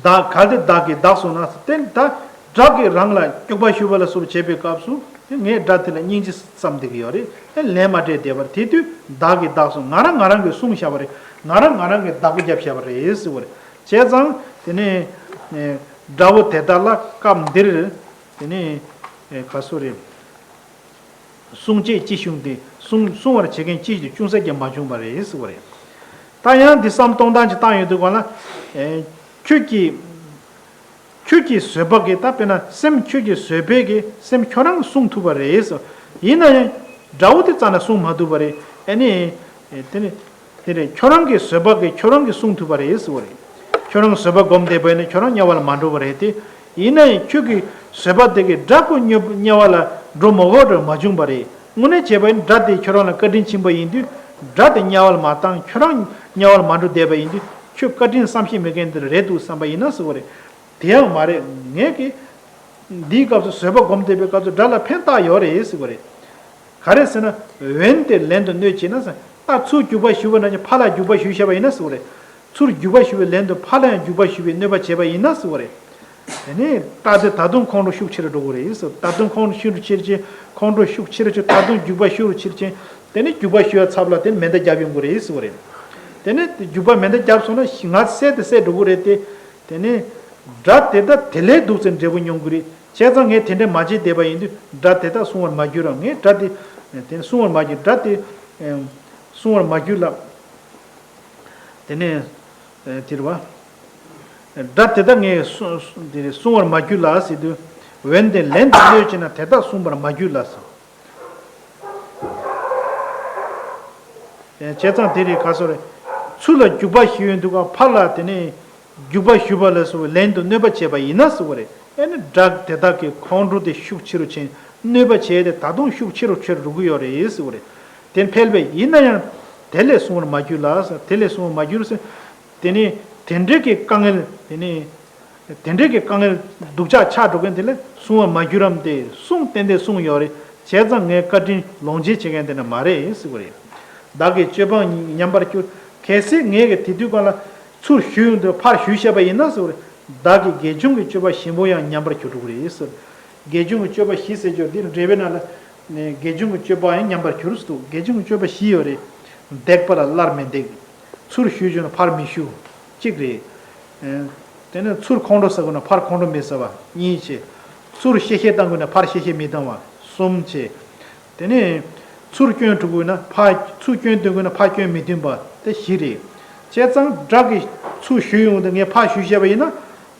བདག་གལ་ཏེ་བདག་གིས་བདག་གསུངས་ན། དེ་ད་དགྲ་གིས་རང་ལ་སྐྱོབ་པ་ཞུ་བ་ལ་སོགས་བྱེད་པའི་སྐབས་སུ། དེ་ངས་དགྲ་དེ་ལ་སྙིང་རྗེ་བསམ་བསྡད་ཀྱི་ཡོད་རེད། དེ་ལན་མ་སྤྲད་བསྡད་པར། དེ་དུས་བདག་གིས་བདག་གསུངས། ང་རང་ང་རང་གིས་གསུངས་བཞག་པ་རེད། ང་རང་ང་རང་གིས་བདག་པོ་བརྒྱབ་བཞག་པ་རེད་ཟེར་བ་རེད། བྱས་ཙང་དེ་ནས། ཨེ། དགྲ་བོ་དེ་དག་ལ་སྐབས་འདིར། དེ་ནས། ཨེ། ག་སོ་རེད། བསྲུང་བྱེད་ཅི་བྱུང་སྟེ། བསྲུང་བསྲུང་བར་བྱེད་མཁན་ཅི་ཞིག་ཅུང་ཟད་ཀྱང་མ་བྱུང་བ་རེད་ཟེར་བ་རེད། ད་ཡང་འདི་བསམ་གཏོང་སྟངས་ཅིག་བཏང་ཡོང་དུས་གང་ལ། ཨེ། ཁྱོད་ཀྱིས། ཁྱོད་ཀྱི་བཟོད་པ་གིས་ད་དཔེར་ན་སེམས་ཁྱོད་ཀྱི་བཟོད་པའི་གི་སེམས་ཁྱོད་རང་གིས་བསྲུང་ཐུབ་པ་རེད་ཟེར། ཡིན་ན་ཡང་དགྲ་བོ་དེ་རྩ་ནས་བསྲུང་མ་ཐུབ་པ་རེད། ཨ་ནི། དེ་ནི། དེ་རེད། ཁྱོད་རང་གི་བཟོད་པ་གིས་ཁྱོད་རང་གིས་བསྲུང་ཐུབ་པ་རེད་ཟེར་བ་རེད། ཁྱོད་རང་བཟོད་པ་སྒོམ་བསྡད་པ་ཡིན་ན་ཁྱོད་རང་དམྱལ་བ་ལ་མ་འགྲོ་བ་རེད་དེ། ཡིན་ན་ཡང་ཁྱོད་ཀྱི་བཟོད་པ་དེ་གིས་དགྲ་ཁོ་དམྱལ་བ་ལ་འགྲོ་མ་དགོས་པ་མ་བྱུང་བ་རེད། དངོས་གནས་བྱས་པ་ཡིན་དགྲ་དེ་ཁྱོད་རང་ལ་བཀའ་དྲིན་ཕྱིན་པ་ཡིན་དུས་དགྲ་དེ་དམྱལ་བ་ལ་མ་བཏང་། ཁྱོད་རང་དམྱལ་བ་ལ་མ་འགྲོ་བསྡད་པ་ཡིན་དུས་ཁྱོད་བཀའ་དྲིན་བསམ་ཤེས་མེད་མཁན་དེ་རེད་འདུག་བསམ་པ་ཡིན་ན་ཟེར་བ་རེད། དེ་ཡང་མ་རེད། ངས་ཀྱི་འདིའི་སྐབས་སུ་བཟོད་པ་སྒོམ་བསྡད་པའི་སྐབས་སུ་དགྲ་ལ་ཕན་བཏགས་ཡོད་རེད་ཟེར་བ་རེད། ག་རེ་ཟེར་ན། འོན་ཏེ་ལན་དུ་གནོད་བྱེད་ན་ཟེར། ད་ཚུར་རྒྱུག་པ་ཞུས་པ་ན་ཡང་ཕར་ལ་རྒྱུག་པ་ཞུས་བཞག་པ་ཡིན་ན་ཟེར་བ་རེད། ཚུར་རྒྱུག་པ་ཞུས་པའི་ལན་དུ་ཕར་ལ་ཡང་རྒྱུག་པ་ཞུས་པའི་གནོད་པ་བྱས་པ་ཡིན་ན་ཟེར་བ་རེད། དེ་ནས་རྟགས་དེ་ད་དུང་ཁོང་ཁྲོ་ཤུགས་ཆེ་རུ་འགྲོ་གི་རེད་ཟེར། ད་དུང་ཁོང་ཁྲོ་ཤུགས་ཆེ་རུ་ཆེ་རུ་ཆེ་ཁོང་ཁྲོ་ཤུགས་ཆེ་རུ་ཆེ། ད་དུང་རྒྱུག་པ་ཤུགས་རུ་ཆེ་རུ་ཆེ། དེ་ནས་རྒྱུག་པ་ཞུ་བའི་ཚབ་ལ་དེ་ནས་མེ་མདའ་བརྒྱབ་ཡོང་གི་རེད་ཟེར་བ་རེད། དེ་ནས་རྒྱུག་པ་མེ་མདའ་བརྒྱབ་སོང་ན་ང་བསད་དེ་བསད་འགྲོ་གི་རེད་དེ། དེ་ནས་དགྲ་དེ་དག་དེ་ལས་སྡུག་ཚེ་འབྲས་བུ་མྱོང་གི་རེད། བྱས་ཙང་ངས་དེ་འདྲ་མ་བྱེད་བསྡད་པ་ཡིན་དུས་དགྲ་དེ་དག་བསྲུང་བར་མ་གྱུར་རམ། ངས་དགྲ་དེ་དེ་བསྲུང་བར་མ་གྱུར། དགྲ་དེ་ཨེ་བསྲུང་བར་མ་གྱུར་ལ། དེ་ནས་ཨེ་དེ་རེད་བ། དགྲ་དེ་དག་ངས་བསྲུང་དེ་བསྲུང་བར་མ་གྱུར་ལ་ཟེར་དུས། འོན་ཏེ་ལན་དུ་གནོད་བྱེད་ན་དེ་དག་བསྲུང་བར་མ་གྱུར་ལ་ཟེར། བྱས་ཙང་དེ་རེད། ག་སོ་རེད། ཚུར་ལ་རྒྱུག་པ་ཞུས་ཡོང་དུས་ག་ཕར་ལ་དེ་ནས་རྒྱུག་པ་ཞུས་པ་ལ་སོགས་པའི་ལན་དུ་གནོད་པ་བྱས་པ་ཡིན་ན་ཟེར་བ་རེད། ཨེ་ནི་དགྲ་དེ་དག་གི་ཁོང་ཁྲོ་དེ་ཤུགས་ཆེ་རུ་ཕྱིན། གནོད་པ་བྱས་ཏེ་ད་དུང་ཤུགས་ཆེ་རུ་ཆེ་རུ་འགྲོ་གི་ཡོད་རེད་ཟེར་བ་རེད། དེ་འཕེལ་བས་ཡིན་ན་ཡང་དེ་ལས་བསྲུང་བར་མ་གྱུར་ལ་ཟེར། དེ་ལས་བསྲུང་བར་མ་གྱུར་ཟེར། དེ་ནས་དེ་འདྲའི་གི་དཀའ་ངལ་དེ་ནས། དེ་འདྲའི་གི་དཀའ་ངལ་སྡུག་ཅག་ཆགས་འགྲོ་མཁན་དེ་ལ་བསྲུང་བར་མ་གྱུར་རམ། དེ་བསྲུང་ཏན་ཏན་བསྲུང་ཡོད་རེད། བྱས་ཙང་ངའི་བཀའ་དྲིན་ལོངས་སྤྱོད་བྱེད་མཁན་དེ་འདྲ་མ་རེད་ཟེར་བ་རེད། བདག་གི་སྤྱོད་པའང་ཉམས་པར་འགྱུར། གལ་སྲིད་ངས་གི་དེ་དུས་གང་ལ་ཚུར་ཞུས་ཡོང་དུས་ཕར་ཞུས་བཞག་པ་ཡིན་ན་ཟེར་བ་རེད། བདག་གི་དགེ་སྦྱོང་གི་སྤྱོད་པ་བཞི་པོ་ཡང་ཉམས་པར་གྱུར་འགྲོ་གི་རེད་ཟེར། དགེ་སྦྱོང་གི་སྤྱོད་པ་བཞི་ཟེར་རྒྱུ་འདི་འགྲེལ་པའི་ནང་ལ་ནས་དགེ་སྦྱོང་གི་སྤྱོད་པའང་ཉམས་པར་གྱུར་ཟེར་འདུག་དགེ་སྦྱོང་གི་སྤྱོད་པ་བཞི་ཡོད་རེད། འདེགས་པ་ལ་སླར་མི་འདེགས། ཚུར་ཞུས་བྱུང་ན་ཕར་མི་ཞུ། གཅིག་རེད། ཨེ། དེ་ནས་ཚུར་ཁོང་ཁྲོ་ཟ་དགོས་ན་ཕར་ཁོང་ཁྲོ་མི་ཟ་བ། གཉིས་བྱས། ཚུར་གཤེ་གཤེ་བཏང་དགོས་ན་ཕར་གཤེ་གཤེ་མི་བཏང་བ། གསུམ་བྱས། དེ་ནས་ཚུར་སྐྱོན་འགྲོ་དགོས་ན་ཕར་ཚུར་སྐྱོན་འདོན་དགོས་ན་ཕར་སྐྱོན་མི་འདོན་པ། དེ་བཞི་རེད། བྱས་ཙང་དགྲ་གིས་ཚུར་ཞུས་ཡོང་དུས་ངས་ཕར་ཞུས་བཞག་པ་ཡིན་ན་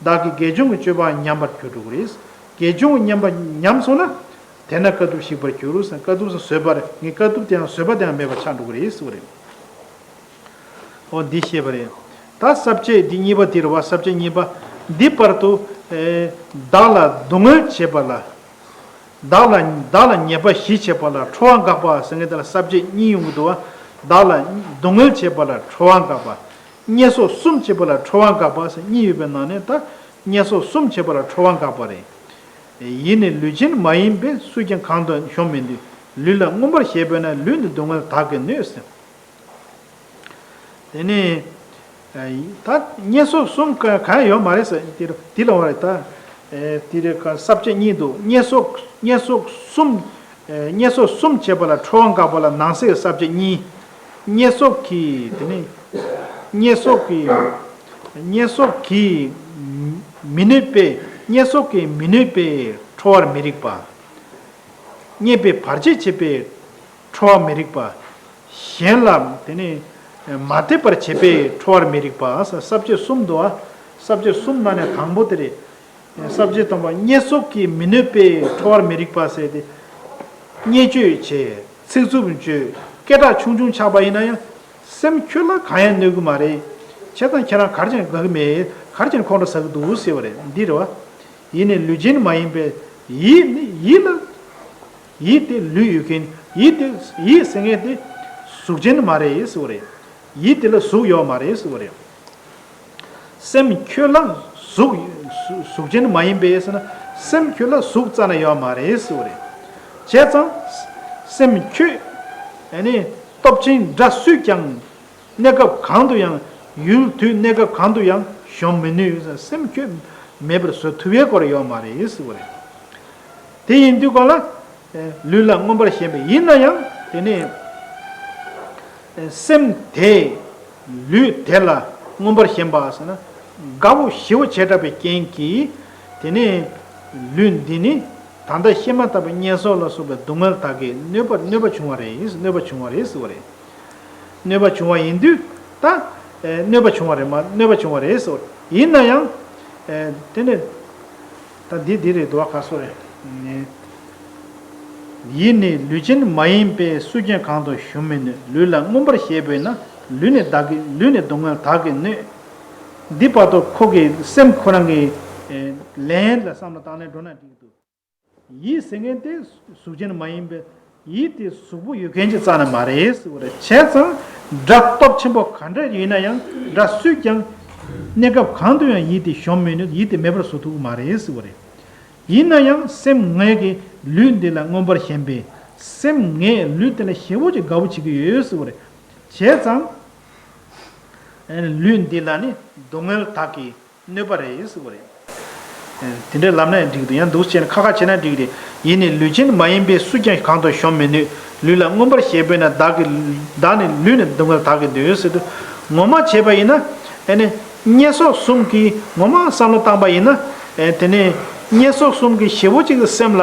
བདག་གི་དགེ་སྦྱོང་གི་སྤྱོད་པ་ཉམས་པར་གྱུར་འགྲོ་གི་རེད། དགེ་སྦྱོང་གི་ཉམས་པ་ཉམས་སོང་ན། དེས་ན་དཀའ་ཐུབ་ཞིག་པར་འགྱུར་ཟེར། དཀའ་ཐུབ་ཟེར་བཟོད་པ་རེད། ངའི་དཀའ་ཐུབ་དེའང་བཟོད་པ་དེའང་མེད་པར་ཆགས་འགྲོ་གི་རེད་ཟེར་བ་རེད། འོ་འདི་བཤད་པ་རེད། ད་ས་བཅད་འདི་གཉིས་པ་འདི་རེད་བ། ས་བཅད་གཉིས་པ། འདི་བར་དུ། ཨེ། བདག་ལ་སྡུག་བསྔལ་བྱེད་པ་ལ། བདག་ལ་བདག་ལ་ཉེས་པ་བཞི་བྱེད་པ་ལ་ཁྲོ་བ་འགག་པ་ཟེར་མཁན་དེ་ལ་ས་བཅད་གཉིས་ཡོང་གི་འདུག་བ། བདག་ལ་སྡུག་བསྔལ་བྱེད་པ་ལ་ཁྲོ་བ་འགག་པ། བརྙས་སོགས་གསུམ་བྱེད་པ་ལ་ཁྲོ་བ་འགག་པ་ཟེར་གཉིས་ཡོད་པའི་ནང་ནས་ད་བརྙས་སོགས་གསུམ་བྱེད་པ་ལ་ཁྲོ་བ་འགག་པ་རེད། ཡིད་ནི་ལུས་ཅན་མ་ཡིན་པས། སུས་ཀྱང་གང་དུ་ཡང་ཞོམ་མི་ནུས། ལུས་ལ་མངོན་པར་ཞེན་པས་ན། ལུས་ནི་སྡུག་བསྔལ་དག་གིས་གནོད་ཟེར། དེ་ནས་ད་བརྙས་སོགས་གསུམ་ག་གང་ཡང་ཡོད་མ་རེད་ཟེར། དེ་དེ་ལ་བ་རེད་ད། དེ་རེད་ག་ས་བཅད་གཉིས་འདུག་བརྙས་སོགས་བརྙས་སོགས་གསུམ། བརྙས་སོགས་གསུམ་བྱེད་པ་ལ་ཁྲོ་བ་འགག་པ་ལ་ནང་གསེས་ས་བཅད་གཉིས། བརྙས་སོགས་ཀྱིས་དེ་ནས་བརྙས་སོགས་ཀྱིས་བརྙས་སོགས་ཀྱིས་མི་གནོད་པས། བརྙས་སོགས་ཀྱིས་མི་གནོད་པས་ཁྲོ་བར་མི་རིགས་པ། བརྙས་པའི་བར་ཆད་བྱེད་པས་ཁྲོ་བར་མི་རིགས་པ། གཞན་ལ་དེ་ནས་མ་དད་པར་བྱེད་པས་ཁྲོ་བར་མི་རིགས་པ། ས་ས་བཅད་གསུམ་འདུག་ཨ། ས་བཅད་གསུམ་ནང་ནས་དང་པོ་དེ་རེད། ས་བཅད་དང་པོ་བརྙས་སོགས་ཀྱིས་མི་གནོད་པས་ཁྲོ་བར་མི་རིགས་པ་ཟེར་ཏེ། བརྙས་བཅོས་བྱས། ཚིག་རྩུབ་བརྗོད། སྐད་གྲགས་ཆུང་ཆུང་ཆགས་པ་ཡིན་ན་ཡང་། སེམས་ཁྱོད་ལ་གང་ཡང་གནོད་ཀྱི་མ་རེད། བྱས་ཙང་ཁྱེད་རང་ག་རེ་བྱས་ནས་དགའ་གི་མེད། ག་རེ་བྱས་ནས་ཁོང་ཁྲོ་ཟ་གི་འདུག་ཟེར་བ་རེད། འདི་རེད་བ། ཡིད་ནི་ལུས་ཅན་མ་ཡིན་པས། ཡིད་ནི་ཡིད་ལ། ཡིད་དེ་ལུས་ཡོད་མཁན། ཡིད་དེ་ཡིད་ཟེར་མཁན་དེ་གཟུགས་ཅན་མ་རེད་ཟེར་བ་རེད། ཡིད་དེ་ལ་གཟུགས་ཡོད་མ་རེད་ཟེར་བ་རེད། སེམས་ཁྱོད་ལ་གཟུགས་གཟུགས་ཅན་མ་ཡིན་པས་ཟེར་ན། སེམས་ཁྱོད་ལ་གཟུགས་རྩ་ནས་ཡོད་མ་རེད་ཟེར་བ་རེད། བྱས་ཙང་། སེམས་ཁྱོད། ཨ་ནི་སྟོབས་ཆེན་དགྲ་སུས་ཀྱང་། གནས་སྐབས་གང་དུ་ཡང་། ཡུལ་དུས་གནས་སྐབས་གང་དུ་ཡང་ཞོམ་མི་ནུས། སེམས་ཁྱོད་མེད་པར་བཟོ་ཐུབ་པའི་སྐོར་ཡོད་མ་རེད་ཟེར་བ་རེད། དེ་ཡིན་དུས་གང་ལ། ལུས་ལ་མངོན་པར་ཞེན་པའི་ཡིན་ན་ཡང་དེ་ནས། སེམས་དེ་ལུས་དེ་ལ་མངོན་པར་ཞེན་པ་ཟེར་ན། དགའ་བོ་ཞེ་བོ་བྱས་དྲགས་པའི་རྐྱེན་གྱིས། དེ་ནས་ལུས་འདི་ནི་ད་ལྟ་བཤད་མ་ཐག་པའི་བརྙས་སོགས་ལ་སོགས་པའི་སྡུག་བསྔལ་དག་གིས་གནོད་པ་གནོད་པ་བྱུང་བ་རེད། གནོད་པ་བྱུང་བ་རེད་ཟེར་བ་རེད། གནོད་པ་བྱུང་བ་ཡིན་དུས་ད། ཨེ། གནོད་པ་བྱུང་བ་རེད་མ་གནོད་པ་བྱུང་བ་རེད་ཟེར་བ་ཡིན་ན་ཡང་། ཨེ། དེ་ནས་ ད་འདི་འདི་རེད་འདུག་བ། ཁ་སོ་རེད། ཡིད་ནི་ལུས་ཅན་མ་ཡིན་པས། སུས་ཀྱང་གང་དུ་ཞོན་མི་ནུས། ལུས་ལ་མངོན་པར་ཤེས་པས་ན། ལུས་ནི་བདག་གི་ལུས་ནི་སྡུག་བསྔལ་བདག་གིས་ནུས། འདི་བར་དུ་ཁོ་གི་སེམས་ཁོ་རང་གི་ལན་ལ་བསམ་བློ་བཏང་ནས་འགྲོ་ན་འགྲིག་འདུག་ཡིད་ཟེར་མཁན་དེ་གཟུགས་ཅན་མ་ཡིན་པས། ཡིད་དེ་གཟུགས་པོ་ཡོད་མཁན་གྱི་རྩ་ནས་མ་རེད་ཟེར་བ་རེད། བྱས་ཙང་དགྲ་སྟོབས་ཆེན་པོ་ག་འདྲ་ཡིན་ན་ཡང་། དགྲ་སུས་ཀྱང་གནས་སྐབས་གང་དུ་ཡང་ཡིད་དེ་ཞོན་མི་ནུས། ཡིད་དེ་མེད་པར་བཟོ་ཐུབ་ཀྱི་མ་རེད་ཟེར་བ་རེད། ཡིན་ན་ཡང་སེམས་ངའི་གི་ལུས་འདི་ལ་མངོན་པར་ཞེན་པས། སེམས་ངས་ལུས་དེ་ལ་ཞེ་པོ་ཅིག་དགའ་བོ་བྱེད་ཀྱི་ཡོད་ཟེར་བ་རེད། བྱས་ཙང་ལུས་འདི་ལ་ནི་སྡུག་བསྔལ་བདག་གིས་གནོད་པ་རེད་ཟེར་བ་རེད། དེ་འདྲའི་ལབ་ན་ཡང་འགྲིག་འདུག་ཡང་འདུག་བྱས་ན་ཁ་ཁ་བྱས་ན་འགྲིག་རེད། ཡིད་ནི་ལུས་ཅན་མ་ཡིན་པས། སུས་ཀྱང་གང་དུ་ཞོན་མི་ནུས། ལུས་ལ་མངོན་པར་ཞེན་པས་ན། བདག་གི་བདག་ནི་ལུས་ནི་སྡུག་བསྔལ་བདག་གིས་འདོད་ཟེར་དུས། ངོ་མ་བྱས་པ་ཡིན་ན་ཨེ་ནི་བརྙས་སོགས་གསུམ་གྱིས་ངོ་མ་བསམ་བློ་བཏང་པ་ཡིན་ན། ཨེ་དེ་ནི་བརྙས་སོགས་གསུམ་གྱིས་ཞེ་པོ་ཅིག་གི་སེམས་ལ་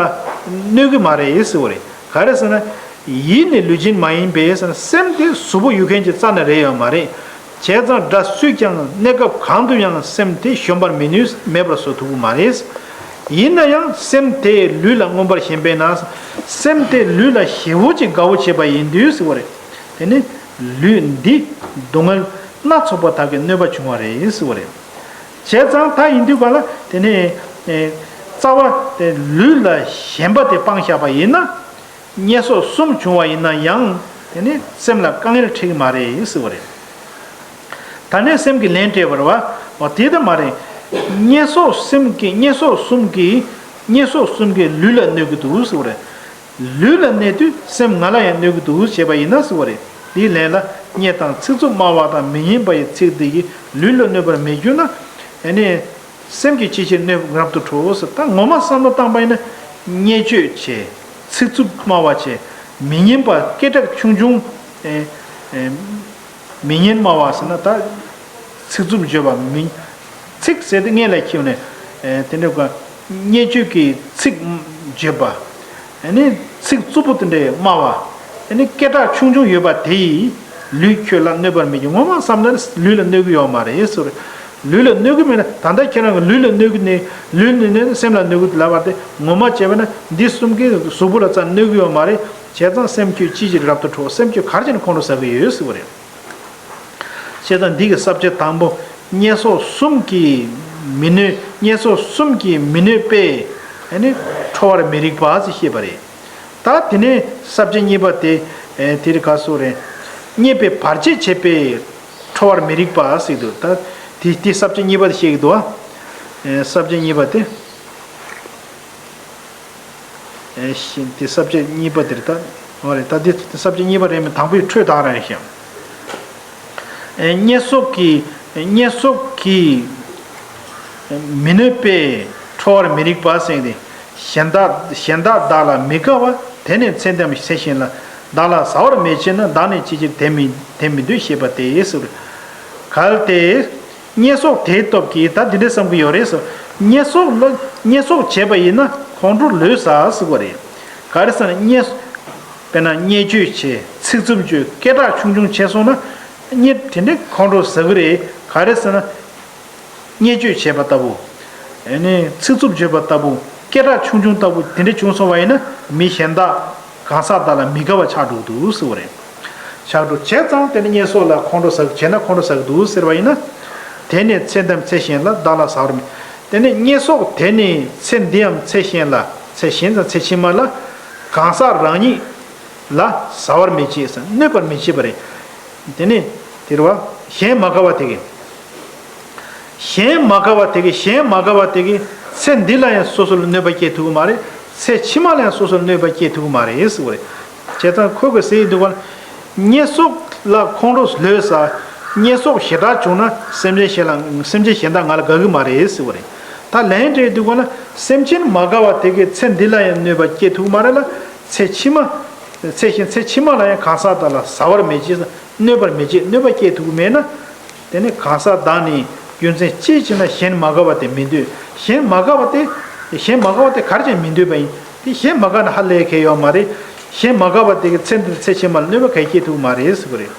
གནོད་ཀྱི་མ་རེད་ཟེར་བ་རེད། ག་རེ་ཟེར་ན། ཡིད་ནི་ལུས་ཅན་མ་ཡིན་པས་ཟེར་ན། སེམས་དེ་གཟུགས་པོ་ཡོད་མཁན་གྱི་རྩ་ནས་རེད་ཡོད་མ་རེད། བྱས་ཙང་དགྲ་སུས་ཀྱང་གནས་སྐབས་གང་དུ་ཡང་སེམས་དེ་ཞོན་པར་མི་ནུས། མེད་པར་བཟོ་ཐུབ་ཀྱི་མ་རེད། ཡིན་ན་ཡང་སེམས་དེ་ལུས་ལ་མངོན་པར་ཞེན་པས་ན། སེམས་དེ་ལུས་ལ་ཞེ་པོ་ཅིག་དགའ་བོ་བྱེད་པ་ཡིན་དུས་ཟེར་བ་རེད། དེ་ནི་ལུས་འདི་སྡུག་བསྔལ་སྣ་ཚོགས་པ་དག་གིས་གནོད་པ་བྱུང་བ་རེད་ཟེར་བ་རེད། བྱས་ཙང་ད་ཡིན་དུས་ག་ལ་དེ་ནི་རྩ་བ་དེ་ལུས་ལ་ཞེན་པ་དེ་སྤངས་བཞག་པ་ཡིན་ན། བརྙས་སོགས་གསུམ་བྱུང་བ་ཡིན་ན་ཡང་དེ་ནི་སེམས་ལ་དཀའ་ངལ་འཕྲད་ཀྱི་མ་རེད་ཟེར་བ་རེད། ད་ནས་སེམས་ཀྱི་ལན་སྤྲད་པར་བ། འོ་དེ་ལྟ་མ་རེད། བརྙས་སོགས་སེམས་ཀྱི་བརྙས་སོགས་གསུམ་གྱིས་བརྙས་སོགས་གསུམ་གྱིས་ལུས་ལ་གནོད་ཀྱི་འདུག་ཟེར་བ་རེད། ལུས་ལ་གནོད་དུས་སེམས་ང་ལ་ཡང་གནོད་ཀྱི་འདུག་བྱས་པ་ཡིན་ན་ཟེར་བ་རེད། དེའི་ལན་ལ། བརྙས་དང་ཚིག་རྩུབ་སྨྲ་བ་དང་། མི་སྙན་པ་ཡི་ཚིག་འདི་ཡིས། ལུས་ལ་གནོད་པར་མི་འགྱུར་ན། ཨ་ནི། སེམས་ཀྱིས་ཅི་ཕྱིར་གནོད་རབ་ཏུ་ཁྲོ་ཟེར། ད་ངོ་མ་བསམ་བློ་བཏང་པ་ཡིན་ན། བརྙས་བཅོས་བྱས། ཚིག་རྩུབ་སྨྲ་བ་བྱས། མི་སྙན་པ་སྐད་གྲགས་ཆུང་ཆུང་། ཨེ་ཨེ་མི་སྙན་སྨྲ་བ་ཟེར་ན་ད་ཚིག་རྩུབ་བརྗོད་པ་མི། ཚིག་ཟེར་དུས་སྔོན་ལ་ཁྱེར་ནས་ཨེ་དེ་འདྲ་ག་བརྙས་བཅོས་ཀྱི་ཚིག་བརྗོད་པ། ཨ་ནི་ཚིག་རྩུབ་པོ་དེ་འདྲའི་སྨྲ་བ། ཨ་ནི་སྐད་གྲགས་ཆུང་ཆུང་ཡོད་པ་དེ་ཡིས་ལུས་ཁྱོད་ལ་གནོད་པར་མི་འགྱུར། ངོ་མ་བསམ་ན་ལུས་ལ་གནོད་ཀྱི་ཡོད་མ་རེད་ཟེར། ལུས་ལ་གནོད་ཀྱི་མེད་ན། ད་ལྟ་ཁྱེད་རང་གི་ལུས་ལ་གནོད་ཀྱི་ནི། ལུས་ནི་གནོད་ན་སེམས་ལ་གནོད་ཀྱི་ལབ་པ་དེ། ངོ་མ་བྱས་པ་ན་འདི་གསུམ་གྱིས་གཟུགས་པོ་ལ་རྩ་གནོད་ཀྱི་ཡོད་མ་རེད། བྱས་ཙང་སེམས་ཁྱོད་ཅི་ཕྱིར་རབ་ཏུ་ཁྲོ། སེམས་ཁྱོད་ག་རེ་བྱས་ནས་ཁོང་ཁྲོ་ཟ་གི་ཡོད་ཟེར་བ་རེད། བྱས་ཙང་འདི་གི་ས་བཅད་དང་པོ། བརྙས་སོགས་གསུམ་གྱིས་མི་གནོད། བརྙས་སོགས་གསུམ་གྱིས་མི་གནོད་པས། ཨ་ནི་ཁྲོ་བར་མི་རིགས་པ་ཟེར་བཤད་པ་རེད། ད་དེ་ནས་ས་བཅད་གཉིས་པ་དེ། ཨེ་དེ་རིང་ག་སོ་རེད། བརྙས་པའི་བར་ཆད་བྱེད་པས་ཁྲོ་བར་མི་རིགས་པ་ཟེར་འདུག་ད་དེ་དེ་ས་བཅད་གཉིས་པ་དེ་བཤད་ཀྱི་འདུག་ཨ། ཨེ་ས་བཅད་གཉིས་པ་དེ། ཨེ་ཤི་དེ་ས་བཅད་གཉིས་པ་དེ་རེད་ད། འོ་རེད། ད་དེ་ས་བཅད་གཉིས་པ་རེད་མི། དང་པོའི་འཕྲོས་དག་རང་རེད་ཤག་ཨེ་བརྙས་སོགས་ཀྱིས། བརྙས་སོགས་ཀྱིས་མི་གནོད་པས་ཁྲོ་བར་མི་རིགས་པ་ཟེར་ཏེ། གཞན་དག་གཞན་དག་བདག་ལ་མི་དགའ་བ། དེ་ནི་ཚེ་འདིའམ་ཚེ་གཞན་ལ། བདག་ལ་ཟ་བར་མི་བྱེད་ན། བདག་ནི་ཅི་ཕྱིར་དེ་མི་དེ་མི་འདོད་བཤད་པ་སྟེ་ཟེར། གལ་ཏེ། བརྙས་སོགས་དེའི་སྟོབས་ཀྱིས། ད་འདི་འདྲ་བསམ་གྱི་ཡོད་རེད་ཟེར། བརྙས་སོགས་ལ་བརྙས་སོགས་བྱས་པ་ཡིན་ན་ཁོང་ཁྲོ་ལོས་ཟ་ཟེར་བ་རེད། ག་རེ་ཟེར་ན་བརྙས། དཔེར་ན་བརྙས་བཅོས་བྱས། ཚིག་རྩུབ་བརྗོད། སྐད་གྲགས་ཆུང་ཆུང་བྱས་སོང་ན། བརྙས་དེ་འདྲའི་ཁོང་ཁྲོ་ཟ་གི་རེད། ག་རེ་ཟེར་ན། བརྙས་བཅོས་བྱས་པ་ལྟ་བུ། ཨ་ནི་ཚིག་རྩུབ་བརྗོད་པ་ལྟ་བུ། སྐད་གྲགས་ཆུང་ཆུང་ལྟ་བུ་དེ་འདྲ་བྱུང་སོང་བ་ཡིན་ན། མི་གཞན་དག་གང་ཟག་དག་ལ་མི་དགའ་བ་ཆགས་འགྲོ་གི་འདུག་ཟེར་བ་རེད། ཆགས་འགྲོ། བྱས་ཙང་དེ་ནི་བརྙས་སོགས་ལ་ཁོང་ཁྲོ་ཟ། བྱས་ན་ཁོང་ཁྲོ་ཟ་གི་འདུག་ཟེར་བ་ཡིན་ན། དེ་ནི་ཚེ་འདིའམ་ཚེ་གཞན་ལ། བདག་ལ་ཟ་བར་མི། དེ་ནི་བརྙས་སོགས་དེ་ནི་ཚེ་འདིའམ་ཚེ་གཞན་ལ། ཚེ་གཞན་དང་ཚེ་ཕྱི་མ་ལ། གང་ཟག་རང་ཉིད་ལ་ཟ་བར་མི་བྱེད་ཟེར། གནོད་པར་མི་བྱེད་པ་རེད། དེ་ནི་དེ་རེད་བ། གཞན་མ་དགའ་བ་དེ་གིས། གཞན་མ་དགའ་བ་དེ་གིས། གཞན་མ་དགའ་བ་དེ་གིས་ཚེ་འདི་ལ་ཡང་སོ་སོ་ལ་གནོད་པ་སྐྱེལ་ཐུབ་ཀྱི་མ་རེད། ཚེ་ཕྱི་མ་ལ་ཡང་སོ་སོ་ལ་གནོད་པ་སྐྱེལ་ཐུབ་ཀྱི་མ་རེད་ཟེར་བ་རེད། བྱས་ཙང་ཁོ་གིས་ཟེར་གྱི་འདུག་ག། བརྙས་སོགས་ལ་ཁོང་ཁྲོ་ལོས་ཟ། བརྙས་སོགས་ཞེ་དྲག་བྱུང་ན་སེམས་ཅན་གཞན་ལ། སེམས་ཅན་གཞན་དག་ང་ལ་དགའ་གི་མ་རེད་ཟེར་བ་རེད། ད་ལན་སྤྲད་འདུག་ག་ན། སེམས་ཅན་མ་དགའ་བ་དེ་གིས་ཚེ་འདི་ལ་ཡང་གནོད་པ་སྐྱེལ་ཐུབ་ཀྱི་མ་རེད་ལ། ཚེ་ཕྱི་མ། ཚེ་གཞན་ཚེ་ཕྱི་མ་ལ་ཡང་གང་ཟག་དག་ལ་ཟ་བར་མི་བྱེད། གནོད་པར་མི་བྱེད། གནོད་པ་སྐྱེལ་ཐུབ་ཀྱི་མེད་ན། དེ་ནི་གང་ཟག་བདག་ནི་རྒྱུ་མཚན་ཅི་ཕྱིར་ན་གཞན་མ་དགའ་བ་དེ་མི་འདོད། གཞན་མ་དགའ་བ་དེ། གཞན་མ་དགའ་བ་དེ་ག་རེ་བྱས་མི་འདོད་པ་ཡིན། དེ་གཞན་མ་དགའ་ན་ཧ་ལས་ཁེལ་ཡོད་མ་རེད། གཞན་མ་དགའ་བ་དེ་གིས་ཚེ་འདིར་ཚེ་ཕྱི་མ་ལ་གནོད་པ་ག་རེ་སྐྱེལ་ཐུབ་ཀྱི་མ་རེད་ཟེར་བ་རེད།